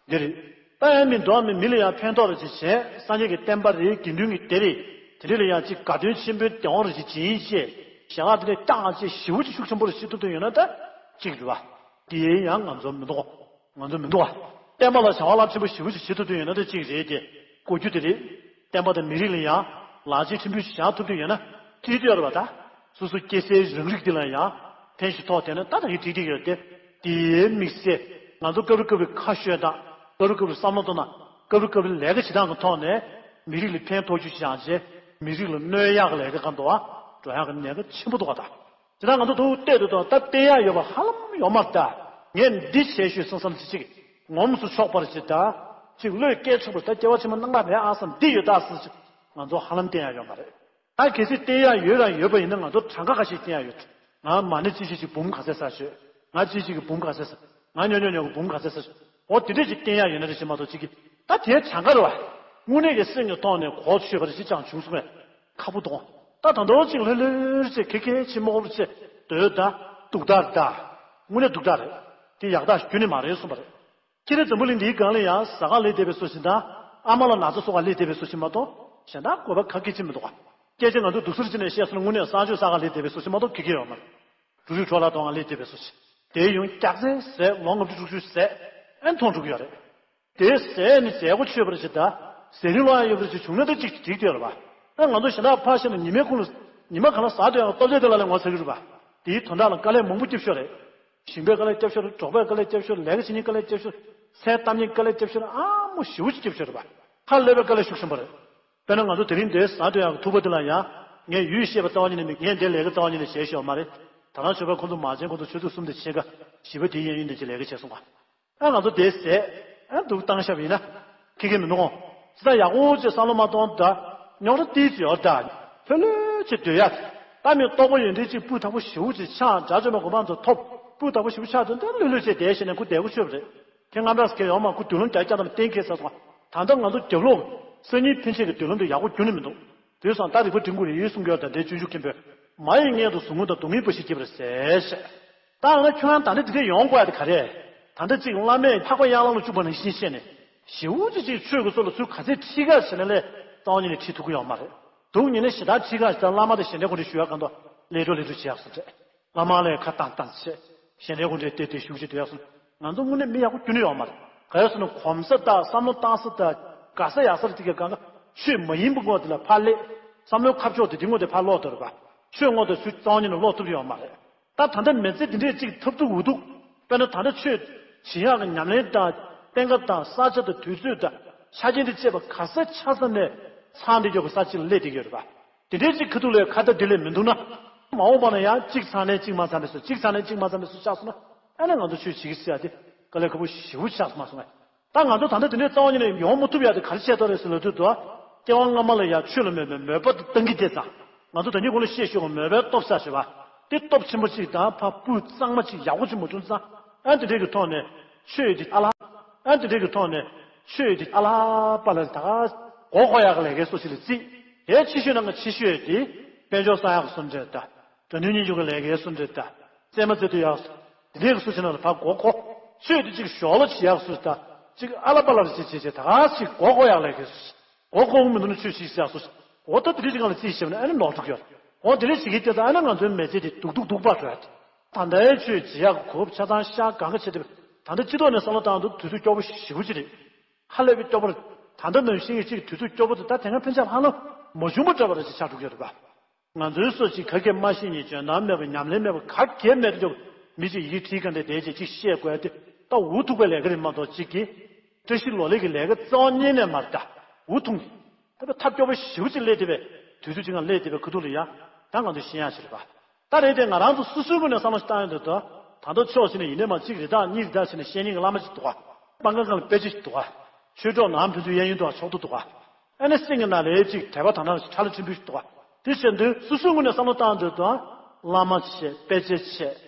འདི་རེད། ད་ཡང་མི་འདོད་མི་མི་ལ་ཡང་ཕན་ཐོགས་རེ་ཅིག་བྱས། སངས་རྒྱས་ཀྱི་བསྟན་པ་རེད། དགེ་འདུན་གྱི་སྡེ་རེད། དེ་འདྲ་ལ་ཡང་ཅིག་དགའ་སྟོན་ཆེན་པོའི་བདེ་བ་རེ་ཅིག་སྦྱིན་བྱས། ཞལ་ལག་དེ་འདྲ་བཀྱག་བྱས་ཞེ་པོ་ཅིག་ཤུགས་ཆེན་པོ་རེ་བྱེད་ཐུབ་ཐུབ་ཡོད་ན་ད་གཅིག་རེད་བ། དེ་ཡང་ང་ཚོ་མི་འདུག་ང་ཚོ་མི་འདུག་བ། བསྟན་པ་ལ་བྱ་བ་རླབས་ཆེན་པོ་ཞེ་པོ་ཅིག་བྱེད་ཐུབ་ཐུབ་ཡོད་ན་ད་གཅིག་རེད་དེ། གོ་རྒྱུ་དེ་རེད། བསྟན་པ་དང་མི་རིགས་ལ་ཡང་ལག་རྗེས་ཕྲན་བུ་ཞིག་བཞག་ཐུབ་ཐུབ་ཡོད་ན་ཅིག་དེ་ཡོད་རེད་བ་ད། སོ་སོ་སྐྱེ་སའི་རང་རིགས་འདི་ལ་ཡང་ཕན་ཞིག་ཐོགས་བསྡད་ན་ད་ད་གི་འགྲིག་འགྲིག་ཡོད་དེ། དེའི་དམིགས་བསལ་ང་ཚོ་སྐབས་རེ་སྐབས་རེ་ཁ་ཤོད་དང་། སྐབས་རེ་སྐབས་རེ་བསམ་བློ་གཏོང་དང་། སྐབས་རེ་སྐབས་རེ་ལས་ཀ་བྱེད་སྟངས་ཀྱི་ཐོག་ནས་མི་རིགས་ལ་ཕན་ཐོགས་རྒྱུ་ཞིག་བཞག་རྗེས་མི་རིགས་ལ་གནོད་ཡག་གི་ལས་ཀ་གང་འདུག་བ། འགྲོ་ཡག་གི་ཉེན་ཁ་ཆེན་པོ་འདུག་བ་ད། དེ་དག་ང་ཚོ་ཐུགས་གཏད་དུ་དང་སྟབས་བསྟན་ཡག་ཡོད་པ་ཧ་ལམ་ཡོད་མ་རེད་ད། ངས་འདི་བྱས་ཞུས་སོང་བསམ་ཅི་ཅིག་ངོམས་སུ་ཆོག་པར་ཅིག་ད། ཅིག་བློས་བཀལ་ཆོག་པར་ད་སྐྱེ་བ་ཕྱི་མ་གནང་ག་མེད་ཨ་བསམ་འདི་ཡོད་ད་ཟེར་ཅིག་ང་ཚོ་ཧ་ལམ་བསྟན་ཡག་ཡོད་མ་རེད། ད་གལ་སྲིད་བསྟན་ཡག་ཡོད་རང་ཡོད་པ་ཡིན་ན་ང་ཚོ་གྲངས་ཀ་ཁ་ཤས་བསྟན་ཡག་ཡོད། ང་མ་ཎི་ཅི་ཞིག་ཅིག་འབུམ་ག་ཚད་ཟ་ཤོད། ང་ཅི་ཞིག་གི་འབུམ་ག་ཚད་ཟ། ང་ཉོ་ཉོ་ཉོ་གི་འབུམ་ག་ཚད་ཟ་ཤོད། འོ་དེ་འདྲས་ཅིག་བསྟན་ཡག་ཡོད་ན་རེ་ཞིག་མ་གཏོགས་ཅིག་གི་ད་དེའི་གྲངས་ཀ་རེད་བ། དངོས་གནས་ཀྱི་སེམས་ཀྱི་ཐོག་ནས་གོ་ཆོད་པ་རེ་ཞིག་ཅང་བྱུང་སོང་བས་ཁག་པོ་འདུག་ད་ད་མདོ་ཅིག་ལྷོད་ལྷོད་བྱས་ཁེ་ཁེ་ཕྱི་མོག་པོ་བྱས་སྡོད་ད། སྡུག་ད་རེད་ད། དངོས་གནས་སྡུག་ད་རེད། དེ་ཡག་ད་རྒྱུན་ནས་མ་རེད་གསུངས་པ་རེད། ཁྱེད་རང་འཛམ་བུ་གླིང་འདིའི་སྒང་ལ་ཡང་ཟ་ག་ལས་བསྡད་པའི་སུ་ཞིག་དང་། ཨ་མ་ལ་ན་ཚ་གསོ་ག་ལས་བསྡད་པའི་སུ་ཞིག་མ་གཏོགས་གཞན་དག་དགོས་པ་ག་གེ་ཅིག་མི་འདུག་ག་སྐད་ཆ་ང་ཚོ་སྡུག་སུ་རེ་ཅིག་ནས་བཤད་སོང་ན་དངོས་གནས་གསང་སྤྱོད་གསར་པ་ལས་བསྡད་པའི་སུ་ཞིག་མ་གཏོགས་ག་གེ་ཡོད་མ་རེད། འབྲུ་རིགས་འཕྲོ་བརླག་གཏོང་ག་ལས་བསྡད་པའི་སུ་ཞིག་དེ་ཡང་སྐྱག་རྫུན་ཟས་ལོ་ལྔ་བཅུ་དྲུག་ཅུ་ཟས་ཨེ་མཐོང་འགྲོ་གི་ཡོད་རེད། དེ་ཟས་ནི་ཟས་གོ་ཆོད་པ་རེ་ཅིག་དང་། ཟས་རིན་ལོག་ཡག་ཡོད་པ་རེ་ཅིག་བྱུང་ན་ད་ཅིག་འགྲིག་བསྡད་ཡོད་རེད་བ། ཨ་ང་ཚོ་གཞན་དག་ཕར་བཤད་ན་ཉི་མའི་ཁོངས་ལ་ཉི་མ་གང་ལ་ཟ་འདོད་ཡག་ལྟོ་ཆས་དེ་ལ་ལས་ངོ་ཚ་གི་རེད་བ། དེའི་དོན་དག་ལ་དཀའ་ལས་མང་པོ་བརྒྱབ་ཤོར་རེད། ཞིང་པའི་དཀའ་ལས་བརྒྱབ་ཤོར་རེད། འབྲོག་པའི་དཀའ་ལས་བརྒྱབ་ཤོར་རེད། ལས་ཀ་བྱེད་མཁན་དཀའ་ལས་བརྒྱབ་ཤོར་རེད། ཚལ་བཏབ་མཁན་དཀའ་ལས་བརྒྱབ་ཤོར་རེད། ཨ་མོ་ཞེ་པོ་ཅིག་བརྒྱབ་ཤོར་རེད་བ། ཁ་སླེབས་པའི་དཀའ་ལས་ཤུགས་ཆེན་པོ་རེད། དཔེར་ན་ང་ཚོ་དེ་རིང་འདིར་ཟ་འདོད་ཡག་གི་ཐུག་པ་འདི་ལ་ཡང་ངས་ཡུས་བཤད་པ་རྩ་བ་ཉིད་ནས་མེད། ངས་འདིར་ལས་ཀ་རྩ་བ་ཉིད་ནས་བྱས་ཤེས་པ་མ་རེད། ད་རང་ཆོས་པ་ཁོང་ཚོ་མ་བྱན་ཁོང་ཚོ་ཆོས་ཚོགས་གསུམ་དེ་བྱེད་ཀ་བཞི་པ་དེའི་གཡས་གཡོན་དེ་ཅིག་ལས་ཀ་བྱས་སོང་བ། ཨ་ང་ཚོ་དེ་ཟས་ཨ་འདུག་བཏང་ཤག་ཡིན་ན་ཁེ་ཁེ་མི་འདུག་གོ་ཅི་ད་ཡག་པོ་ཅིག་བསམ་བློ་མ་གཏོང་ད་རྙོག་དྲ་ཏིས་ཅིག་ཡོད་ད། ལྷོད་ལྷོད་ཅིག་སྡོད་ཡ། ད་མི་ལྟོགས་པ་ཡོད་འདྲ་ཅིག་སྤུས་དག་པོ་ཞེ་པོ་ཅིག་ཆགས། དགྲ་བཅོམ་པའི་གོ་འཕང་ཚོ་ཐོབ། སྤུས་དག་པོ་ཞེ་པོ་ཆགས་དུས་འདི་ལྷོད་ལྷོད་ཅིག་བསྡད་ཤེས་ན་ཁོ་བསྡད་དགོས་ཆོད་པ་རེད། ཁྱེད་རྔམ་དྲག་ཟེར་མཁན་ཡོད་མ། ཁོ་མདུན་ལམ་རྒྱ་རྒྱ་དང་གཏན་འཁེལ་ཚར་སོང་། ད་ལྟ་ང་ཚོ་རྒྱབ་ལོགས་སང་ཉིན་ཕན་ཆད་ཀྱི་མདུན་ལམ་དེ་ཡག་པོ་ཁྱོན་ནས་མི་འདུག་དེ་སོང་ད་རིག་པ་འབྲིང་པོ་རེ་ཡོད་གསུང་གི་ཡོད། ད་འདྲའི་སྤྱོད་འཇུག་མཁན་པོས་མ་ཡི་མངལ་དུ་ཟུག་རྔུ་དང་སྡུག་བསྔལ་འབའ་ཞིག་སྐྱེས་པར་ཟད་ཟེར། ད་ང་ཁྱོད་རང་ད་ལྟ་འདི་འདྲ་ཡོང་དགོས་ཡ་དེ་ག་རེ། ད་ལྟ་ཅིག་བླ་མས་འཕགས་པ་ཡར་ལངས་ལ་བཅུག་པ་ནང་བཞིན་བཤད་ནས་ཞེ་པོ་ཅིག་ཅིག་ཆོས་ཀྱི་སྲོལ་ལ་ཚུར་ག་ཚད་ཁྲིད་ག་བྱས་ན་ལས་རྩ་བ་ཉིད་ནས་ཁྲིད་ཐུབ་ཀྱི་ཡོད་མ་རེད། སྡུག་ཉིད་ནས་ཞེ་དྲག་ཁྲིད་ག་བྱས་ན་བླ་མ་དང་གཞན་འདྲ་ཁོ་འདྲ་ཞུ་ཡ་གང་དུ་ལས་འགྲོ་ལས་འགྲོ་བྱེད་ཡག་སོ་བྲེད། བླ་མ་ལ་ཁ་བཏང་བཏང་བྱས། གཞན་འདྲའི་དགོན་སྡེ་བལྟས་བལྟས་བཞུགས་བྱས་སྡོད་ཡག་སོང་། ང་ཚོ་དངོས་གནས་མི་ཡག་པོ་ཁྱོན་ནས་ཡོད་མ་རེད། ག་རེ་ཟེར་ན་གོམས་ས་དང་བསམ་བློ་བཏང་ས་དང་དགའ་ས་ཡག་ས་རེ་དེ་ག་གང་ག་ཆོས་མ་ཡིན་པ་དངོས་དེ་ལ་ཕར་སླེབས། བསམ་བློའི་ཁ་ཕྱོགས་དེ་དེ་དངོས་དེ་ཕར་ལོག་སྡོད་རེད་པ། ཆོས་དངོས་དེ་ཚུར་རྩ་བ་ཉིད་ནས་ལོག་ཐུབ་ཀྱི་ཡོད་མ་རེད། ད་ད་ལྟ་མི་ཚེ་འདི་འདྲས་ཅིག་ཐབས་སྡུག་འུ་སྡུག་དཔེར་ན་ད་ལྟ་ཆོས་བྱེད་ཡག་གི་ཉམས་ལེན་དང་གཏན་ཁ་དང་ས་ཆ་དང་དུས་ཚོད་དང་ཆ་རྐྱེན་དེ་བཅས་པ་ག་ས་ཆ་ས་ནས་ཚང་བསྡད་ཡོད་པ་ས་ཅིག་ལ་སླེབས་བསྡད་ཀྱི་ཡོད་རེད་པ། དེ་འདྲའི་ཅིག་ཁ་ཐུག་ལས་ཁ་ཏ་དེ་ལས་མི་འདུག་ན། མ་འོངས་པ་ན་ཡང་གཅིག་ཚང་ནས་གཅིག་མ་ཚང་བའི་སུ་གཅིག་ཚང་ནས་གཅིག་མ་ཚང་བའི་སུ་ཆགས་སོང་ན། ཨ་ནི་ང་ཚོ་ཆོས་བྱེད་ཀྱི་ཟེར་ཡ་དེ་དཀའ་ལས་ཁག་པོ་ཞེ་པོ་ཆགས་སོང་མ་སོང་ངས། ད་ང་ཚོ་ད་ལྟ་དེ་འདྲའི་རྩ་བ་ཉིད་ནས་ཡོང་མ་ཐུབ་ཡ་དེ་ག་རེ་བྱས་ཐུབ་རེད་ཟེར་ལབ་དུས་དུ། སྐྱེ་བ་སྔ་མ་ལ་ཡང་ཆོས་ལ་མོས་པའི་མོས་པ་དེ་བཏང་གི་དེ་ཙང་། ང་ཚོ་ད་ནི་གོང་ལ་བཤད་ཤོག་མོས་པའི་སྟོབས་ཆགས་ཞེས་པ། དེ་སྟོབས་ཆེན་པོ་གཅིག་དང་ཕར་སྤུས་གཙང་མ་གཅིག་ཡག་པོ་གཅིག་མ་བྱུང་ཙང་། ཨ་དེ་འདྲའི་གི་ཐོག་ནས་ཆོས་དེ་ཨ་ལ། ཨ་དེ་འདྲའི་གི་ཐོག་ནས་ཆོས་དེ་ཨ་ལ་པ་ལ་ད་ག་མགོ་འཁོར་ཡག་གི་ལས་ཀའི་སོ་ཞིག་ལ་བརྩིས། དེ་ཆེ་ཤོས་ནང་གི་ཆེ་ཤོས་དེ་དཔལ་འབྱོར་བསགས་ཡག་གི་སུ་འདྲ་ད། དགྲ་འདུལ་གཉེན་སྐྱོང་གི་ལས་ཀའི་སུ་འདྲ་ད། རྩེད་མ་རྩེ་དུས་ཡག་སུ། དེ་འདྲའི་གི་སུ་ཞིག་ནང་ལ་ཕར་མགོ་འཁོར། ཆོས་དེ་གཅིག་ཞོར་ལ་བྱེད་ཡག་སུ་ད། ཅིག་ཨ་ལ་པ་ལ་རེ་བྱེད་བྱེད་བྱེད་ད་ག་ཞིག་གོ་གོ་ཡག་ལས་ཀྱི། གོ་གོ་མི་འདུག་ན་ཆོས་ཤིག་བྱ་སོ། འོ་ད་དེ་རིགས་ཀྱི་སྒང་ལ་རྩིས་ཞིབ་ན་ཨ་ནི་ནོར་འགྲོ་གི་ཡོད། འོ་དེ་རིགས་ཞིག་གིས་དེ་ད་ཨ་ནི་ང་ཚོའི་མི་ཚེ་དེ་སྡུག་སྡུག་སྡུག་པ་འགྲོ་ཡ། ད་ལྟའི་ཆོས་བྱེད་ཡག་གི་གོ་སྐབས་ཆ་ཚང་ཤག་གང་ག་བྱེད་དེ། ད་ལྟ་སྤྱི་ཚོགས་ནས་བསམ་བློ་བཏང་དུས་དུས་ཚོད་སྐྱོ་པོ་ཞེ་པོ་ཅིག་རེད། ཧ་ལས་པའི་སྐྱོ་པོ་རེད། ད་ལྟ་ནང་བཞིན་གྱི་ཅིག་དུས་ཚོད་སྐྱོ་པོ་དེ་ད་དེ་སྔ་ཕན་ཆད་ཧ་ལམ་མ་བྱུང་པ་འདྲ་པོ་རེ་ཞིག་ཆགས་འགྲོ་གི་ཡོད་རེད་པ། ང་ཚོའི་སོ་ཅིག་ག་གེ་མ་ཤེས་ནས་འཇོན་ཐང་མེད་པ་ཉམས་ལེན་མེད་པ་ག་གེ་མེད་དུ་མི་ཅིག་ཡི་གེ་བྲིས་ག་འདྲ་བསྡད་རྗེས་ཅིག་བཤད་དགོས་ཏེ་ད་འུ་ཐུག་པའི་ལས་ཀ་རེད་མ་གཏོགས་ཅིག་གི་བཀྲ་ཤིས་ལོ་ལེགས་ཀྱི་ལས་ཀ་རྩ་བ་ཉིད་ནས་མ་རེད། ད་འུ་ཐུག་ནས་ད་ཐབས་སྐྱོ་པོ་ཞེ་པོ་ཅིག་སླེབས་བསྡད་པའི་དུས་ཚོད་ཅིག་ང་སླེབས་བསྡད་པའི་ཁ་ཐུག་ལ་ཡ་ད་ང་ཚོ་ཤེས་ཡག་ཞིག་རེད་པ། ད་རེད་དེ་ང་རང་ཚོ་སོ་སོའི་ངོས་ནས་བསམ་བློ་ཞིག་བཏང་ཡོང་དུས་ད་ད་ལྟ་ཕྱོགས་ཞིག་ནས་ཡིན་ནའི་མ་གཅིག་རེ་ཐག་གཉིས་རེ་ཐག་ཞིག་ནས་བཤད་མཁན་གྱི་བླ་མ་ཅིག་འདུག་ག་སྤང་ཁང་སྒང་ལ་དཔེ་ཆ་ཞིག་འདུག་ག་ཆོས་གྲོགས་ནང་ཕན་ཚུན་གཡས་གཡོན་འདུག་ག་ཕྱོགས་མཐུན་འདུག་ག་ཨ་ནི་སེང་གེ་ནག་ལའི་ཅིག་དད་པ་དག་སྣང་ཞིག་ཁྲ་ལ་ཆེན་པོ་ཞིག་འདུག་ག་དེ་བྱས་དུས་སོ་སོའི་ངོས་ནས་བསམ་བློ་བཏང་དུས་ད་བླ་མ་བྱས་དཔེ་ཆ་བྱས་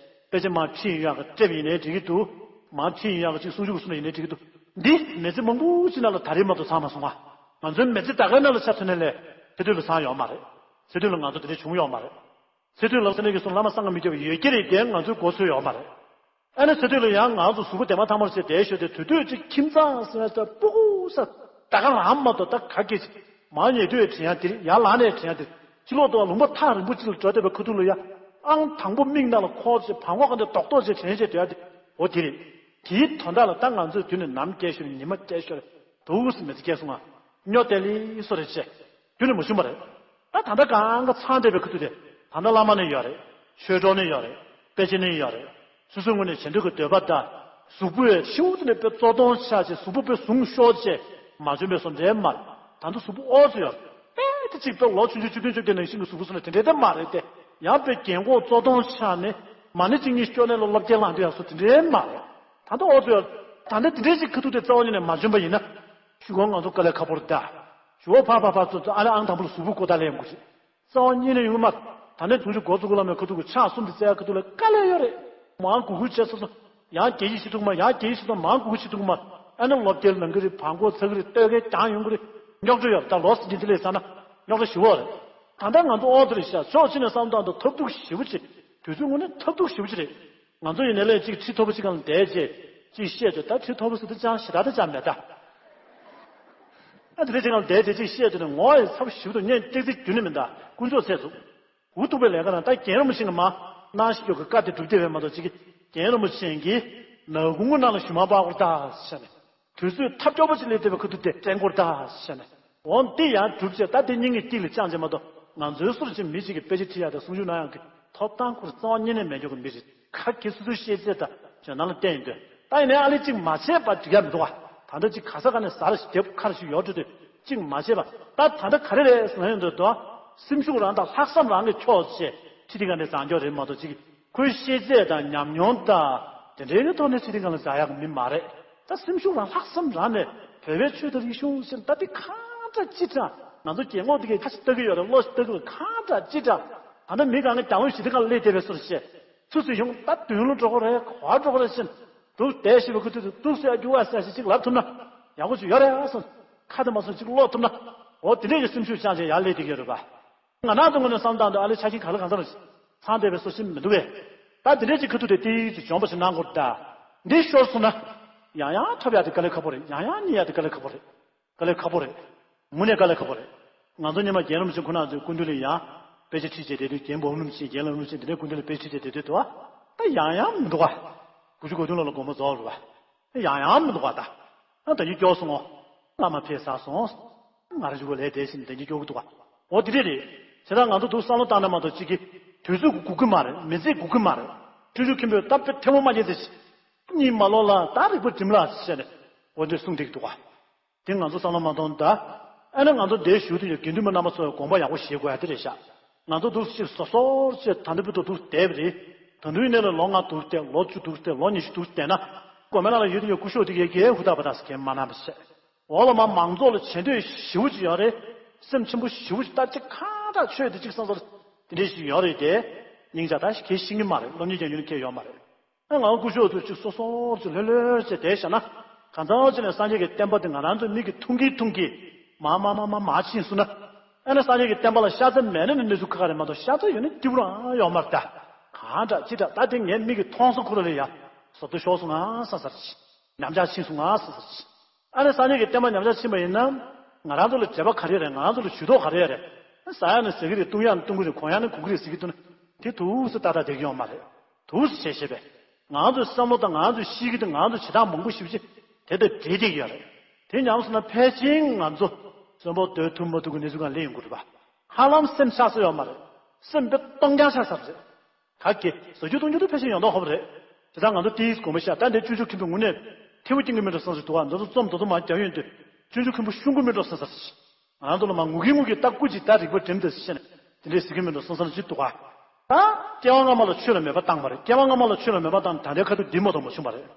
དཔེ་ཆ་མར་ཕྱིན་ཡོང་ཡག་གི་ཊེབ་ཡིན་ནའི་འགྲིག་གི་འདུག་མར་ཕྱིན་ཡོང་ཡག་གི་ཅིག་གསུང་ཆོས་ཀྱི་བཟོ་འདྲ་ཡིན་ནའི་འགྲིག་གི་འདུག་འདི་མི་ཚེ་མང་པོ་ཅིག་ནང་ལ་ད་རེས་མ་གཏོགས་ཚང་མ་སོང་ང་། ང་ཚོའི་མི་ཚེ་ད་གའི་ནང་ལ་ཆ་མཚོན་ནའི་ལས་ཚེ་སྟོད་ལ་ཚང་ཡོད་མ་རེད། ཚེ་སྟོད་ལ་ང་ཚོ་དེ་འདྲ་བྱུང་ཡོད་མ་རེད། ཚེ་སྟོད་ལ་ས་གནས་ཀྱི་སོང་བླ་མ་སངས་མི་རྒྱ་བ་ཡོད་ཀྱི་རེད་དེ་ང་ཚོའི་གོ་ཚོད་ཡོད་མ་རེད། ཨ་ནི་ཚེ་སྟོད་ལ་ཡང་ང་ཚོ་གཟུགས་པོ་དེ་མ་ཐང་མར་བྱས་བསྡད་ཞོར་དེ་དུས་དུས་ཅིག་ཁྱིམ་ཚང་ཟེར་ན་ད་སྤུ་གུ་ས་ད་ག་ལའང་མ་གཏོགས་ད་ག་གེ་ཅིག་མ་ཉལ་དུས་དྲན་ཡ་དེ་རེད། ཡར་ལངས་ནས་དྲན་ཡ་དེ་རེད། ཕྱི་ལོགས་དུ་ལུང་པ་ཐག་རིང་པོ་ཅིག་ལ་འགྲོ་བསྡད་པའི་ཁ་ཐུག་ལ་ཡ་ཨང་དང་པོ་མིག་ནང་ལ་འཁོར་བྱས་བྲང་ཁོག་ག་འདྲ་རྡོག་རྡོག་བྱས་དྲན་བྱས་སྡོད་ཡ་དེ་འོ་དེ་རེད། དེའི་དོན་དག་ལ་ད་ང་ཚོས་དུས་ནས་ནམ་སྐྱེལ་ཞོར་ཉི་མ་སྐྱེལ་ཞོར་དུས་སུ་མི་ཚེ་སྐྱེལ་སོང་ང་། སྨྱོ་དེ་ལི་སོ་རེ་བྱས། དུས་ནས་མ་བྱུང་བ་རེད། ད་ད་ལྟ་གང་ག་ཚང་བསྡད་པའི་ཁ་ཐུག་དེ་ད་ལྟ་བླ་མ་ནས་ཡོད་རེད། ཆོས་གྲོགས་ནས་ཡོད་རེད། དཔེ་ཆ་ནས་ཡོད་རེད། སོ་སོའི་ངོས་ནས་བྱེད་འདོད་ཀྱི་འདོད་པ་དང་གཟུགས་པོའི་ཤེའུ་དེ་ནས་དཔེ་གཙོ་མཐོང་ཆགས་བྱས་གཟུགས་པོ་དཔེ་ཟུངས་ཤོར་བྱས་མ་བྱོན་པའི་བཟོ་འདྲའི་མ་རེད། ད་ལྟ་གཟུགས་པོ་ཨོ་ཙི་ཡོད་རེད། དཔེ་དེ་གཅིག་དཔེ་ལོ་ཆུང་ཆུང་བཅུ་བདུན་བཅོ་བརྒྱད་ནང་བཞིན་གྱི་གཟུགས་པོ་བཟོ་ན་དེ་འདྲའི་དེ་མ་རེད་དེ། ཡང་དཔེ་རྒན་གོག་གཙོ་མཐོང་ཆགས་ནས་མ་ཎི་གཅིག་གཉིས་སྐྱོར་ནས་ལོ་སློབ་སྐྱེལ་ལངས་དུས་ཡག་སོ་དེ་འདྲའི་མ་རེད། ད་ལྟ་ཨོ་ཙི་ཡོད། ད་ལྟ་དེ་འདྲའི་ཅིག་ཁ་ཐུག་དེ་རྩ་བ་ཉིད་ནས་མ་བྱོན་པ་ཡིན་ན། ཞུ་གོ་ང་ཚོ་དཀའ་ལས་ཁག་པོ་རེད་ད། ཞུ་བོ་ཕར་ཕར་ཕར་ཚུར་ཚུར་ཨ་ལེ་ཨང་དང་པོ་ལ་གཟུགས་པོ་བཀོད་ད་ལེན་དགོས་ཤིག་རྩ་བ་ཉིད་ནས་ཡོང་གི་མ་རེད། ད་ནས་དུས་ཚོད་འགོ་བཙུགས་གོ་ལ་མེད་ཁ་ཐུག་གི་ཕྱག་གསུམ་དེ་བཙལ་ཁ་ཐུག་ལ་དཀའ་ལས་ཡོད་རེད། མང་གུ་གུ་བྱས་སོ་སོ། ཡང་རྒྱལ་ཡིག་ཤེས་ཐུབ་མ་ཡང་རྒྱལ་ཡིག་ཤེས་ཐུབ་མ་ཨ་ནི་ལོ་བརྒྱད་ལང་གི་རེད། བང་གོ་ཚ་གི་རེད། ལྟོས་གས་ཀྱང་ཡོང་གི་རེད། རྙོག་དྲ་ཡོད་རེད། ད་ལོ་སི་འདི་འདི་ལས་ས་ན་རྙོག་དྲ་ཞི་བོ་རེད། ད་ལྟ་ང་ཚོ་ཨོ་ཙི་རེད་ཤག་ཕྱོགས་གཅིག་ནས་བསམ་སྟངས་དང་ཐབས་སྡུག་ཞེ་པོ་ཅིག་དུས་ཚོད་དངོས་གནས་ཐབས་སྡུག་ཞེ་པོ་ཅིག་རེད། ང་ཚོ་ཡིན་ནའི་ལས་གཅིག་ཁྲི་མཐོ་པོ་ཞིག་སྒང་ལ་བསྡད་རྗེས་གཅིག་བཤད་དུས་ད་ཁྲི་མཐོ་པོ་ཟེར་དུས་ཅང་ཞེ་དྲག་ད་ཅང་མེད་ད། ཨ་དེ་འདྲ་ཅིག་སྒང་ལ་བསྡད་རྗེས་གཅིག་བཤད་དུས་ནས་ངོ་ཡི་ཚབ་ཞེ་པོ་འདུག་སྙན་ཏིག་ཏིག་རྒྱུན་ནས་མིན་ད་དཀོན་མཆོག་ཚེ་ཟུག་འུ་ཐུག་པའི་ལས་ཀ་ན་ད་རྒན་རིན་པོ་ཆེ་གི་མ་གནང་ཞིག་སྐྱོ་གི་བཀའ་དེ་སྒྲུབ་བདེ་བས་མ་གཏོགས་ཅིག་གི་རྒན་རིན་པོ་ཆེ་གིས་ནག་ཁུང་གི་ནང་ལ་ཞུ་མ་པགས་སྐོར་ད་ཟེར་ནས། དུས་ཚོད་ཐབས་སྐྱོ་པོ་ཅིག་སླེབས་བསྡད་པའི་ཁ་ཐུག་དེ་དྲན་སྐོར་ད་ཟེར་ནས། འོ་འདི་ཡང་སྒྲུབ་བྱས་ད་དེ་སྙིང་གི་དཀྱིལ་ལ་བཅངས་བྱས་མ་གཏོགས་ང་ཚོའི་སོར་ཅིག་མི་གཅིག་གིས་དཔེ་ཆ་ཁྲིད་ཡག་དང་གསུང་ཆོས་གནང་ཡག་གི་ཐོབ་ཐང་ཁུར་རྩ་བ་ཉིད་ནས་མེད་མཁན་གྱི་མི་རེད། ཁ་གི་སོ་སོའི་ཤེས་ཚད་དང་འཇོན་ཐང་ལ་བརྟེན་ཡོང་དུས་ད་ཡིན་ནའི་ཨ་ལེ་གཅིག་མ་བྱས་པ་འགྲིག་ཡ་མི་འདུག་ག་ད་ལྟ་གཅིག་ག་ས་ག་ནས་ཟ་ར་ཞིག་དེབ་ཁ་ར་ཞིག་ཡོད་འགྲོ་དུས་གཅིག་མ་བྱས་པ་ད་ད་ལྟ་ག་རེ་རེད་ཟེར་ན་ཡོང་དུས་དོ་སེམས་ཤུགས་རང་དང་ལྷག་བསམ་རང་གི་ཕྱོགས་བྱས་ཁྲི་དེ་ག་ནས་བཟང་སྐྱོ་རེད་མ་གཏོགས་གཅིག་ཁོའི་ཤེས་ཚད་དང་ཉམས་མྱོང་དང་དེ་འདྲའི་གི་ཐོག་ནས་ཁྲི་དེ་ག་ལ་ཟ་ཡག་གི་མི་མ་རེད། ད་སེམས་ཤུགས་རང་ལྷག་བསམ་རང་ནས་བོད་པའི་ཆོས་དང་རིག་གཞུང་ཟེར་ད་དེ་གང་འདྲ་ཅི་འདྲ་ང་ཚོ་རྒྱལ་ངོ་དེ་གས་ཁ་ཞིག་ལྟ་གི་ཡོད་རེད། བློ་ཞིག་ལྟ་གི་ཡོད་གང་འདྲ་ཅི་འདྲ་ད་ལྟ་མི་གང་གི་རྒྱང་བོ་ཞིག་དེ་ག་ལ་སླེབས་བསྡད་པའི་སོར་བཤད་ཚུར་ཚུར་ཡོང་ད་མདུན་ལ་འགྲོ་གི་རེད་ག་པར་འགྲོ་གི་རེད་ཟེར་འདུག་བསྡད་ཞིག་པ་ཁུ་ཐུག་ཏུ་འདུག་ཟེར་རྒྱུ་བ་ཟེར་ཞིག་ཅིག་ལབ་ཐུབ་ན་ཡག་པོ་ཅིག་ཡོད་རེད་ཨ་སོང་ཁ་དེ་མ་སོང་ཅིག་ཀློག་ཐུབ་ན་འོ་དེ་འདྲས་ཀྱི་སེམས་ཤུགས་བཅངས་བྱས་ཡར་སླེབས་བསྡད་ཀྱི་ཡོད་རེད་པ། ང་རང་ཚོ་ངོས་ནས་བསམ་སྟངས་དུ་ཨ་ལེ་ཆ་རྐྱེན་ག་ལ་གང་འཚམ་ཚང་བསྡད་པའི་སོ་ཤིན་མི་འདུག་གས། ད་འདི་འདྲས་ཀྱི་ཁ་ཐུག་དེ་ཏིག་ཙམ་སྦྱོང་བ་ཞིག་གནང་དགོས་ད། འདི་ཤོར་སོང་ན། ཡང་ཡང་ཐོབ་ཡག་དེ་དཀའ་ལས་ཁག་པོ་རེད། ཡང་ཡང་རྙེད་ཡག་དེ་དཀའ་ལས་ཁག་པོ་རེད། དཀའ་ལས་ཁག་པོ་རེད། དངོས་གནས་དཀའ་ལས་ཁག་པོ་རེད། ང་ཚོ་སྔོན་མ་རྒན་རིན་པོ་ཆེ་ཁོ་ན་ཚོའི་སྐུ་མདུན་ལ་ཡང་དཔེ་ཆ་ཁྲིད་བྱས་བསྡད་དུས་རྒན་འབུམ་རིན་པོ་ཆེ་རྒན་ལགས་རིན་པོ་ཆེ་འདི་འདྲའི་སྐུ་མདུན་ལ་དཔེ་ཁྲིད་བྱས་བསྡད་དུས་དུ་བ། ད་ཡང་ཡང་མི་འདུག་ག་དགུ་བཅུ་གོ་བདུན་ལོ་ལ་དགོངས་པ་རྫོགས་རེད་བ། ཡང་ཡང་མི་འདུག་ག་ད། ཨ་ད་ཉིད་སྐྱོ་སོང་ངོ་། བླ་མ་ཕེབས་ཚར་སོང་། ང་རང་ཕྱུག་པོ་ལས་དེ་བཞིན་ད་ཉིད་སྐྱོ་གི་འདུག་ག་འོ་དེ་འདྲས་རེད། བྱས་ཙང་ང་ཚོ་འདུག་བསམ་བློ་བཏང་ན་མ་གཏོགས་གཅིག་གི་དུས་ཚོད་ཀྱི་སྒུག་གི་མ་རེད། མི་ཚེ་སྒུག་གི་མ་རེད། ཆུང་ཆུང་ཁྱིམ་པས་ད་དཔེ་ཐལ་མོ་སྨྲ་བརྒྱད་ཚེ་གཉིད་མ་ལོག་ལ་ད་རིག་པ་སྒྲིམ་ལ་ཟེར་ནས་འོ་འདྲས་གསུངས་བསྡད་ཀྱི་འདུག་ག་དེ་ང་ཚོ་བསམ་བློ་མ་གཏོང་ད། ཨ་ནི་ང་ཚོ་འདིར་བཞུགས་དུས་ཀྱི་དགེ་འདུན་པ་རྣམ་པ་ཚོས་དགོངས་པ་ཡག་པོ་བཞེས་དགོས་ཡ་དེ་རེད་ཤག་ང་ཚོ་འདུག་སེ་སོ་སོར་བཅད་ད་འདི་བུ་དུ་འདུག་བསྡད་པ་རེད། ད་དུང་ཡིན་ནའི་ལ་ལོ་ལྔ་འདུག་བསྡད་ལོ་བཅུ་འདུག་བསྡད་ལོ་ཉི་ཤུ་འདུག་བསྡད་ན། དགོན་པའི་ནང་ལ་ཡོད་དུས་ཀྱི་སྐུ་ཞབས་དེ་གས་ཧུར་ཐག་པ་དག་སེ་གས་མ་གནང་བ་བྱས། འོ་ལ་མ་མང་ཚོགས་ལ་བྱེད་འདོད་ཞེ་པོ་ཅིག་ཡོད་རེད། སེམས་ཆེན་པོ་ཞེ་པོ་ཅིག་ད་ཅིག་གང་འདྲ་ཆོས་དེ་ཅིག་སང་སོར་དེ་འདྲས་ཞིག་ཡོད་རེད་དེ། སྙིང་རྗེ་ད་གས་ཤེས་ཀྱི་མ་རེད། སློབ་གཉེར་ཀྱང་ཡོད་ནི་ཁས་ཡོད་མ་རེད། ཨ་ང་སྐུ་ཞབས་ཚོ་ཅིག་སོ་སོར་ཅིག་ལྷོད་ལྷོད་བྱས་བསྡད་བཞག་ན། གང་ཚང་ཅིག་ནས་སངས་རྒྱས་ཀྱི་བསྟན་པ་དེ་ང་རང་ཚོའི་མིག་གིས་མཐོང་གིན་མཐོང་གིན་མར་མར་མར་མར་མར་ཕྱིན་སོང་ན། ཨ་ནི་སངས་རྒྱས་ཀྱི་བསྟན་པ་ལ་ཤ་ཚ་མེད་ན་ནི་གནས་ཚུལ་ཁག་ཁག་རེད་མ་གཏོགས་ཤ་ཚ་ཡོད་ན་སྐྱིད་པོ་རང་ཡོད་མ་རེད་ད། གང་འདྲ་ཅི་འདྲ་ད་དེ་ངའི་མིག་གིས་མཐོང་སོང་ཁོ་ར་ལ་ཡ། ཟོབ་ཏོ་ཤོར་སོང་ང་ས་ས་རེད། ཉམས་ཆག་ཕྱིན་སོང་ང་ས་ས་རེད། ཨ་ནི་སངས་རྒྱས་ཀྱི་བསྟན་པ་ཉམས་ཆག་ཕྱིན་པ་ཡིན་ན། ང་རང་ཚོ་ལ་འབྲེལ་བ་ག་རེ་རེད། ང་རང་ཚོ་ལ་ཇུས་གཏོགས་ག་རེ་རེད། ཟ་ཡ་ནི་ཟ་གི་རེད། བཏུང་ཡ་ནི་བཏུང་གི་རེད། གོན་ཡ་ནི་གོན་གི་རེད་ཟེར་གྱི་འདུག་ན། དེ་ཐུགས་སུ་ཏག་ཏག་བསྡད་ཀྱི་ཡོད་མ་རེད། ཐུགས་སུ་བྱས་ཤེས་པས། ང་ཚོའི་བསམ་བློ་དང་ང་ཚོའི་གཤིས་ཀྱི་དང་ང་ཚོའི་བྱེད་སྟངས་མང་པོ་ཞིག་ཅིག་དེ་དང་འབྲེལ་བསྡད་ཀྱི་ཡོད་རེད། དེ་ཉམས་སོང་ན་ཕལ་ཆེར་ང་ཚོ་གསོན་པོ་སྡོད་ཐུབ་མ་ཐུབ་ཀྱི་གནས་ཚུལ་སྒང་སླེབས་ཡོང་གི་རེད་པ། ཧ་ལམ་སེམས་ཆགས་ས་ཡོད་མ་རེད། སེམས་དཔེ་སྟོང་རྐྱང་ཆགས་ས་རེད། ག་གེ་ཟ་རྒྱུ་བཏུང་རྒྱུ་དེ་ཕལ་ཆེར་ཡོང་མདོག་ཁ་པོ་རེད། དེ་ཙང་ང་ཚོ་ཏིས་དགོངས་པ་བཞག་ད་འདི་སྤྱོད་འཇུག་མཁན་པོ་དངོས་གནས་ཐེ་བོ་སྐྱེ་གི་མི་འགྲོ་བསམ་ས་འདུག་ག་ང་ཚོ་རྩོམ་ད་དུང་མ་རྒྱག་ཡོང་དུས་སྤྱོད་འཇུག་མཁན་པོ་ཤོང་གི་མི་འགྲོ་བསམ་ས་རེད། ང་རང་ཚོ་ལ་མ་ངུ་གིན་ངུ་གིན་ད་སྐུ་མཁྱེན་ད་རིག་པ་སྒྲིམ་དེ་ཟེར་ནས་དེ་འདྲའི་ཟེར་གི་མི་འགྲོ་བསམ་ས་ཅིག་འདུག་ག་ད་སྐྱེ་བ་སྔ་མ་ལ་ཆོས་ལ་མོས་པ་བཏང་བ་རེད། སྐྱེ་བ་སྔ་མ་ལ་ཆོས་ལ་མོས་པ་བཏང་ནས་ད་ལྟའི་ཁ་ཐུག་འདི་མ་གཏོགས་མ་བྱུང་བ་རེད།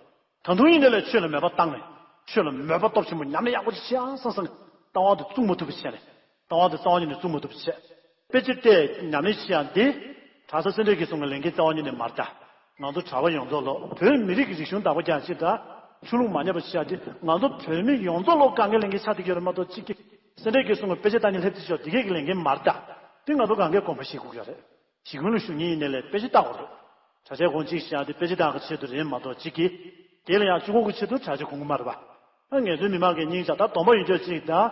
ད་དུང་ཡིན་ནའི་ལས་ཆོས་ལ་མོས་པ་བཏང་ནས་ཆོས་ལ་མོས་པ་སྟོབས་ཆེན་པོ་ཉམས་ལེན་ཡག་པོ་ཅིག་བྱེད་ཨང་བསམ་བསམ་ནས་ལྟ་བ་དེ་བཙུགས་མ་ཐུབ་པ་བྱས་ནས་ལྟ་བ་དེ་རྩ་བ་ཉིད་ནས་བཙུགས་མ་ཐུབ་པ་བྱས། དཔེ་ཆ་བལྟས་ཉམས་ལེན་བྱེད་ཡག་འདི་གྲྭ་ས་སེ་འབྲས་དགེ་གསུམ་གྱི་ལས་འགན་རྩ་བ་ཉིད་ནས་མ་རེད་ད། ང་ཚོ་གྲྭ་པ་ཡོངས་རྫོགས་ལོ་བོད་མི་རིགས་ཀྱི་རིག་གཞུང་བདག་པོ་རྒྱག་ཆེད་དང་ཆོས་ལུགས་མ་ཉམས་པ་བྱེད་ཡག་འདི་ང་ཚོ་བོད་མི་ཡོངས་རྫོགས་ལོ་གང་གའི་ལས་འགན་ཆགས་བསྡད་ཀྱི་ཡོད་རེད་མ་གཏོགས་གཅིག་གིས་སེ་འབྲས་དགེ་གསུམ་གྱི་དཔེ་ཆ་ལྟ་ཉིན་སླེབས་ཚེ་ཆོག་འདི་གས་ཀྱི་ལས་འགན་མ་རེད་ད། འདི་ང་ཚོ་གང་གས་དགོངས་པ་བཞེས་དགོས་ཀྱི་ཡོད་རེད། ཞི་ཀུན་ལ་ཞུ་ཉིན་ཡིན་ནའི་ལས་དཔེ་ཆ་ལྟ་དགོས་རེད། གྲྭ་ཆས་གོང་གཅིག་བཞག་སྟེ་དཔེ་ཆ་ལྟ་གི་ཆེད་དུ་རེད་མ་གཏོགས་གཅིག་གིས། དེ་ལ་ཡང་གཅིག་པོ་གི་ཆེད་དུ་གྲྭ་ཆས་གོང་གི་མ་རེད་པ། ཨ་ངལ་རྩོལ་མི་མང་གིས་སྙིང་བཅངས་ད་སྡོམ་པ་ཡོད་ཆོག་གཅིག་དང་།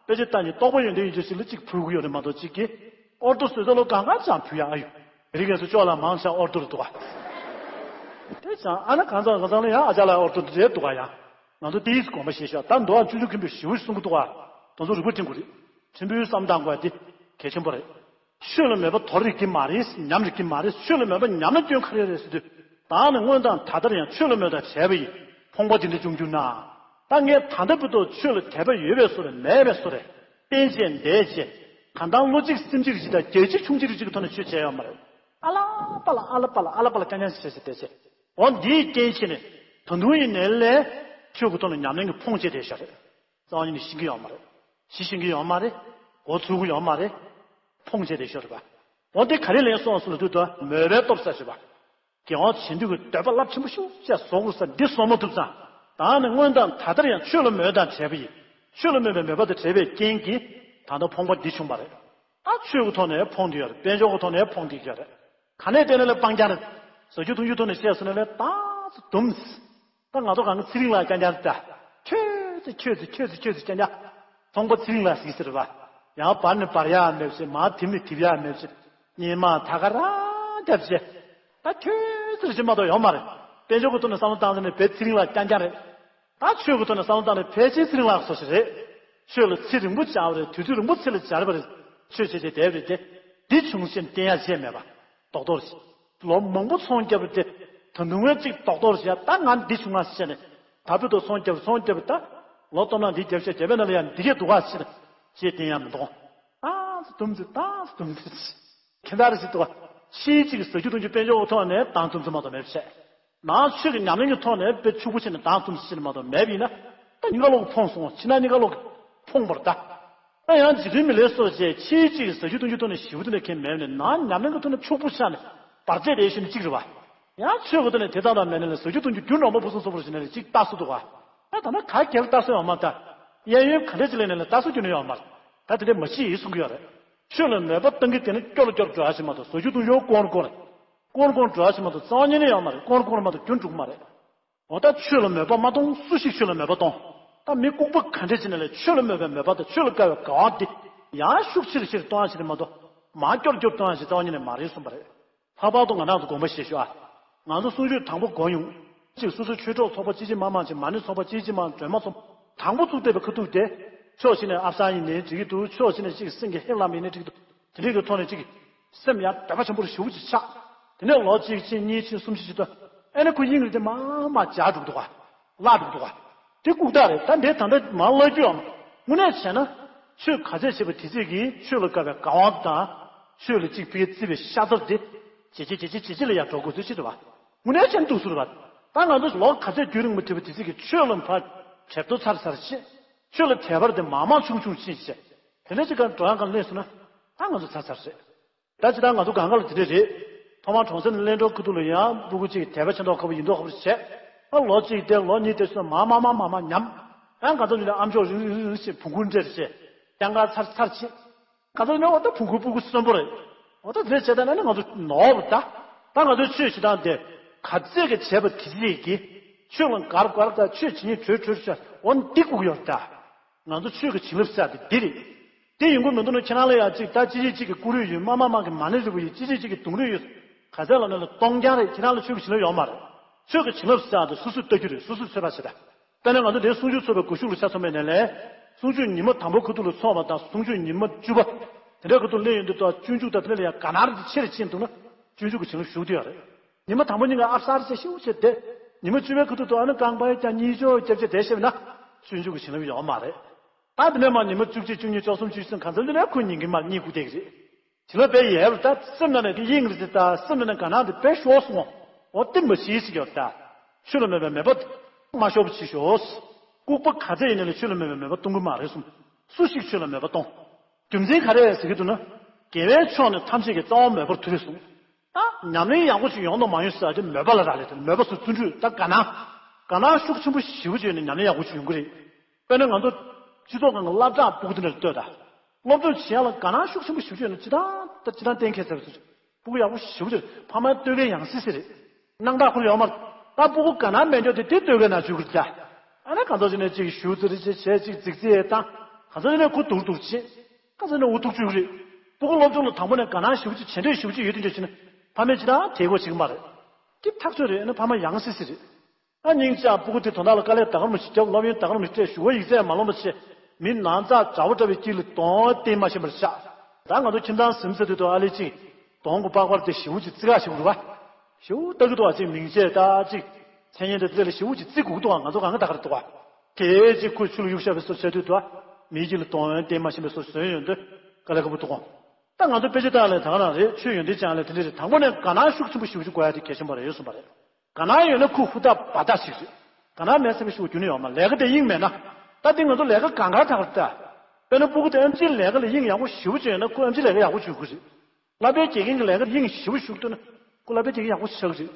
དཔེ་ཆ་ལྟ་ཉིན་རྟོགས་པ་ཡོད་འདོད་ཡོད་ཆོག་གཅིག་ལ་གཅིག་ཕུལ་གི་ཡོད་རེད་མ་གཏོགས་གཅིག་གིས། ཨོར་ཏོ་བཟོས་ཚོ་ལོ་གང་ག་ཙམ་ཕུལ་ཡག་ཨ་ཡོད། རིགས་ངན་སོ་ཅོག་ལ་མང་ཆེ་ཨོར་ཏོ་རེད་འདུག་ག་དེ་ཙང་ཨ་ན་གང་ཚང་གང་ཚང་ལ་ཡང་ཨ་ཅག་ལ་ཨོར་ཏོ་འདི་རེད་འདུག་ག་ཡང་། ང་ཚོ་དེའི་དགོངས་པ་བཞེས་ཤོག་ད་མདོ་བ་བཅུ་བཅུ་མཁན་པོས་ཞེ་པོ་གསུང་གི་འདུག་ག་དེ་ཚོ་རིག་པ་སྒྲིམ་དགོས་རེད། ཕྲན་བུའི་བསམ་སྟངས་དགོས་ཡ་དེ་གལ་ཆེན་པོ་རེད། ཆོས་ལ་མོས་པ་དོར་རིགས་ཀྱི་མ་རེད། ཉམས་རིགས་ཀྱི་མ་རེད། ཆོས་ལ་མོས་པ་ཉམས་ན་སྐྱོན་ག་རེ་རེད་ཟེར་དུས། བདག་ནི་སྔོན་དང་ད་ལྟར་ཡང་ཆོས་ལ་མོས་དང་བྲལ་བ་ཡིན། ཕོངས་པ་དེ་འདྲ་བྱུང་གྱུར་ན། ད་ངས་ད་ལྟ་བར་དུ་ཆོས་ལ་དད་པ་ཡོད་པའི་བཟོ་རེད་མེད་པའི་བཟོ་རེད། བསྟེན་བྱས་འདས་བྱས་གང་ལྟར་བློ་གཅིག་སེམས་གཅིག་ཅིག་དང་རྒྱལ་གཅིག་ཆུང་གཅིག་ཅིག་གི་ཐོག་ནས་ཆོས་བྱས་ཡོད་མ་རེད། ཨ་ལ་པ་ལ་ཨ་ལ་པ་ལ་ཨ་ལ་པ་ལ་རྐྱང་རྐྱང་ཞིག་བྱས་བྱས་བསྡད་བྱས། འོ་འདིའི་རྐྱེན་བྱས་ནས་ད་དུང་ཡིན་ནའི་ལས་ཆོས་ཀྱི་ཐོག་ནས་ཉམས་ལེན་གྱི་ཕོངས་བྱས་བསྡད་ཤག་རེད། རྩ་བ་ཉིད་ནས་ཤེས་ཀྱི་ཡོད་མ་རེད། གཞི་ཤེས་ཀྱི་ཡོད་མ་རེད། འགོ་ཚུགས་ཀྱི་ཡོད་མ་རེད། ཕོངས་བྱས་བསྡད་ཤག་རེད་པ། འོ་དེ་ག་རེ་ལེན་སོང་ཟེར་ལབ་དུས་ད་མོས་པའི་སྟོབས་ཟེར་ཞེས་པ། རྒྱལ་དབང་བྱེད་འདོད་ཀྱི་འདོད་པ་རླབས་ཆེན་པོ་ཤུགས་ཆེ་བཟོ་དགོས་ས་འདི་བཟོ་མ་ཐུབ་ཙང་། ད་ནི་སྔོན་དང་ད་ལྟར་ཡང་ཆོས་ལ་མོས་དང་བྲལ་བ་ཡིན། ཆོས་ལ་མོས་པའི་མོས་པ་དང་བྲལ་བའི་རྐྱེན་གྱིས་ད་ལྟ་ཕོངས་པ་འདི་བྱུང་བ་རེད། ད་ཆོས་ཀྱི་ཐོག་ནས་ཕོངས་བསྡད་ཡོད་རེད། དཔལ་འབྱོར་གྱི་ཐོག་ནས་ཕོངས་བསྡད་ཡོད་རེད། ག་ནས་བལྟས་ན་ལས་སྤང་རྐྱང་རེད། ཟ་རྒྱུ་འཐུང་རྒྱུ་ཐོག་ནས་བཤད་སོང་ན་ལས་ཏག་ཙམ་དུམ། ད་ང་ཚོ་གང་ག་ཚེ་རིང་ལགས་རྐྱང་རྐྱང་རེད་ད། ཁྱོད་ཚོ་ཁྱོད་ཚོ་ཁྱོད་ཚོ་ཁྱོད་ཚོ་རྐྱང་རྐྱང་། ཚོང་པ་ཚེ་རིང་ལགས་ཟིག་ཟེར་བ། ཡང་བར་ནས་བར་ཡག་མེད་བྱས་མར་དེབ་ནས་དེབ་ཡག་མེད་བྱས། སྙེ་མ་ཐག་ཁ་རང་རྒྱབ་བྱས། ད་ཁྱོད་ཚོ་རེ་ཞིག་མ་གཏོགས་ཡོད་མ་རེད། དཔལ་འབྱོར་གྱི་ཐོག་ནས་བསམ་བློ་བཏང་ཟེར་ནས་བེད་ཚེ་རིང་ལགས་རྐྱང་རྐྱང་རེད། ད་ཆོས་ཀྱི་ཐོག་ནས་བསམ་བློ་བཏང་ནས་ཕལ་ཆེར་ཚེ་རིང་ལགས་བཟོ་ཞིག་རེད། ཆོས་ལ་ཚེ་རིང་པོ་སྦྱར་བ་རེད། དུས་ཚོད་རིང་པོ་ཚེ་ལ་སྦྱར་བ་རེད། ཆོས་བྱས་བྱས་བསྡད་པ་རེད་དེ། འདི་བྱུང་ཞེས་བསྟན་ཡ་བྱས་མེད་པ། རྡོག་རྡོག་རེད། ལོ་མང་པོ་ཚོང་རྒྱབ་པ་དེ། ད་དུང་ངས་གཅིག་རྡོག་རྡོག་རེད་བྱས་ད་ང་འདི་བྱུང་ང་ཟེར་ནས། ད་བུ་དང་ཚོང་རྒྱབ་ཚོང་རྒྱབ་ད། ལོ་སྟོང་ན་འདི་རྒྱབ་བྱས་རྒྱབ་པའི་ནང་ལ་ཡང་འདི་གས་འདུག་ག་ཟེར་ནས། ཅེས་བསྟན་ཡ་མི་འདུག་ཏང་སི་དུམ་ཙི་ཏང་སི་དུམ་ཙི། ཁྱེད་རང་རེ་ཞིག་འདུག་ག་ཕྱིའི་གཅིག་ཟ་རྒྱུ་འཐུང་རྒྱུ་དཔལ་འབྱོར་གྱི་ཐོག་ནས་ཏང་དུམ་ཙི་མ་གཏོགས་མེད་པ་བྱས། ནང་ཆོས་ཀྱི་ཉམས་ལེན་གྱི་ཐོག་ནས་དཔེ་ཕྱུག་པོ་བྱས་ནས་ཏང་དུམ་ཙི་བྱས་ནས་མ་གཏོགས་མེད་པ་ཡིན་ན། ད་གཉིས་ཀ་ལོག་གི་ཕོངས་སོང་། ཕྱི་ནང་གཉིས་ཀ་ལོག་གི་ཕོངས་པར་གདའ། ད་ཡང་འཇིགས་རྟེན་མི་ལས་སོགས་བྱས་ཕྱིའི་གཅིག་ཟ་རྒྱུ་འཐུང་རྒྱུ་ཐོག་ནས་ཞེ་པོ་དེ་འདྲ་མཁན་མེད་ནས་ནང་ཉམས་ལེན་གྱི་ཐོག་ནས་ཕྱུག་པོ་ཆགས་ནས་བར་ཆད་དེ་ཤི་ནས་གཅིག་རེད་བ། ཡང་ཆོས་ཀྱི་ཐོག་ནས་དེ་ཙམ་དང་མེད་ནས་ལ་ཟ་རྒྱུ་འཐུང་རྒྱུ་རྒྱུ་ནོར་མ་ཕུན་སུམ་ཚོགས་པོ་རེ་བྱས་ནས་ལ་གཅིག་ལྟ་སྲོལ་འདུག་ག་ད་ད་ན་ག་གེ་ལ་ལྟ་སྲོལ་ཡོད་མ་རེད་ད། གཡས་གཡོན་ག་འདྲ་ཅིག་ལས་ནས་ལ་ལྟ་སྲོལ་རྒྱུ་ནི་ཡོད་མ་རེད། ད་དེ་འདྲ་མ་ཤི་ཡིན་གསུང་གི་ཡོད་རེད། ཆོས་ལ་མོས་པ་བཏང་གི་དེ་ནི་སྐྱོ་ལ་སྐྱོ་འགྲོ་ཡ་ཞིག་མ་གཏོགས་ཟ་རྒྱུ་འཐུང་རྒྱུ་དཀོན་དཀོན་རེད། དཀོན་དཀོན་འགྲོ་ཡ་ཞིག་མ་གཏོགས་རྩ་བ་ཉིད་ནས་ཡོད་མ་རེད། དཀོན་དཀོན་མ་གཏོགས་རྒྱུ་འགྲོ་གི་མ་རེད། འོ་ད་ཆོས་ལ་མོས་པ་མ་གཏོང་སུ་ཞིག་ཆོས་ལ་མོས་པ་གཏོང་། ད་མི་ལྐུགས་པ་ག་འདྲ་ཅིག་ནས་ལས་ཆོས་ལ་མོས་པའི་མོས་པ་དང་ཆོས་ལ་དགའ་བའི་དགའ་བ་འདི་ཡང་ཤུགས་ཆེ་རུ་ཆེ་རུ་གཏོང་ཡ་ཞིག་རེད་མ་གཏོགས་མར་སྐྱོར་སྐྱོར་གཏོང་ཡ་ཞིག་རྩ་བ་ཉིད་ནས་མ་རེད་གསུངས་པ་རེད། ལྷག་པར་དུ་ང་རང་ཚོ་དགོངས་པ་བཞེས་ཤོག་ཨ། ང་ཚོ་གསུང་ཆོས་དང་པོ་གོ་ཡོང་། གཅིག་སོ་སོའི་ཆོས་གྲོགས་ཚོགས་པ་གཅིག་གཅིག་མ་མང་གཅིག་མ་ཎི་ཚོགས་པ་གཅིག་གཅིག་མ་སྒྲོལ་མ་ཚོགས་པ་དང་པོ་ཚུགས་བསྡད་པའི་ཁ་ཐུག་དེ། ཕྱོགས་གཅིག་ནས་ཨ་བསང་ཡིན་ནའི་འགྲིག་གི་འདུག་ཕྱོགས་གཅིག་ནས་གཅིག་སེམས་ཀྱི་ཧེ་ལམ་ཡིན་ནའི་འགྲིག་གི་འདུག་དེ་འདྲའི་གི་ཐོག་ནས་གཅིག་སེམས་ཡང་འདོད་པ་ཆེན་པོ་རུ་ཞེ་པོ་ཅིག་ཆགས། དེ་ནས་ལོ་གཅིག་ཕྱིན་གཉིས་ཕྱིན་གསུམ་ཕྱིན་ཞིག་ཏུ། ཨེ་ནི་ཁོ་དབྱིངས་རིག་དེ་མར་མར་འཇགས་འགྲོ་གི་འདུག་ག་བརླག་འགྲོ་གི་འདུག་ག་དེ་ལྐུགས་རྟགས་རེད། ད་འདི་ད་ལྟ་མར་བརླག་རྒྱུ་ཡོད་མ་རེད། དངོས་གནས་བྱས་ན། ཆོས་ག་ཚད་བྱེད་པ་དེ་ཚད་ཀྱིས་ཆོས་ལ་དགའ་བའི་དགའ་དབང་དང་། ཆོས་ལ་གཅིག་ཕ་གིར་བརྩི་བའི་ཤ་ཚ་དེ། ཇེ་ཆེ་ཇེ་ཆེ་ཇེ་ཆེ་ལ་ཡར་འགྲོ་དགོས་ཚུལ་ཅིག་རེད་བ། དངོས་གནས་བྱས་ན་འདུག་སེ་རེད་བ། ད་ང་ཚོ་ལོ་ག་ཚད་རྒྱུན་རིང་མ་ཐུབ་པ་དེ་ཚད་ཀྱིས་ཆོས་ལ་ཕར་གྲེབ་ཐོ་ཚར་ཚར་བྱེད། ཆོས་ལ་དད་པ་དེ་མར་མར་ཆུང་ཆུང་ཕྱིན་བྱས། དེ་འདྲ་ཅིག་ག་འགྲོ་ཡག་ག་སླེབས་སོང་ན། ད་ང་ཚོ་ཚར་ཚར་རེད། ད་ཇི་ལྟར་ང་ཚོ་སྒང་ག་ལ་དེ་འདྲ་རེད། ཐོག་མར་གྲོང་གསེབ་ནས་གླིང་སྒྲུང་ཁུ་ཐུག་ལ་ཡང་སྤུ་གུ་གཅིག་དད་པ་ཆེ་མདོག་ཁ་པོ་ཡིན་མདོག་ཁ་པོ་བྱས། ཨ་ལོ་གཅིག་བསྡད་ལོ་གཉིས་བསྡད་སོང་མར་མར་མར་མར་མར་ཉམས། ཡང་ག་ཚོད་ཉིན་ལ་ཨམ་ཅོག་རིང་རིང་རིང་ཞིག་བུང་ཁུར་འདྲེར་བྱས། སྐྱང་ག་ཚར་ཚར་བྱེད། ག་ཚོད་ཉིན་འོ་ད་བུང་ཁུར་སྤུ་གུ་གསོན་པོ་རེད། འོ་ད་དེ་བྱས་ད་ན་ནི་ང་ཚོ་ནོར་བ་ད། ད་ང་ཚོའི་ཆོས་བྱེད་སྟངས་དེ་ག་ཚད་ཀྱི་བྱས་པ་དེ་ཚད་ཀྱིས་ ཆོས་ལ་དགར་དགར་དང་ཆོས་བྱེད་ཉིན་བྲོས་བྲོས་བྱ་འོ་འདི་དགོས་ཀྱི་ཡོད་ད། ང་ཚོ་ཆོས་ཀྱི་བྱིན་རླབས་ཟེར་དེ་འདི་རེད། དེ་ཡིན་དགོས་མི་འདུག་ན་ཁྱེད་རང་ལ་ཡང་གཅིག་ད་ཅི་རིགས་གཅིག་གི་སྐུ་རུས་ཡོད་མ་མ་མ་གི་མ་ཎི་རིལ་བུ་ཡོད་ཅི་རིགས་གཅིག་གི་གདུང་རུས་ཡོད། ག་ཚད་ལ་ནི་ལ་སྟོང་རྐྱང་རེད། ཁྱེད་རང་ལ་ཆོས་ཀྱི་བྱིན་རླབས་ཡོད་མ་རེད། ཆོས་ཀྱི་བྱིན་རླབས་ཟེར་དེ་སོ་སོས་ལྟ་རྒྱུ་རེད། སོ་སོས་ཚོད་དཔག་བྱེད་ད། དཔེར་ན་ང་ཚོ་དེའི་གསུང་ཆོས་ཚོགས་པའི་སྒོ་ཤུགས་ལ་ཆ་མཚོན་པ་ཡིན་ན་ལས། གསུང་ཆོས་ཉི་མ་དང་པོ་ཁ་ཐུག་ལ་ཚོགས་པ་དང་གསུང་ཆོས་ཉི་མ་བཅུ་པ། དེ་འདྲའི་ཁ་ཐུག་སླེབས་ཡོང་དུས་ད་སྤྱོད་འཇུག་དང་དེ་འདྲ་ལ་ཡང་དགའ་སྣང་རེ་ཆེ་རེ་ཕྱིན་འདུག་ན། སྤྱོད་འཇུག་གི་བྱིན་རླབས་ཞུགས་བསྡད་ཡོད་རེད། ཉི་མ་དང་པོ་གཉིས་ཀ་ཨབ་སར་ཆེ་ཞེ་པོ་ཆེ་བསྡད། ཉི་མ་བཅུ་པའི་ཁ་ཐུག་ཏུ་ཨ་ནི་རྐང་པ་ཀྱང་གཉིད་ཅོག་རྒྱབ་བྱས་བསྡད་ཤེས་པ་ན། སྤྱོད་འཇུག་གི་བྱིན་རླབས་ཡོད་མ་རེད། ད་དེ་ནས་མར་ཉི་མ་བཅུ་གཅིག་བཅུ་གཉིས་བཅུ་གསུམ་བཅུ་བཞི་ཚུན་གང་འཚམ་དེ་ནས་ཁོ་ཉིན་གྱི་མར་གཉིད་ཁུག་བསྡད་ཀྱི་རེད། བྱིན་རླབས་དཔེ་ཡོད་རེད། ད་སེམས་ནང་ནས་དབྱིངས་རེད་ད་སེམས་ནང་ནས་དགའ་སྣང་དེ་དཔེ་ཤོར་སོང་། འོ་དེ་མ་བྱེད་ཟེར་གྱི་ཡོད་ད། ཆོས་ལ་མོས་པའི་མོས་པ་མ་ཤོར་བ་བྱེད་ཤོག། ལྐུགས་པ་ག་ཚད་ཡིན་ན་ལས་ཆོས་ལ་མོས་པའི་མོས་པ་གཏོང་གི་མ་རེད་གསུངས། སུ་ཞིག་ཆོས་ལ་མོས་པ་གཏོང་། རྒྱུ་མཚན་ག་རེ་ཟེར་གྱི་འདུག་ན། དགེ་བའི་ཕྱོགས་ནས་ཐམས་ཅད་ཀྱི་རྩ་བ་མོས་པར་ཐུབ་པས་གསུངས། ད་ཉམས་ལེན་ཡག་པོ་ཞིག་ཡོང་དང་མ་ཡོང་ཟེར་ཡ་དེ་མོས་པ་ལ་རག་ལས་ཏེ་མོས་པ་སོགས་བརྩོན་འགྲུས་ད་དགའ་སྣང་། དགའ་སྣང་ཤུགས་ཆེན་པོ་ཞེ་པོ་ཅིག་ཡོད་ན་ཉམས་ལེན་ཡག་པོ་ཞིག་ཡོང་གི་རེད། དཔེར་ན་ང་ཚོ་སྤྱི་ཚོགས་ཁང་གི་སློབ་གྲྭ་ཕྲུ་གུ་དེ་འདྲ་ལ་ལྟོས་དང་། སློབ་སྦྱོང་བྱེད་ཡག་ལ་དགའ་སྣང་ཤུགས་ཆེན་པོ་ཞེ་པོ་ཅིག་ཡོད་ན་ཅི་ལྟར་ད་ཅི་ལྟར་གཏན་འཁེལ་ཟེར་བ་ཚོ་ཕྲུ་གུ་ཡག་པོ་ཞེ་པོ་ཅིག་ཕ་མའི་ལྟོས་གལ་ཡང་སྲིད་སྲིད་རེད། སྣང་དག་ཁུར་ཡོད་མ་རེད། ད་ཕྲུ་གུ་དགའ་སྣང་མེད་འཇོག་དེ་དེ་ལྟོས་གལ་ན་བཅུག་གི་རེད་ད། ཨ་ནི་གང་ཚོ་ཅིག་ནས་ཅིག་ཞུ་ཙི་རེ་ཅིག་བྱས་ཅིག་རྫིག་རྫིག་ཡས་བཏང་། གང་ཚོ་ཅིག་ནས་ཁུ་དུག་དུག་བྱེད། ཁ་ཚ་ནས་འུ་ཐུག་བཅུག་རེད། ཕྲུ་གུ་སློབ་སྦྱོང་ལ་དང་པོ་ནས་དགའ་སྣང་ཞེ་པོ་ཅིག་བྱེད་འདོད་ཞེ་པོ་ཅིག་ཡོད་དུས་འདོད་བྱས་ན། ཕ་མས་ཅི་ལྟར་དེ་གོ་བྱེད་ཀྱི་མ་རེད། དེ་ཐག་ཆོད་རེད། ཨ་ནི་ཕ་མ་ཡང་སྲིད་སྲིད་རེད། ཨ་སྙིང་བཅག་ཕྲུ་གུ་དེ་དོན་དག་ལ་དཀའ་ལས་ད་ག་རང་མི་ཞིག་བརྒྱབ། སློབ་ཡོན་ད་ག་རང་མི་ཞིག་སྤྲད། ཞུ་བ་ཡིག་ཚད་མ་ལོངས་པ་བྱས། མི་ནང་ཚགས་དྲ་བ་འདྲ་བའི་དཀྱིལ་ལ་དོན་གཏན་མ་ཤེས་པར་བཞག། ད་ང་ཚོ་ཁྱིམ་ཚང་ཟིན་ཚེ་དུས་དུ་ཨ་ལེ་ཅིག་དོན་གོ་པགས་པར་དེ་ཞེ་པོ་ཅིག་བརྩི་ག་ཞིག་འདུག་བ། ཞེ་པོ་ལྟ་གི་འདུག་བ། ཅིག་མིང་ཆད་ད་ཅིག་མཚན་སྙན་དེ་ཚོ་ལ་ཞེ་པོ་ཅིག་བརྩི་དགོས་ཀྱི་འདུག་བ། ང་ཚོ་གང་ག་ད་ག་རེ་འདུག་བ། དེ་ཅིག་ཁོས་ཆུ་ལ་གཡུག་བཞག་པའི་བཟོ་བྱས་དུས་དུ་བ། མིའི་དཀྱིལ་ལ་དོན་གཏན་མ་ཤེས་པའི་བཟོ་བཟོས་ཡོང་དུས་དཀའ་ལས་ཁག་པོ་འདུག་གོ། ད་ང་ཚོ་དཔེ་ཆ་ལྟ་ལས་ད་ག་རང་རེད། ཆོས་ཡོན་ཏན་ཅན་ལས་དེ་འདྲ་རེད། དང་པོ་ནས་དགའ་སྣང་ཤུགས་ཆེན་པོ་ཞེ་པོ་ཅིག་དགོས་ཡ་དེ་གལ་ཆེན་པོ་རེད་གསུངས་པ་རེད། དགའ་སྣང་ཡོད་ན་ཁོ་ཧུར་ཐག་འབད་ཐག་ཞིག་རེད། དགའ་སྣང་མེད་ཚེ་གི་ཤུགས་རྒྱུན་ནས་ཡོད་མ་རེད། ལས་ཀ་དེ་དབྱིངས་མེད་ན། ད་དེ་ང་ཚོ་ལས་ཀ་གང་ག་ད་ག་རེ་ལྟ། དཔེར་ན་ཕྲུ་གུ་དེ་ཨེམ་ཆིའི་ལས་ཀ་ལ་དབྱིངས་ཡག་པོ་ཞེ་པོ་ཅིག་ཡོད་ན་ཁོ་ཨེམ་ཆི་ལས་ཀ་ཡག་པོ་བྱེད་དགོས་རེད། བསླབ་པའི་དགེ་རྒན་གྱི་ལས་ཀར་དབྱིངས་ཞེ་པོ་ཞུགས་ཐུབ་ན། ཁོ་བསླབ་པའི་དགེ་རྒན་ཡག་པོ་ཆགས་ཀྱི་རེད།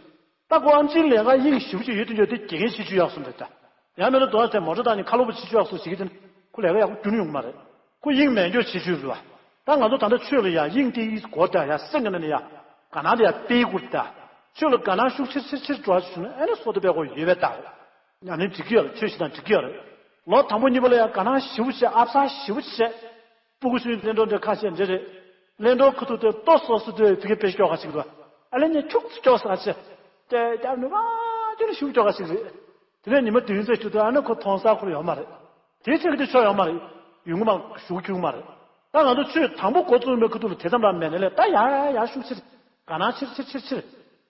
ད་ཁོ་ཨེམ་ཆིའི་ལས་ཀར་དབྱིངས་ཞེ་པོ་ཅིག་ཡོད་དུས་ཡོད་དེ་དགེ་རྒན་བྱེད་རྒྱུ་ཡག་སོང་རེད་ད། ཡང་མིན་ན་དོ་ན་དེ་མོ་ཊ་བཏང་ནས་ཁ་ལོ་པ་བྱེད་རྒྱུ་ཡག་སོང་ཟེར་གྱི་དེ་ནི་ཁོ་ལས་ཀ་ཡག་པོ་རྒྱུན་ཡོང་གི་མ་རེད། ཁོ་དབྱིངས་མེད་འཇོག་བྱེད་རྒྱུ་རེད་བ། ད་ང་ཚོ་ད་ལྟ་ཆོས་ལ་ཡང་དབྱིངས་དེ་ཡིས་སྒོ་ད་ཡང་སེམས་ཀྱི་ནང་ནས་ཡང་དགའ་སྣང་དེ་ཡང་སྤེལ་དགོས་རེད་ད། ཆོས་ལ་དགའ་སྣང་ཤུགས་ཆེར་ཆེར་ཆེར་འགྲོ་བ་བྱུང་ན་ཨ་ནི་སོ་ཐོ་པའི་སྒོ་ཡོད་པའི་རྟགས་རེད། ཉམས་ལེན་འགྲིག་གི་ཡོད་རེད། ཆོས་བྱེད་སྟངས་འགྲིག་གི་ཡོད་རེད། ལོ་དང་པོ་གཉིས་པ་ལ་ཡང་དགའ་སྣང་ཞེ་པོ་བྱས་ཨབ་སར་ཞེ་པོ་བྱས། སྤུ་གུ་ཚོའི་གླེང་གྲོགས་འདྲ་ཁ་ཤས་འདྲ་རེད། གླེང་གྲོགས་ཁ་ཐུག་དེ་ལྟོ་སོ་སོ་དེ་ཕི་གེ་དཔེ་སྐྱོ་ག་ཞིག་རེད། ཨ་ལེ་ནས་ཁྱུག་ཙམ་སྐྱོ་ས་ཆེ། དེ་རྒྱབ་ནས་བ་ཅུ་ནས་ཞུགས་སྐྱོ་ག་ཞིག་རེད། དེ་ནས་ཉི་མ་བདུན་ཙམ་ཞུགས་དུས་ཨ་ནི་ཁོ་མཐོང་ས་ཁོར་ཡོད་མ་རེད། དེའི་ཚེ་གི་དེ་ཆོ་ཡོད་མ་རེད། ཡོང་གི་མ་ཞུགས་ཁྱུག་མ་རེད། ད་ང་ཚོ་ཆོས་དང་པོ་འགོ་བཙུགས་པའི་ཁ་ཐུག་ལ་དེ་ཙམ་རང་མེད་ནས་ལས་ད་ཡར་ཡར་ཡར་ཤུགས་ཆེར་དགའ་སྣང་ཆེར་ཆེར་ཆེར་ཆེར་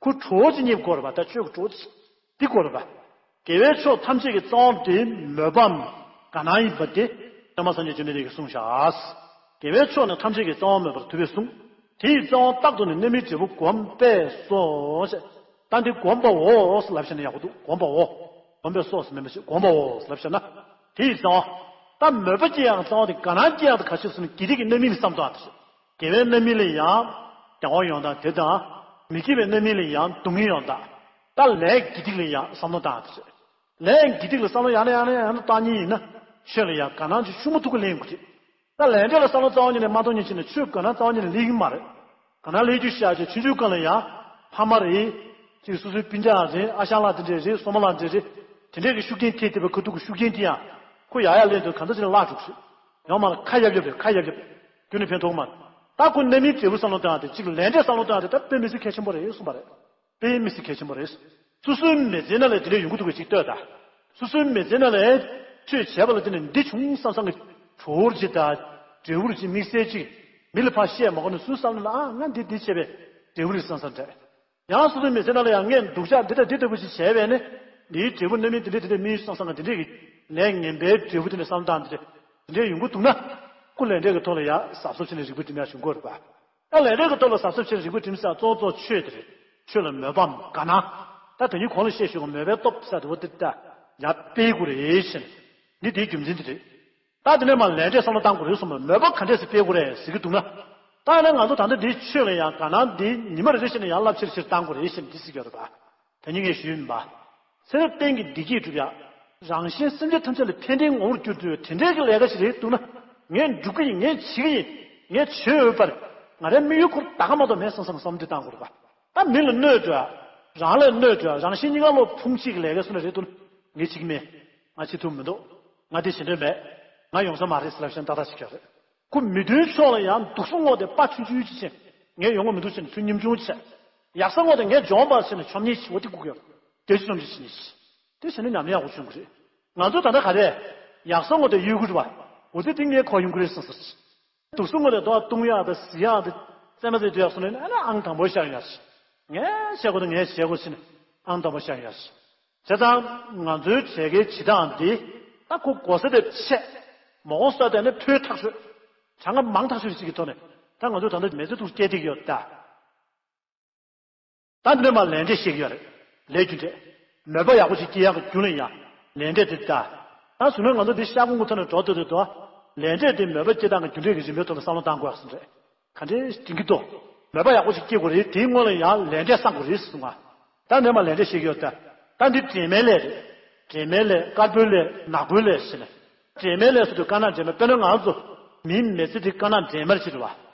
ཁོ་གྲོགས་ཅིག་རྙེད་དགོས་རེད་པ། ད་ཆོས་ཀྱི་གྲོགས་ཅིག་འདི་དགོས་རེད་པ། དགེ་བའི་ཕྱོགས་ཐམས་ཅད་ཀྱི་རྩ་བ་དེ་མོས་པའམ་དགའ་སྣང་ཡིན་པ་དེ་བླ་མ་སངས་རྒྱས་བཅོམ་ལྡན་འདས་ཀྱིས་གསུངས་བཞག། དགེ་བའི་ཕྱོགས་ནི་ཐམས་ཅད་ཀྱི་རྩ་བ་མོས་པར་ཐུབ་པས་གསུངས། དེ་ཡི་རྩ་བ་རྟག་ཏུ་ནི་རྣམ་སྨིན་འབྲས་བུ་བསྒོམས་པས་སོ། ད་འདི་བསྒོམས་པའོ་ལབ་བྱས་ན་ཡག་པོ་འདུག་བསྒོམས་པའོ། བསྒོམས་པས་སོ་ཟེར་མིན་པ་ཞིག་བསྒོམས་པའོ་ལབ་བྱས་ན། དེ་ཡི་རྩ་བ། ད་མོས་པ་སྐྱེ་ཡག་རྩ་བ་དེ་དགའ་སྣང་སྐྱེ་ཡག་དེ་ག་ཞིག་ཟེར་ན་དགེ་སྡིག་གི་རྣམ་སྨིན་ལ་བསམ་བློ་བཏང་དེ་རེད། དགེ་བའི་རྣམ་སྨིན་ལ་ཡང་བདེ་བ་ཡོང་སྟངས་དེ་དང་། མི་དགེ་བའི་རྣམ་སྨིན་ལ་ཡང་སྡུག་བསྔལ་ཡོང་སྟངས། ད་ལས་དགེ་སྡིག་ལ་ཡང་བསམ་བློ་བཏང་དེ་རེད། ལས་དགེ་སྡིག་ལ་བསམ་བློ་ཡང་ནས་ཡང་ནས་ཡང་ནས་བཏང་མཁན་ཡིན་ན། ཆོས་ལ་ཡང་དགའ་སྣང་ཅིག་ཤུགས་མ་ཐུག་གི་ལེན་དགོས་རེད། ད་ལས་འབྲས་ལ་བསམ་བློ་རྩ་བ་ཉིད་ནས་མ་གཏོང་མཁན་ཅིག་ནི་ཆོས་དགའ་སྣང་རྩ་བ་ཉིད་ནས་སླེབས་ཀྱི་མ་རེད། དགའ་སྣང་སླེབས་རྒྱུ་བཤད་ཅིག་ཆུང་ཆུང་སྒང་ལ་ཡང་ཕ་མ་རེད། ཅིག་སོ་སོའི་སྤུན་ཀྱག་རེད། ཨ་ཞང་ལགས་དེ་འདྲས་རེད། སྲུང་མ་ལགས་དེ་འདྲས་རེད། དེ་འདྲས་ཀྱི་ཤུགས་རྐྱེན་ཐེབས་ཐེབས་པའི་ཁ་ཐུག་གི་ཤུགས་རྐྱེན་དེ་ཡང་ཁོ་ཡག་ཡག་ལེན་དུས་གང་འདྲ་ཅིག་ལ་བརླག་འགྲོ་གི་རེད། ཡང་མ་ལ་ཁ་ཡབ་ཡབ་རེད། ཁ་ཡབ་ཡབ། རྒྱུ་ནི་ཕན་ཐོགས་མ་རེད། ད་ཁོ་རྣམ་སྨིན་འབྲས་བུ་བསམ་བློ་བཏང་ཡག་དེ་གཅིག་ལས་འབྲས་བསམ་བློ་བཏང་ཡག་དེ་ད་དཔེ་མི་སྲིད་གལ་ཆེན་པོ་རེད་གསུངས་པ་རེད། དཔེ་མི་སྲིད་གལ་ཆེན་པོ་རེད། སོ་སོའི་མི་ཚེ་ནང་ལ་དེ་འདྲ་ཡོང་གི་འདུག་གི་ཅིག་ལྟོས་དང་། སོ་སོའི་མི་ཚེ་ནང་ལ་ཆོས་བྱས་པ་ལ་དེ་ནི་འདི་བྱུང་བསམ་བསམ་གི་གྲོགས་ཅིག་དང་། འབྲས་བུ་ཅིག་དམིགས་བསལ་ཅིག་མི་ལ་ཕར་བཤད་མ་དགོས་ན་སུས་བསམ་ན་ལ་ཨ་ང་འདི་འདི་བྱས་པའི་འབྲས་བུ་རེད་བསམ་བསམ་འདྲ། ཡང་སོ་སོའི་མི་ཚེ་ནང་ལ་ཡང་ངས་སྡུག་ཅག་འདི་དང་འདི་ལྟ་བུ་ཞིག་བྱས་པས་ནི། འདིའི་འབྲས་བུ་རྣམ་སྨིན་འདི་འདྲ་འདི་འདྲ་སྨིན་བསམ་བསམ་གི་འདི་འདྲས་ཀྱི་ལས་ངན་པའི་འབྲས་བུ་དེ་འདྲ་བསམ་བློ་བཏང་འདི་འདྲ་འདི་འདྲས་ཡོང་གི་འདུག་ན། ཁོ་ལས་འབྲས་ཀྱི་ཐོག་ལ་ཡང་གཟབ་གཟབ་བྱས་ནས་རིག་པ་སྒྲིམ་ཡག་བྱུང་དགོས་རེད་པ། ད་ལས་འབྲས་ཀྱི་ཐོག་ལ་གཟབ་གཟབ་བྱས་རིག་པ་སྒྲིམ་ས་གཙོ་བོ་གཙོ་ཆོས་དེ་རེད། ཆོས་ལ་མོས་པའམ་དགའ་སྣང་། ད་དེ་ཉིད་གོང་ལ་བཤད་ཞུས་པ་མོས་པའི་སྟོབས་ཟེར་དེ་བོ་དེ་ད་ཡར་སྤེལ་དགོས་རེད་ཤེས། འདི་དེའི་རྒྱུ་མཚན་དེ་རེད། ད་དེ་ནས་མར་ལས་འབྲས་བསམ་བློ་བཏང་དགོས་རེད་གསུངས་པ་མོས་པ་ག་འདྲས་སེ་སྤེལ་དགོས་རེད་ཟེར་གྱི་འདུག་ན། ད་ཡིན་ན་ང་ཚོ་ད་ལྟ་འདིའི་ཆོས་ལ་ཡང་དགའ་སྣང་འདི་ཉི་མ་རེ་རེ་བཞིན་ཡང་རླབས་ཆེར་ཆེར་བཏང་དགོས་རེད་ཤེས་འདི་ཟེར་གྱི་ཡོད་རེད་པ། དེ་ཉིད་ངས་ཞུས་མིན་པ། ཚེ་རབས་གཏན་གྱི་བདེ་སྐྱིད་སྒྲུབ་ཡག་རང་གཞན་སེམས་ཅན་ཐམས་ཅད་ལ་ཕན་བདེའི་ངོ་བོར་གྱུར་ཏེ་དེ་འདྲའི་གི་ལས་ཀ་ཞིག་རེད་འདུག་ན། ངས་སྒྲུབ་ཀྱི་ཡིན། ངས་བྱེད་ཀྱི་ཡིན། ངས་བྱེད་འོས་པར། ང་རའི་དམིགས་ཡུལ་ཁོ་ད་ག་མ་གཏོགས་མེད་བསམ་བསམ་བསམ་བློ་འདི་བཏང་དགོས་རེད་པ། ད་མི་ལ་གནོད་འགྲོ་ཡག་རང་ལ་གནོད་འགྲོ་ཡ། རང་གཞན་གཉིས་ཀ་བློ་ཕུང་གཅིག་ལས་ཀ་སུ་ན་རེད་འདུག་ངས་བྱེད་ཀྱི་མེད། ང་བྱེད་ཐུབ་མི་འདུག་ང་དེ་བྱེད་འདོད་མེད། ང་ཡོང་ས་མ་རེད་ཟེར་ལབ་ཤེས་ཏག་ཏག་བྱེད་ཀྱི་རེད། ཁོ་མི་མཐུན་ཕྱོགས་ལ་ཡང་སྡུག་ས་བསྔོགས་ཏེ་དཔའ་ཆུང་ཆུང་ཅིག་བྱས། ངས་ཡོང་གི་མི་འདུག་ཟེར་ནས་ཚུར་ཉམ་ཆུང་བྱས། ཡག་ས་བསྔོགས་ཏེ་ངས་འཇོན་པ་ཟེར་ནས་ཆོམ་ཉེས་བྱེད་པ་དེ་སྒུག་ཡོད། དེ་ཚོ་ཅུང་ཟད་བྱེད་ནས་བྱས། དེ་བྱས་ན་ཉམས་ལེན་ཡག་པོ་བྱུང་གི་རེད། ང་ཚོ་ད་ལྟ་ག་རེ། ཡག་ས་བསྔོགས་ཏེ་གཡོལ་གྱི་རེད་པ། འོ་ཙི་དེ་ངས་གོ་ཡོང་གི་རེད་བསམ་སོང་། སྡུག་ས་བསྔོགས་ཏེ་ལྟ་བ་ལྟུང་ཡག་དང་གཟིགས་ཡག་དང་རྩེད་མོ་རྩེ་སྡོད་ཡག་སོང་ན་ཨ་ནི་ཨང་དང་པོ་ཤར་ཡོང་ཡག་ཅིག་ངས་བྱེད་དགོས་དང་ངས་བྱེད་དགོས་ཟེར་ནས་ཨང་དང་པོ་ཤར་ཡོང་ཡག་ཅིག་བྱས་ཙང་ང་ཚོའི་བྱེད་ཀའི་བྱེད་སྟངས་འདི་ད་ཁོ་གོ་ས་དེ་ཆད། མ་གོ་ས་དེ་ནི་ཐོལ་ཐག་ཆོད། གྲངས་ཀ་མང་ཐག་ཆོད་ཅིག་གི་ཐོག་ནས་ད་ང་ཚོ་ད་ལྟ་མི་ཚེ་ཐུགས་སྐྱེལ་བསྡད་ཀྱི་ཡོད་ད། ད་འདི་ནས་མར་ལས་འབྲས་བཤད་ཀྱི་ཡོད་རེད། ལས་རྒྱུ་འབྲས། མོས་པ་ཡག་པོ་ཞིག་སྐྱེ་ཡག་གི་རྒྱུ་ལ་ཡང་ལས་འབྲས་དེ་ལྟ། ད་གཟུགས་ནས་ང་ཚོ་འདི་ཤ་ཁུང་གི་ཐོག་ནས་འགྲོ་འདོད་འདོད་དོ། ལས་འབྲས་དེ་མོས་པ་སྐྱེ་སྟངས་ཀྱི་རྒྱུ་འབྲས་ཀྱི་རིམ་པའི་ཐོག་ལ་བསམ་བློ་བཏང་དགོས་ཟེར་རེད། ག་འདྲའི་དྲིན་གྱི་ཏོ། མོས་པ་ཡག་པོ་ཞིག་སྐྱེ་དགོས་རེད། དེའི་སྔོན་ལ་ཡང་ལས་འབྲས་བསམ་དགོས་རེད་གསུང་བ། ད་འདི་ནས་མར་ལས་འབྲས་བཤད་ཀྱི་ཡོད་ད། ད་འདི་འབྲས་མའི་ལས་རེད། འབྲས་མའི་ལས། དཀར་པོའི་ལས། ནག་པོའི་ལས་ཟེར་ནས། འབྲས་མའི་ལས་སུ་དུ་དཀར་ནག་འདྲེས་མ། དཔེར་ན་ང་ཚོ་མིའི་མི་ཚེ་འདི་དཀར་ནག་འདྲེས་མར་ཕྱེ་རེད་བ།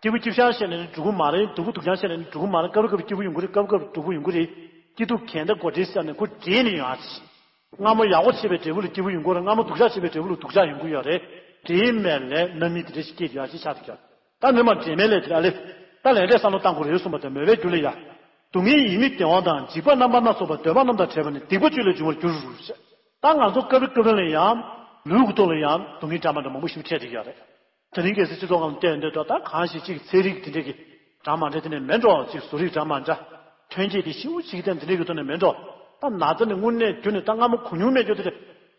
སྐྱིད་པོ་སྐྱིད་ཤང་བཤད་ནས་ནི་འགྲིག་གི་མ་རེད། སྡུག་པོ་སྡུག་ཤང་བཤད་ནས་ནི་འགྲིག་གི་མ་རེད། སྐབས་རེ་སྐབས་རེ་སྐྱིད་པོ་ཡོང་གི་རེད། སྐབས་རེ་སྐབས་རེ་སྡུག་པོ་ཡོང་གི་རེད། སྐྱིད་སྡུག་གང་ལྟར་གོ་འདྲེས་བསགས་ནས་ཁོ་འདྲེས་ནས་ཡོང་ཨ། སྔ་མོ་ཡག་པོ་བྱས་པའི་འབྲས་བུ་ལ་སྐྱིད་པོ་ཡོང་གི་རེད། སྔ་མོ་སྡུག་ཅག་བྱས་པའི་འབྲས་བུ་ལ་སྡུག་ཅག་ཡོང་གི་ཡོད་རེད། འབྲེལ་མེད་ལས་རྣམ་སྨིན་དེ་འདྲ་ཞིག་སྐྱེས་ཡོད་ཅེས་ཆགས་ཀྱི་ཡོད། ད་ནི་མ་འབྲེལ་མེད་ལས་དེ་ཨ་ལེ། ད་ལས་འབྲས་བསམ་བློ་བཏང་དགོས་རེད་གསུངས་པ་དང་མོས་པའི་རྒྱུ་ལ་ཡ། སྡུག་བསྔལ་ཡིད་མི་བདེ་བ་དང་འཇིགས་པ་རྣམ་པ་སྣ་ཚོགས་པ་འདོད་པ་རྣམས་དང་བྲལ་བ་ནི་སྡིག་པ་བཅུ་ལས་བྱུང་བར་འགྱུར་ཞེས། ད་ང་ཚོ་སྐབས་རེ་སྐབས་རེ་ལ་ཡང་ལུས་ཀྱི་ཐོག་ལ་ཡང་སྡུག་བསྔལ་འདྲ་མི་འདྲ་མང་པོ་ཞིག་འཕྲད་བསྡད་ཀྱི་ཡོད་རེད། དེ་རིང་གལ་སྲིད་སྤྱི་ཚོགས་ཁང་ལ་བལྟས་འདོད་དོ། ད་གང་ཞིག་ཅིག་ཚན་རིག་དེ་འདྲས་ཀྱི་འདྲ་མ་འདྲ་དེ་ནས་མེད་འགྲོ། ཅིག་བཟོ་རིག་འདྲ་མ་འདྲ། ཐོན་སྐྱེད་དེ་ཤིའུ་ཅིག་དེ་འདི་འདྲས་ཀྱི་ཐོག་ནས་མེད་འགྲོ། ད་ན་ཚ་ནི་དངོས་གནས་བརྒྱུད་ནས་ད་སྔ་མོ་གོ་མྱོང་མེད་རྒྱུ་དེ་འདྲ་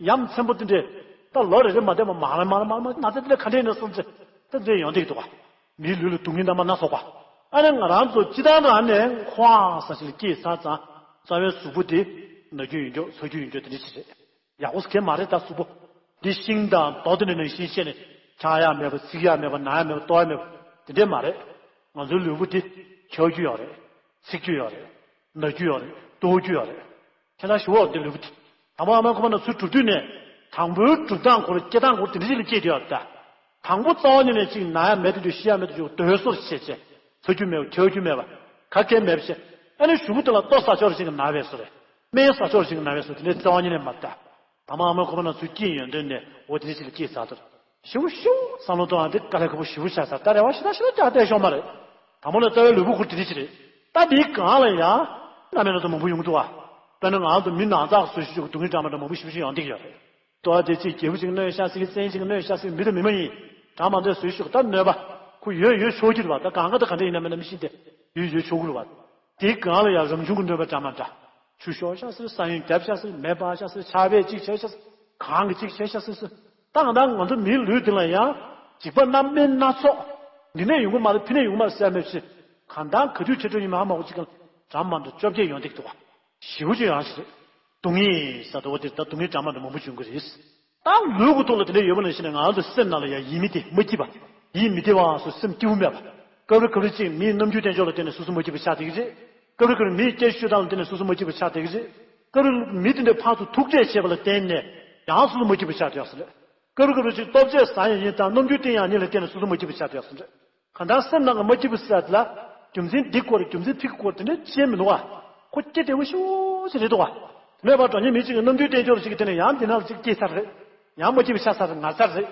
ཡ་མཚན་པོ་དེ་འདྲས་ད་ལོ་རེ་རེ་མ་བསྡད་པ་མང་རེ་མང་རེ་མང་རེ་མང་རེ་ན་ཚ་དེ་འདྲ་ག་འདྲས་ནས་སོང་ཚེ་ད་འདྲས་ཡོང་བསྡད་ཀྱི་འདུག་ག་མིའི་ལུས་ལ་སྡུག་བསྔལ་རྣམ་པ་སྣ་ཚོགས་པ། ཨ་ནི་ང་རང་ཚོ་སྤྱི་བཏང་རང་ནས་ཁོའང་ས་ཞིག་ལ་སྐྱེས་ཚར་ཙང་རྩ་བའི་གཟུགས་པོ་དེ་ན་རྒྱུ་ཡོད་རྒྱུ་ཚ་རྒྱུ་ཡོད་རྒྱུ་དེ་འདྲ་ཞིག་རེད། ཡག་པོ་ཟེར་མཁན་མ་རེད། ད་གཟུགས་པོ་འདི་ཤིང་དང་རྡོ་དེ་འདྲ་ནང་བཞིན་བཤད་ནས་འཁྱག་ཡག་མེད་པ། ཚིག་ཡག་མེད་པ། ན་ཡག་མེད་པ། ལྟོགས་ཡག་མེད་པ་དེ་འདྲས་མ་རེད། ང་ཚོའི་ལུས་པོ་འདི་འཁྱག་རྒྱུ་ཡོད་རེད། ཚིག་རྒྱུ་ཡོད་རེད། ན་རྒྱུ་ཡོད་རེད། ལྟོགས་རྒྱུ་ཡོད་རེད། ཁྱེད་རང་ཞུ་བ་འདི་ལུས་པོ་འདི་དང་པོ་ཨ་མའི་ཁོག་པ་ནས་ཚུར་གྲུབ་དུས་ནས་དང་པོའི་གྲུབ་སྟངས་སྐོར་སྐྱེ་སྟངས་སྐོར་དེ་འདྲ་ཞིག་ལ་སྐྱེས་བསྡད་ཡོད་རེད་ད། དང་པོ་རྩ་བ་ཉིད་ནས་ཅིག་ན་ཡག་མེད་དུས་ཤི་ཡག་མེད་དུས་སྡོད་སོར་བྱས་བྱས། ཚ་རྒྱུ་མེད་པ། འཁྱག་རྒྱུ་མེད་པ། ག་གེ་མེད་པ་བྱས། ཨ་ནི་གཞུག་གུ་དེ་ལ་ལྟོ་ཟ་ཆོག་རེ་ཞིག་གི་ན་བས་སོ་རེད། སྨན་ཟ་ཆོག་རེ་ཞིག་གི་ན་བས་སོ། དེ་འདྲའི་རྩ་བ་ཉིད་ནས་མ་རེད་ད། ད་མ་ཨ་མའི་ཁོག་པ་ནང་ཚུར་སྐྱེས་ཡོང་དུས་ནས་འོ་དེ་འདྲ་ཞིག་ལ་སྐྱེས་ཚར་དུས། ཞེ་པོ་ཞེ་པོ་བསམ་བློ་གཏོང་ཡག་དེ་དཀའ་ལས་ཁག་པོ་ཞེ་པོ་ཆགས་ཚར། ད་རེ་བ་ཞེ་དྲག་ཞེ་དྲག་བསྐྱལ་ཆོག་མ་རེད། དང་པོ་ལ་རྩ་བའི་ལུས་པོ་ཁུར་དེ་འདྲ་ཞིག་རེད། ད་འདིའི་སྒང་ལ་ཡང་རྣམ་སྨིན་སྣ་ཚོགས་མང་པོ་ཡོང་གི་འདུག་ག་དཔེར་ན་ང་ཚོ་མི་ནང་ཚགས་བཟོ་ཞིག་ཆོག་གི་སྡུག་བསྔལ་འདྲ་མི་འདྲ་མང་པོ་ཞེ་པོ་ཞིག་ཡོང་བསྡད་ཀྱི་ཡོད་རེད། ལྟོ་བ་དེ་གཅིག་རྒྱལ་པོ་གཅིག་གནོད་ཤག་ཟེར་གི། བཙན་གཅིག་གནོད་ཤག་ཟེར་གི། མི་དང་མི་མ་ཡིན་འདྲ་མ་འདྲ་བཟོ་ཞིག་ཆོག་གི། ད་གནོད་པ་ཁོ་ཡོད་ཡོད་ཆོག་གི་རེད་པ། ད་གང་ག་ད་ག་འདྲ་ཡིན་ན་མིན་ན་མི་ཤེས་ཏེ་ཡོད་ཡོད་ཆོག་གི་རེད་པ། དེའི་སྒང་ལ་ཡང་རང་བྱུང་གི་གནོད་པ་འདྲ་མ་འདྲ། ཆུ་ཤོར་ཤག་ཟེར། ས་ཡོམ་བརྒྱབ་ཤག་ཟེར། མེ་འབར་ཤག་ཟེར། ཆར་པས་གཅིག་བྱས་ཤག་ཟེར། གངས་ཀྱིས་གཅིག་བྱས་ཤག་ཟེར་ཟེར། ད་གང་ལྟར་ང་ཚོ་མིའི་ལུས་འདི་ལ་ཡང་འཇིགས་པ་རྣམ་སྨིན་སྣ་ཚོགས། འདི་ནས་ཡོང་གི་མ་རེད། ཕི་ནས་ཡོང་གི་མ་རེད་ཟེར་མེད་ཅེས། གང་ལྟར་ག་དུས་ཆེ་འགྲོ་ཡིན་མ་མ་འོ་ཅིག་ག་འདྲ་མ་འདྲ་བཅོ་བརྒྱད་ཡོང་བསྡད་ཀྱི་འདུག་ག་ཞེ་པོ་ཅིག་ཡོང་ཞིག་རེད། སྡུག་བསྔལ་ཟེར་དུས་འོ་དེ་ད་སྡུག་བསྔལ་འདྲ་མ་འདྲ་མང་པོ་འབྱུང་གི་རེད། ད་ལུས་ཀྱི་ཐོག་ལ་དེ་འདྲ་ཡོད་པ་ནང་བཞིན་ང་ཚོ་སེམས་ནང་ལ་ཡང་ཡིད་མི་བདེ་མ་སྐྱིད་པ། ཡིད་མི་བདེ་བའང་སོ་སེམས་སྐྱིད་པོ་མེད་པ། སྐབས་རེ་སྐབས་རེ་ཅིག་མིའི་རྣམ་འགྱུར་བསྟན་ཕྱོགས་ལ་བརྟེན་ནས་སོ་སོ་མ་སྐྱིད་པ་ཆགས་བསྡད་ཀྱི་རེད། སྐབས་རེ་སྐབས་རེ་མིའི་སྐད་ཤོད་སྟངས་ལ་བརྟེན་ནས་སོ་སོ་མ་སྐྱིད་པ་ཆགས་བསྡད་ཀྱི་རེད། སྐབས་རེ་མི་དེ་འདྲ་ཕར་ཚུར་ཐུག་འཕྲད་བྱས་པ་ལ་བརྟེན་ནས་ཡང་སོ་སོ་མ་སྐྱིད་པ་ཆགས་བསྡད་ཡོད་ས་རེད། སྐབས་རེ་སྐབས་རེ་ཅིག་ལྟོ་ཆས་ཟ་ཡ་ཡིན་དང་རྣམ་འགྱུར་བསྟན་ཡ་ཡིན་ལ་བརྟེན་ནས་སོ་སོ་མ་སྐྱིད་པ་ཆགས་བསྡད་ཡོད་ས་རེད། གང་ལྟར་སེམས་ནང་གི་མ་སྐྱིད་པ་ཟེར་ཡ་དེ་ལ་རྒྱུ་མཚན་འདི་སྐོར་རྒྱུ་མཚན་ཕི་གི་སྐོར་དེ་འདྲ་བཤད་མི་འདུག་ག་ཁོ་སྐྱེ་བདེ་བོ་ཞེ་པོ་ཅིག་རེད་འདུག་ག་དེ་ནས་ཕར་དྲང་སྙིང་མི་གཅིག་གི་རྣམ་འགྱུར་བསྟན་ཕྱོགས་ཅིག་གི་དེ་ནས་ཡང་འདི་ནང་ཅིག་སྐྱེས་ཚར་རེད། ཡང་མ་སྐྱིད་པ་ཆགས་ཚར་རེད། ངར་ཚར་རེད།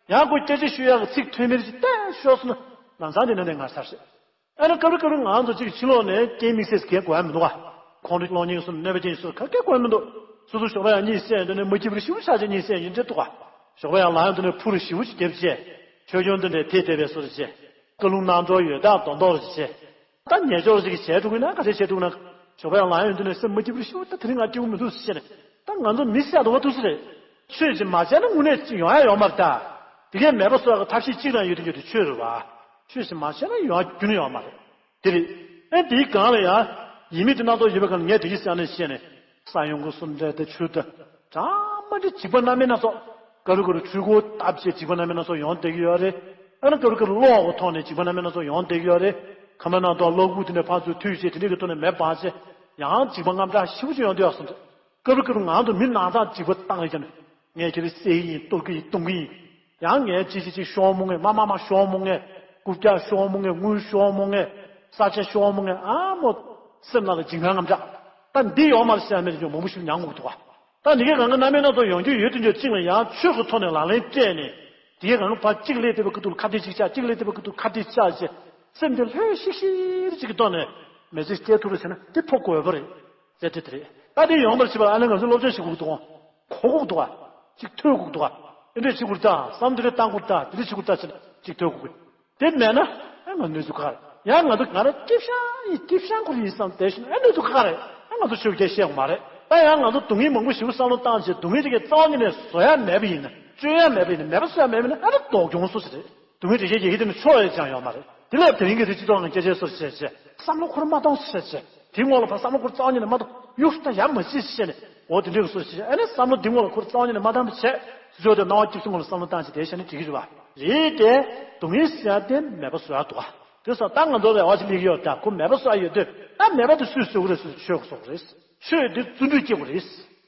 ཡང་ཁོ་སྐད་ཆ་ཤོད་ཡག་གི་ཚིག་ཐོན་མི་རེ་ཅིག་བལྟས་ཤོར་སོང་ན་ལམ་སང་དེ་ནང་ནས་ངར་ཚར་རེད། ཨ་ནི་སྐབས་རེ་སྐབས་རེ་ང་ཚོ་གཅིག་ཕྱི་ལོགས་ནས་རྐྱེན་དམིགས་བསལ་གང་དགོས་ཡ་མི་འདུག་ག་ཁོང་ཁྲོ་གློ་སྙིང་གསུམ་གནོད་པ་ཅན་སོགས་ག་གེ་དགོས་ཡ་མི་འདུག་སོ་སོ་ཞོགས་པ་ཡང་གཉིད་སད་ཡོང་དུས་ནས་མ་སྐྱིད་པ་ཞེ་པོ་ཆགས་བྱས་གཉིད་སད་ཡོང་འདྲ་འདུག་ག་ཞོགས་པ་ཡང་ལངས་ཡོང་དུས་ནས་ཕུ་རུ་ཞེ་པོ་ཅིག་བརྒྱབ་བྱས། ཆོས་སྐྱོང་དེ་འདྲས་དེ་དེ་བས་སོ་རེ་བྱས། བཀའ་ལུང་གནང་གྲོགས་ཡོད་དག་མདོག་མདོག་རེ་བྱས། ད་ཉེས་ཆོག་ཅིག་བྱས་འགྲོ་གི་ན་ག་རེ་བྱས་འདུག་ན། ཞོགས་པ་ཡང་ལངས་ཡོང་དུས་ནས་སེམས་མ་སྐྱིད་པ་ཞེ་པོ། ད་དེ་རིང་ང་སྐྱིད་པོ་མི་འདུག་ཟེར་ནས། ད་ང་ཚོ་མི་བསད་དོ་བ་འདུག་ཟེར་རེད། ཆོས་ཅིག་མ་བྱས་ན་དངོས་གནས་ཅིག་ཡོང་ཡ་ཡོད་མ་རེད་ད། དེ་གས་མེད་པ་བཟོ་ཡག་གི་ཐབས་ཤེས་གཅིག་རང་ཡོད་དུས་ཡོད་དུས་ཆོས་རེད་བ། ཆོས་ཅིག་མ་བྱས་ན་ཡོང་ཡ་རྒྱུན་ཡོད་མ་རེད། དེ་རེད། ཨེ་དེའི་སྒང་ལ་ཡང་ཡིད་མི་བདེ་སྣ་ཚོགས་ཡོད་པའི་སྒང་ལ་ངས་དེ་གི་ས་ནས་བཤད་ནས། ས་ཡོང་གི་སུམ་འདྲ་དེ་ཆུ་དེ་གྲང་མ་འདྲ་འཇིགས་པ་རྣམ་སྨིན་སྣ་ཚོགས། སྐབས་རེ་སྐབས་རེ་འཕྲུལ་འཁོར་བཏབ་བྱས་འཇིགས་པ་རྣམ་སྨིན་སྣ་ཚོགས་ཡོང་བསྡད་ཀྱི་ཡོད་རེད། ཨ་ནི་སྐབས་རེ་སྐབས་རེ་གློག་གི་ཐོག་ནས་འཇིགས་པ་རྣམ་སྨིན་སྣ་ཚོགས་ཡོང་བསྡད་ཀྱི་ཡོད་རེད། ཁ་མ་ནང་དུ་གློག་སྦུག་དེ་འདྲ་ཕར་ཚུར་མཐུད་བྱས་དེ་འདྲ་གི་ཐོག་ནས་མེ་འབར་བྱས་ཡང་འཇིགས་པ་དངངས་སྐྲག་ཞེ་པོ་ཅིག་ཡོང་བསྡད་ཡོད་སོང་རེད། སྐབས་རེ་སྐབས་རེ་ང་ཚོ་མི་ནང་ཚགས་འཇིགས་པ་བཏང་ཡོད་ཀྱང་ངས་ཁྱེད་རང་བསད་ཀྱི་ཡིན། གཏོར་གྱི་ཡིན། བརྡུང་གི་ཡིན། ཡང་ངས་ཅི་ཅི་ཅི་ཤོར་མོ་ངས། མ་མ་མ་ཤོར་མོ་ངས། རྐུབ་བཀྱག་ཤོར་མོ་ངས། དངུལ་ཤོར་མོ་ངས། ས་ཆ་ཤོར་མོ་ངས། ཨ་མོ། སེམས་ནང་ལ་འཇིགས་སྣང་དངངས་སྐྲག་ད་འདི་ཡོང་མ་རེད་ཟེར་ཡ་མེད་ཀྱང་མང་པོ་ཞིག་མྱངས་དགོས་འདུག་བ། ད་འདི་གའི་གང་གི་རྣམ་སྨིན་སྣ་ཚོགས་ཡོང་རྒྱུ་ཡོད་དུས་འཇོག་གཅིག་ལ་ཡང་ཆོས་ཀྱི་ཐོག་ནས་ལག་ལེན་སྤྲད་ནས། དེའི་གང་གི་ཕར་གཅིག་ལས་དེ་བ་ཀི་ཏུ་ལ་ཁ་བྲལ་གཅིག་བྱ། གཅིག་ལས་དེ་བ་ཀི་ཏུ་ཁ་བྲལ་གཅིག་བྱ་ཞེས། སེམས་དེ་ལྷོད་ཤིག་ཤིག་ཅིག་གི་ཐོག་ནས་མི་ཚེ་སྐྱེལ་ཐུབ་རེད་ཟེར་ན་དེ་ཕོ་དགོས་པ་རེད། ཟེར་དེ་དེ་རེད། ད་དེ་ཡོང་བར་བྱེད་པར་ཨ་ནི་ང་ཚོ་སློབ་སྦྱོང་བྱེད་དགོས་འདུག་གོ་དགོས་འདུག་ག་ཅིག་ཐོས་དགོས་འདུག་ག་ཨེ་འདྲས་བྱེད་དགོས་ད་བསམ་དེ་རེ་བཏང་དགོས་ད་དེ་རེ་བྱེད་དགོས་ད་ཟེར་ན་ཅིག་ཐོས་དགོས་གི་དེ་མེད་ན་ཨེ་ང་གནོད་ཚུལ་ག་རེད། ཡང་ང་ཚོ་ང་རང་སྐྱིད་ཤང་ཡིན་སྐྱིད་ཤང་ཁོ་རེ་ཡིན་བསམ་བསྡད་ཤིང་ཨེ་གནོད་ཚུལ་ག་རེད། ཨེ་ང་ཚོ་ཆོས་སྐད་བཤད་དགོས་མ་རེད། ད་ཡང་ང་ཚོ་སྡུག་བསྔལ་མང་པོ་ཞིག་བསམ་བློ་བཏང་བྱས་སྡུག་བསྔལ་དེ་གའི་རྩ་བ་ཉིད་ནས་བཟོ་ཡ་མེད་པ་ཡིན་ན་སྤྱོད་ཡ་མེད་པ་ཡིན་ན་མེད་པ་བཟོ་ཡ་མེད་པ་ཡིན་ན་ཨེ་ད་ལྡོག་གྱོང་སུ་ཞིག་རེད། སྡུག་བསྔལ་འདྲེ་ཤེས་ཡི་གེ་དེ་ནི་ཆོག་ཡོད་ཅང་ཡོད་མ་རེད། དེ་ལས་དེ་རིང་གི་དེ་སྤྱི་ཚོགས་ནང་སྐད་ཆའི་སོར་བཤད་བྱས་བསམ་བློ་ཁོ་རང་མ་གཏོང་བཤད་བྱས་དེ་ངོ་ལ་ཕར་བསམ་བློ་ཁོ་རང་རྩ་བ་ཉིད་ནས་མ་གཏོང་གཡུག་ད་ཡ་མ་བྱེད་བཤད་ནས་འོ་དེ་འདྲའི་སོར་བཤད་ཨ་ནི་བསམ་བློ་དེ་ངོ་ལ་ཁོ་རང་རྩ་བ་ཉིད་ནས་མ་བཏང་བ་བྱས་སོ་དེ་སྣང་བ་སྐྱིད་སོང་ངོ་ལ་བསམ་བློ་བཏང་བྱས་དེ་བཤད་ནི་འགྲིག་གི་རེད་བ། རེད་དེ་སྡུག་བསྔལ་ཟེར་ཡ་དེ་མེད་པ་བཟོ་ཡ་འདུག་བ། དེ་སོང་ད་ང་ཚོ་རེ་བ་ཞིག་སླེབས་ཡོད་ད་ཁོ་མེད་པ་བཟོ་ཡ་ཡོད་དུས་ད་མེད་པ་དེ་སུས་བཟོ་གི་རེད་ཟེར་ཆོས་གི་བཟོ་གི་རེད། ཆོས་དེ་བརྩོན་འགྲུས་སྐྱེ་དགོས་རེད།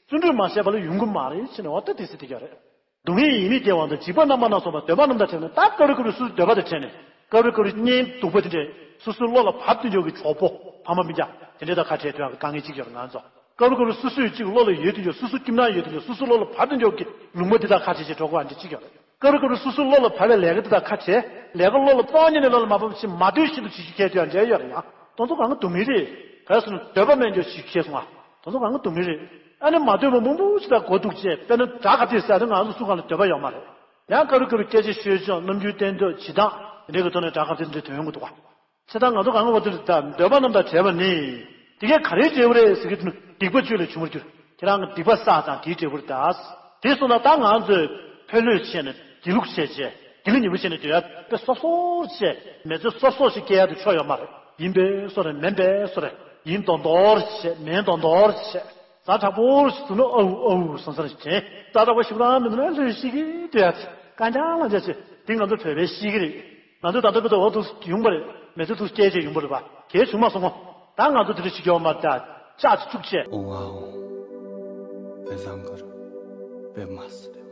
བརྩོན་འགྲུས་མ་བྱས་པ་ལ་ཡོང་གི་མ་རེད་ཕྱིན་ནས་འོ་ད་དེ་སྲིད་དེ་ག་རེད། སྡུག་བསྔལ་ཡིན་མིན་སྐྱེ་བ་དང་འཇིགས་པ་རྣམ་པ་སྣ་ཚོགས་པ་འདོད་པ་རྣམ་དག་བྲལ་ན་ད་ཀ་རུ་ཀ་རུ་སུ་འདོད་པ་དང་བྲལ་ནས་ཀ་རུ་ཀ་རུ་གཉེན་སྡུག་པ་དེ་འདྲས་སོ་སོའི་བློ་ལ་བབས་དུས་འཇོག་གི་གྲོགས་པོ་ཕ་མ་སྤུན་ཀྱག་དེ་འདྲས་དང་ཁ་བྲལ་དུས་ཡང་དཀའ་ངལ་གཅིག་ཡོད་རེད་ང་ཚོ། ཀ་རུ་ཀ་རུ་སོ་སོའི་གཅིག་བློ་ལ་ཡོད་དུས་འཇོག་སོ་སོ་སྐྱིད་སྣང་ཡོད་དུས་འཇོག་སོ་སོའི་བློ་ལ་བབས་དུས་འཇོག་གི་ལུང་པ་དེ་དང་ཁ་བྲལ་བྱས་གྲོགས་པོ་ཨ་འདྲས་གཅིག་ཡོད་རེད། ཀ་རུ་ཀ་རུ་སོ་སོའི་བློ་ལ་བབས་པའི་ལས་ཀ་དེ་དང་ཁ་བྲལ། ལས་ཀ་བློ་ལ་རྩ་བ་ཉིད་ནས་བློ་ལ་མ་བབས་ཕྱིན་མ་ལྟོས་ཤིན་ཏུ་ཇི་ཞིག་ཁྱེད་དུས་ཡང་འབྲེལ་ཡོད་རེད་ཡང་དེ་ཚོ་གང་ག་སྡུག་བསྔལ་རེད། ག་རེ་ཟེར་ན་འདོད་པ་མེད་འཇོག་ཞིག་ཁྱེད་སོང་ཨ། དེ་ཚོ་གང་ག་སྡུག་བསྔལ་རེད། ཨ་ནི་མ་འདོད་པ་མང་པོ་ཞིག་དང་གོ་ཐུག་བྱས་དཔེར་ན་དགྲ་ག་དེ་ཟེར་ཡ་དེ་ང་ཚོ་སུ་གང་ལ་འདོད་པ་ཡོད་མ་རེད། ཡང་ཀ་རུ་ཀ་རུ་སྐད་ཆ་ཤོད་ཆོག་རྣམ་འགྱུར་བསྟན་ཐབས་བྱེད་སྟངས་དེ་འདྲའི་གི་ཐོག་ནས་དགྲ་ག་དེ་འདྲའི་དོན་ཡོང་གི་འདུག་བ། བྱས་ཙང་ང་ཚོ་གང་ག་བ་དེ་ད་འདོད་པ་རྣམས་དང་བྲལ་བ་ནི། དེ་གས་ག་རེའི་འབྲས་བུ་རེད་ཟེར་གི་འདུག་སྡིག་པ་བཅུ་ལས་བྱུང་བར་འགྱུར། ཁྱེད་རང་གི་སྡིག་པ་བསགས་ཙང་དེའི་འབྲས་བུ་རེད་ད། དེ་སོང་ན་ད་ང་ཚོས་ཕན་ལྷོད་བྱས་ནས་སྡིག་ལུགས་བྱས་བྱས་སྡིག་ལ་ཉེས་པ་བྱས་ནས་སྡོད་ཡ་དཔེ་སོབ་སོབ་བྱས་མི་ཚེ་སོབ་སོབ་ཞིག་སྐྱེལ་ཡ་དེ་ཆོ་ཡོད་མ་རེད། ཡིན་པས་སོ་རེད་མིན་པས་སོ་རེད། ཡིན་མདོག་མདོག་བྱས་མིན་མདོག་མདོག་བྱས། ཛ་དྲག་པོ་ཞིག་བཟོས་ན་ཨའུ་ཨའུ་སང་སང་བྱས། ཛ་དྲག་པོ་ཞིག་རང་མི་འདུག་ན་ལྷོད་ཤིག་གི་སྡོད་ཡ་དེ་གང་ཅང་ལང་ཅང་བྱས་དེ་ང་ཚོ་བོད་པའི་གཤིས་ཀ་རེད། ང་ཚོ་ད་ལྟ་བོད་དུ་འོ་འདུག་ཡོང་པ་རེད། མི་ཚེ་འདུག་སྐྱེལ་བྱས་ཡོང་པ་རེད་པ། གལ་བྱུང་མ་སོང་ངོ་། ད་ང་ཚོ་དེ་འདྲ་བྱེད་རྒྱུ་ཡོད་མ་རེད་ད། ལྕགས་ཀྱི་བཅུག་བྱས། ཨོ་ཨའོ། བེ་བཟང་གུར། བེ་མ་སི།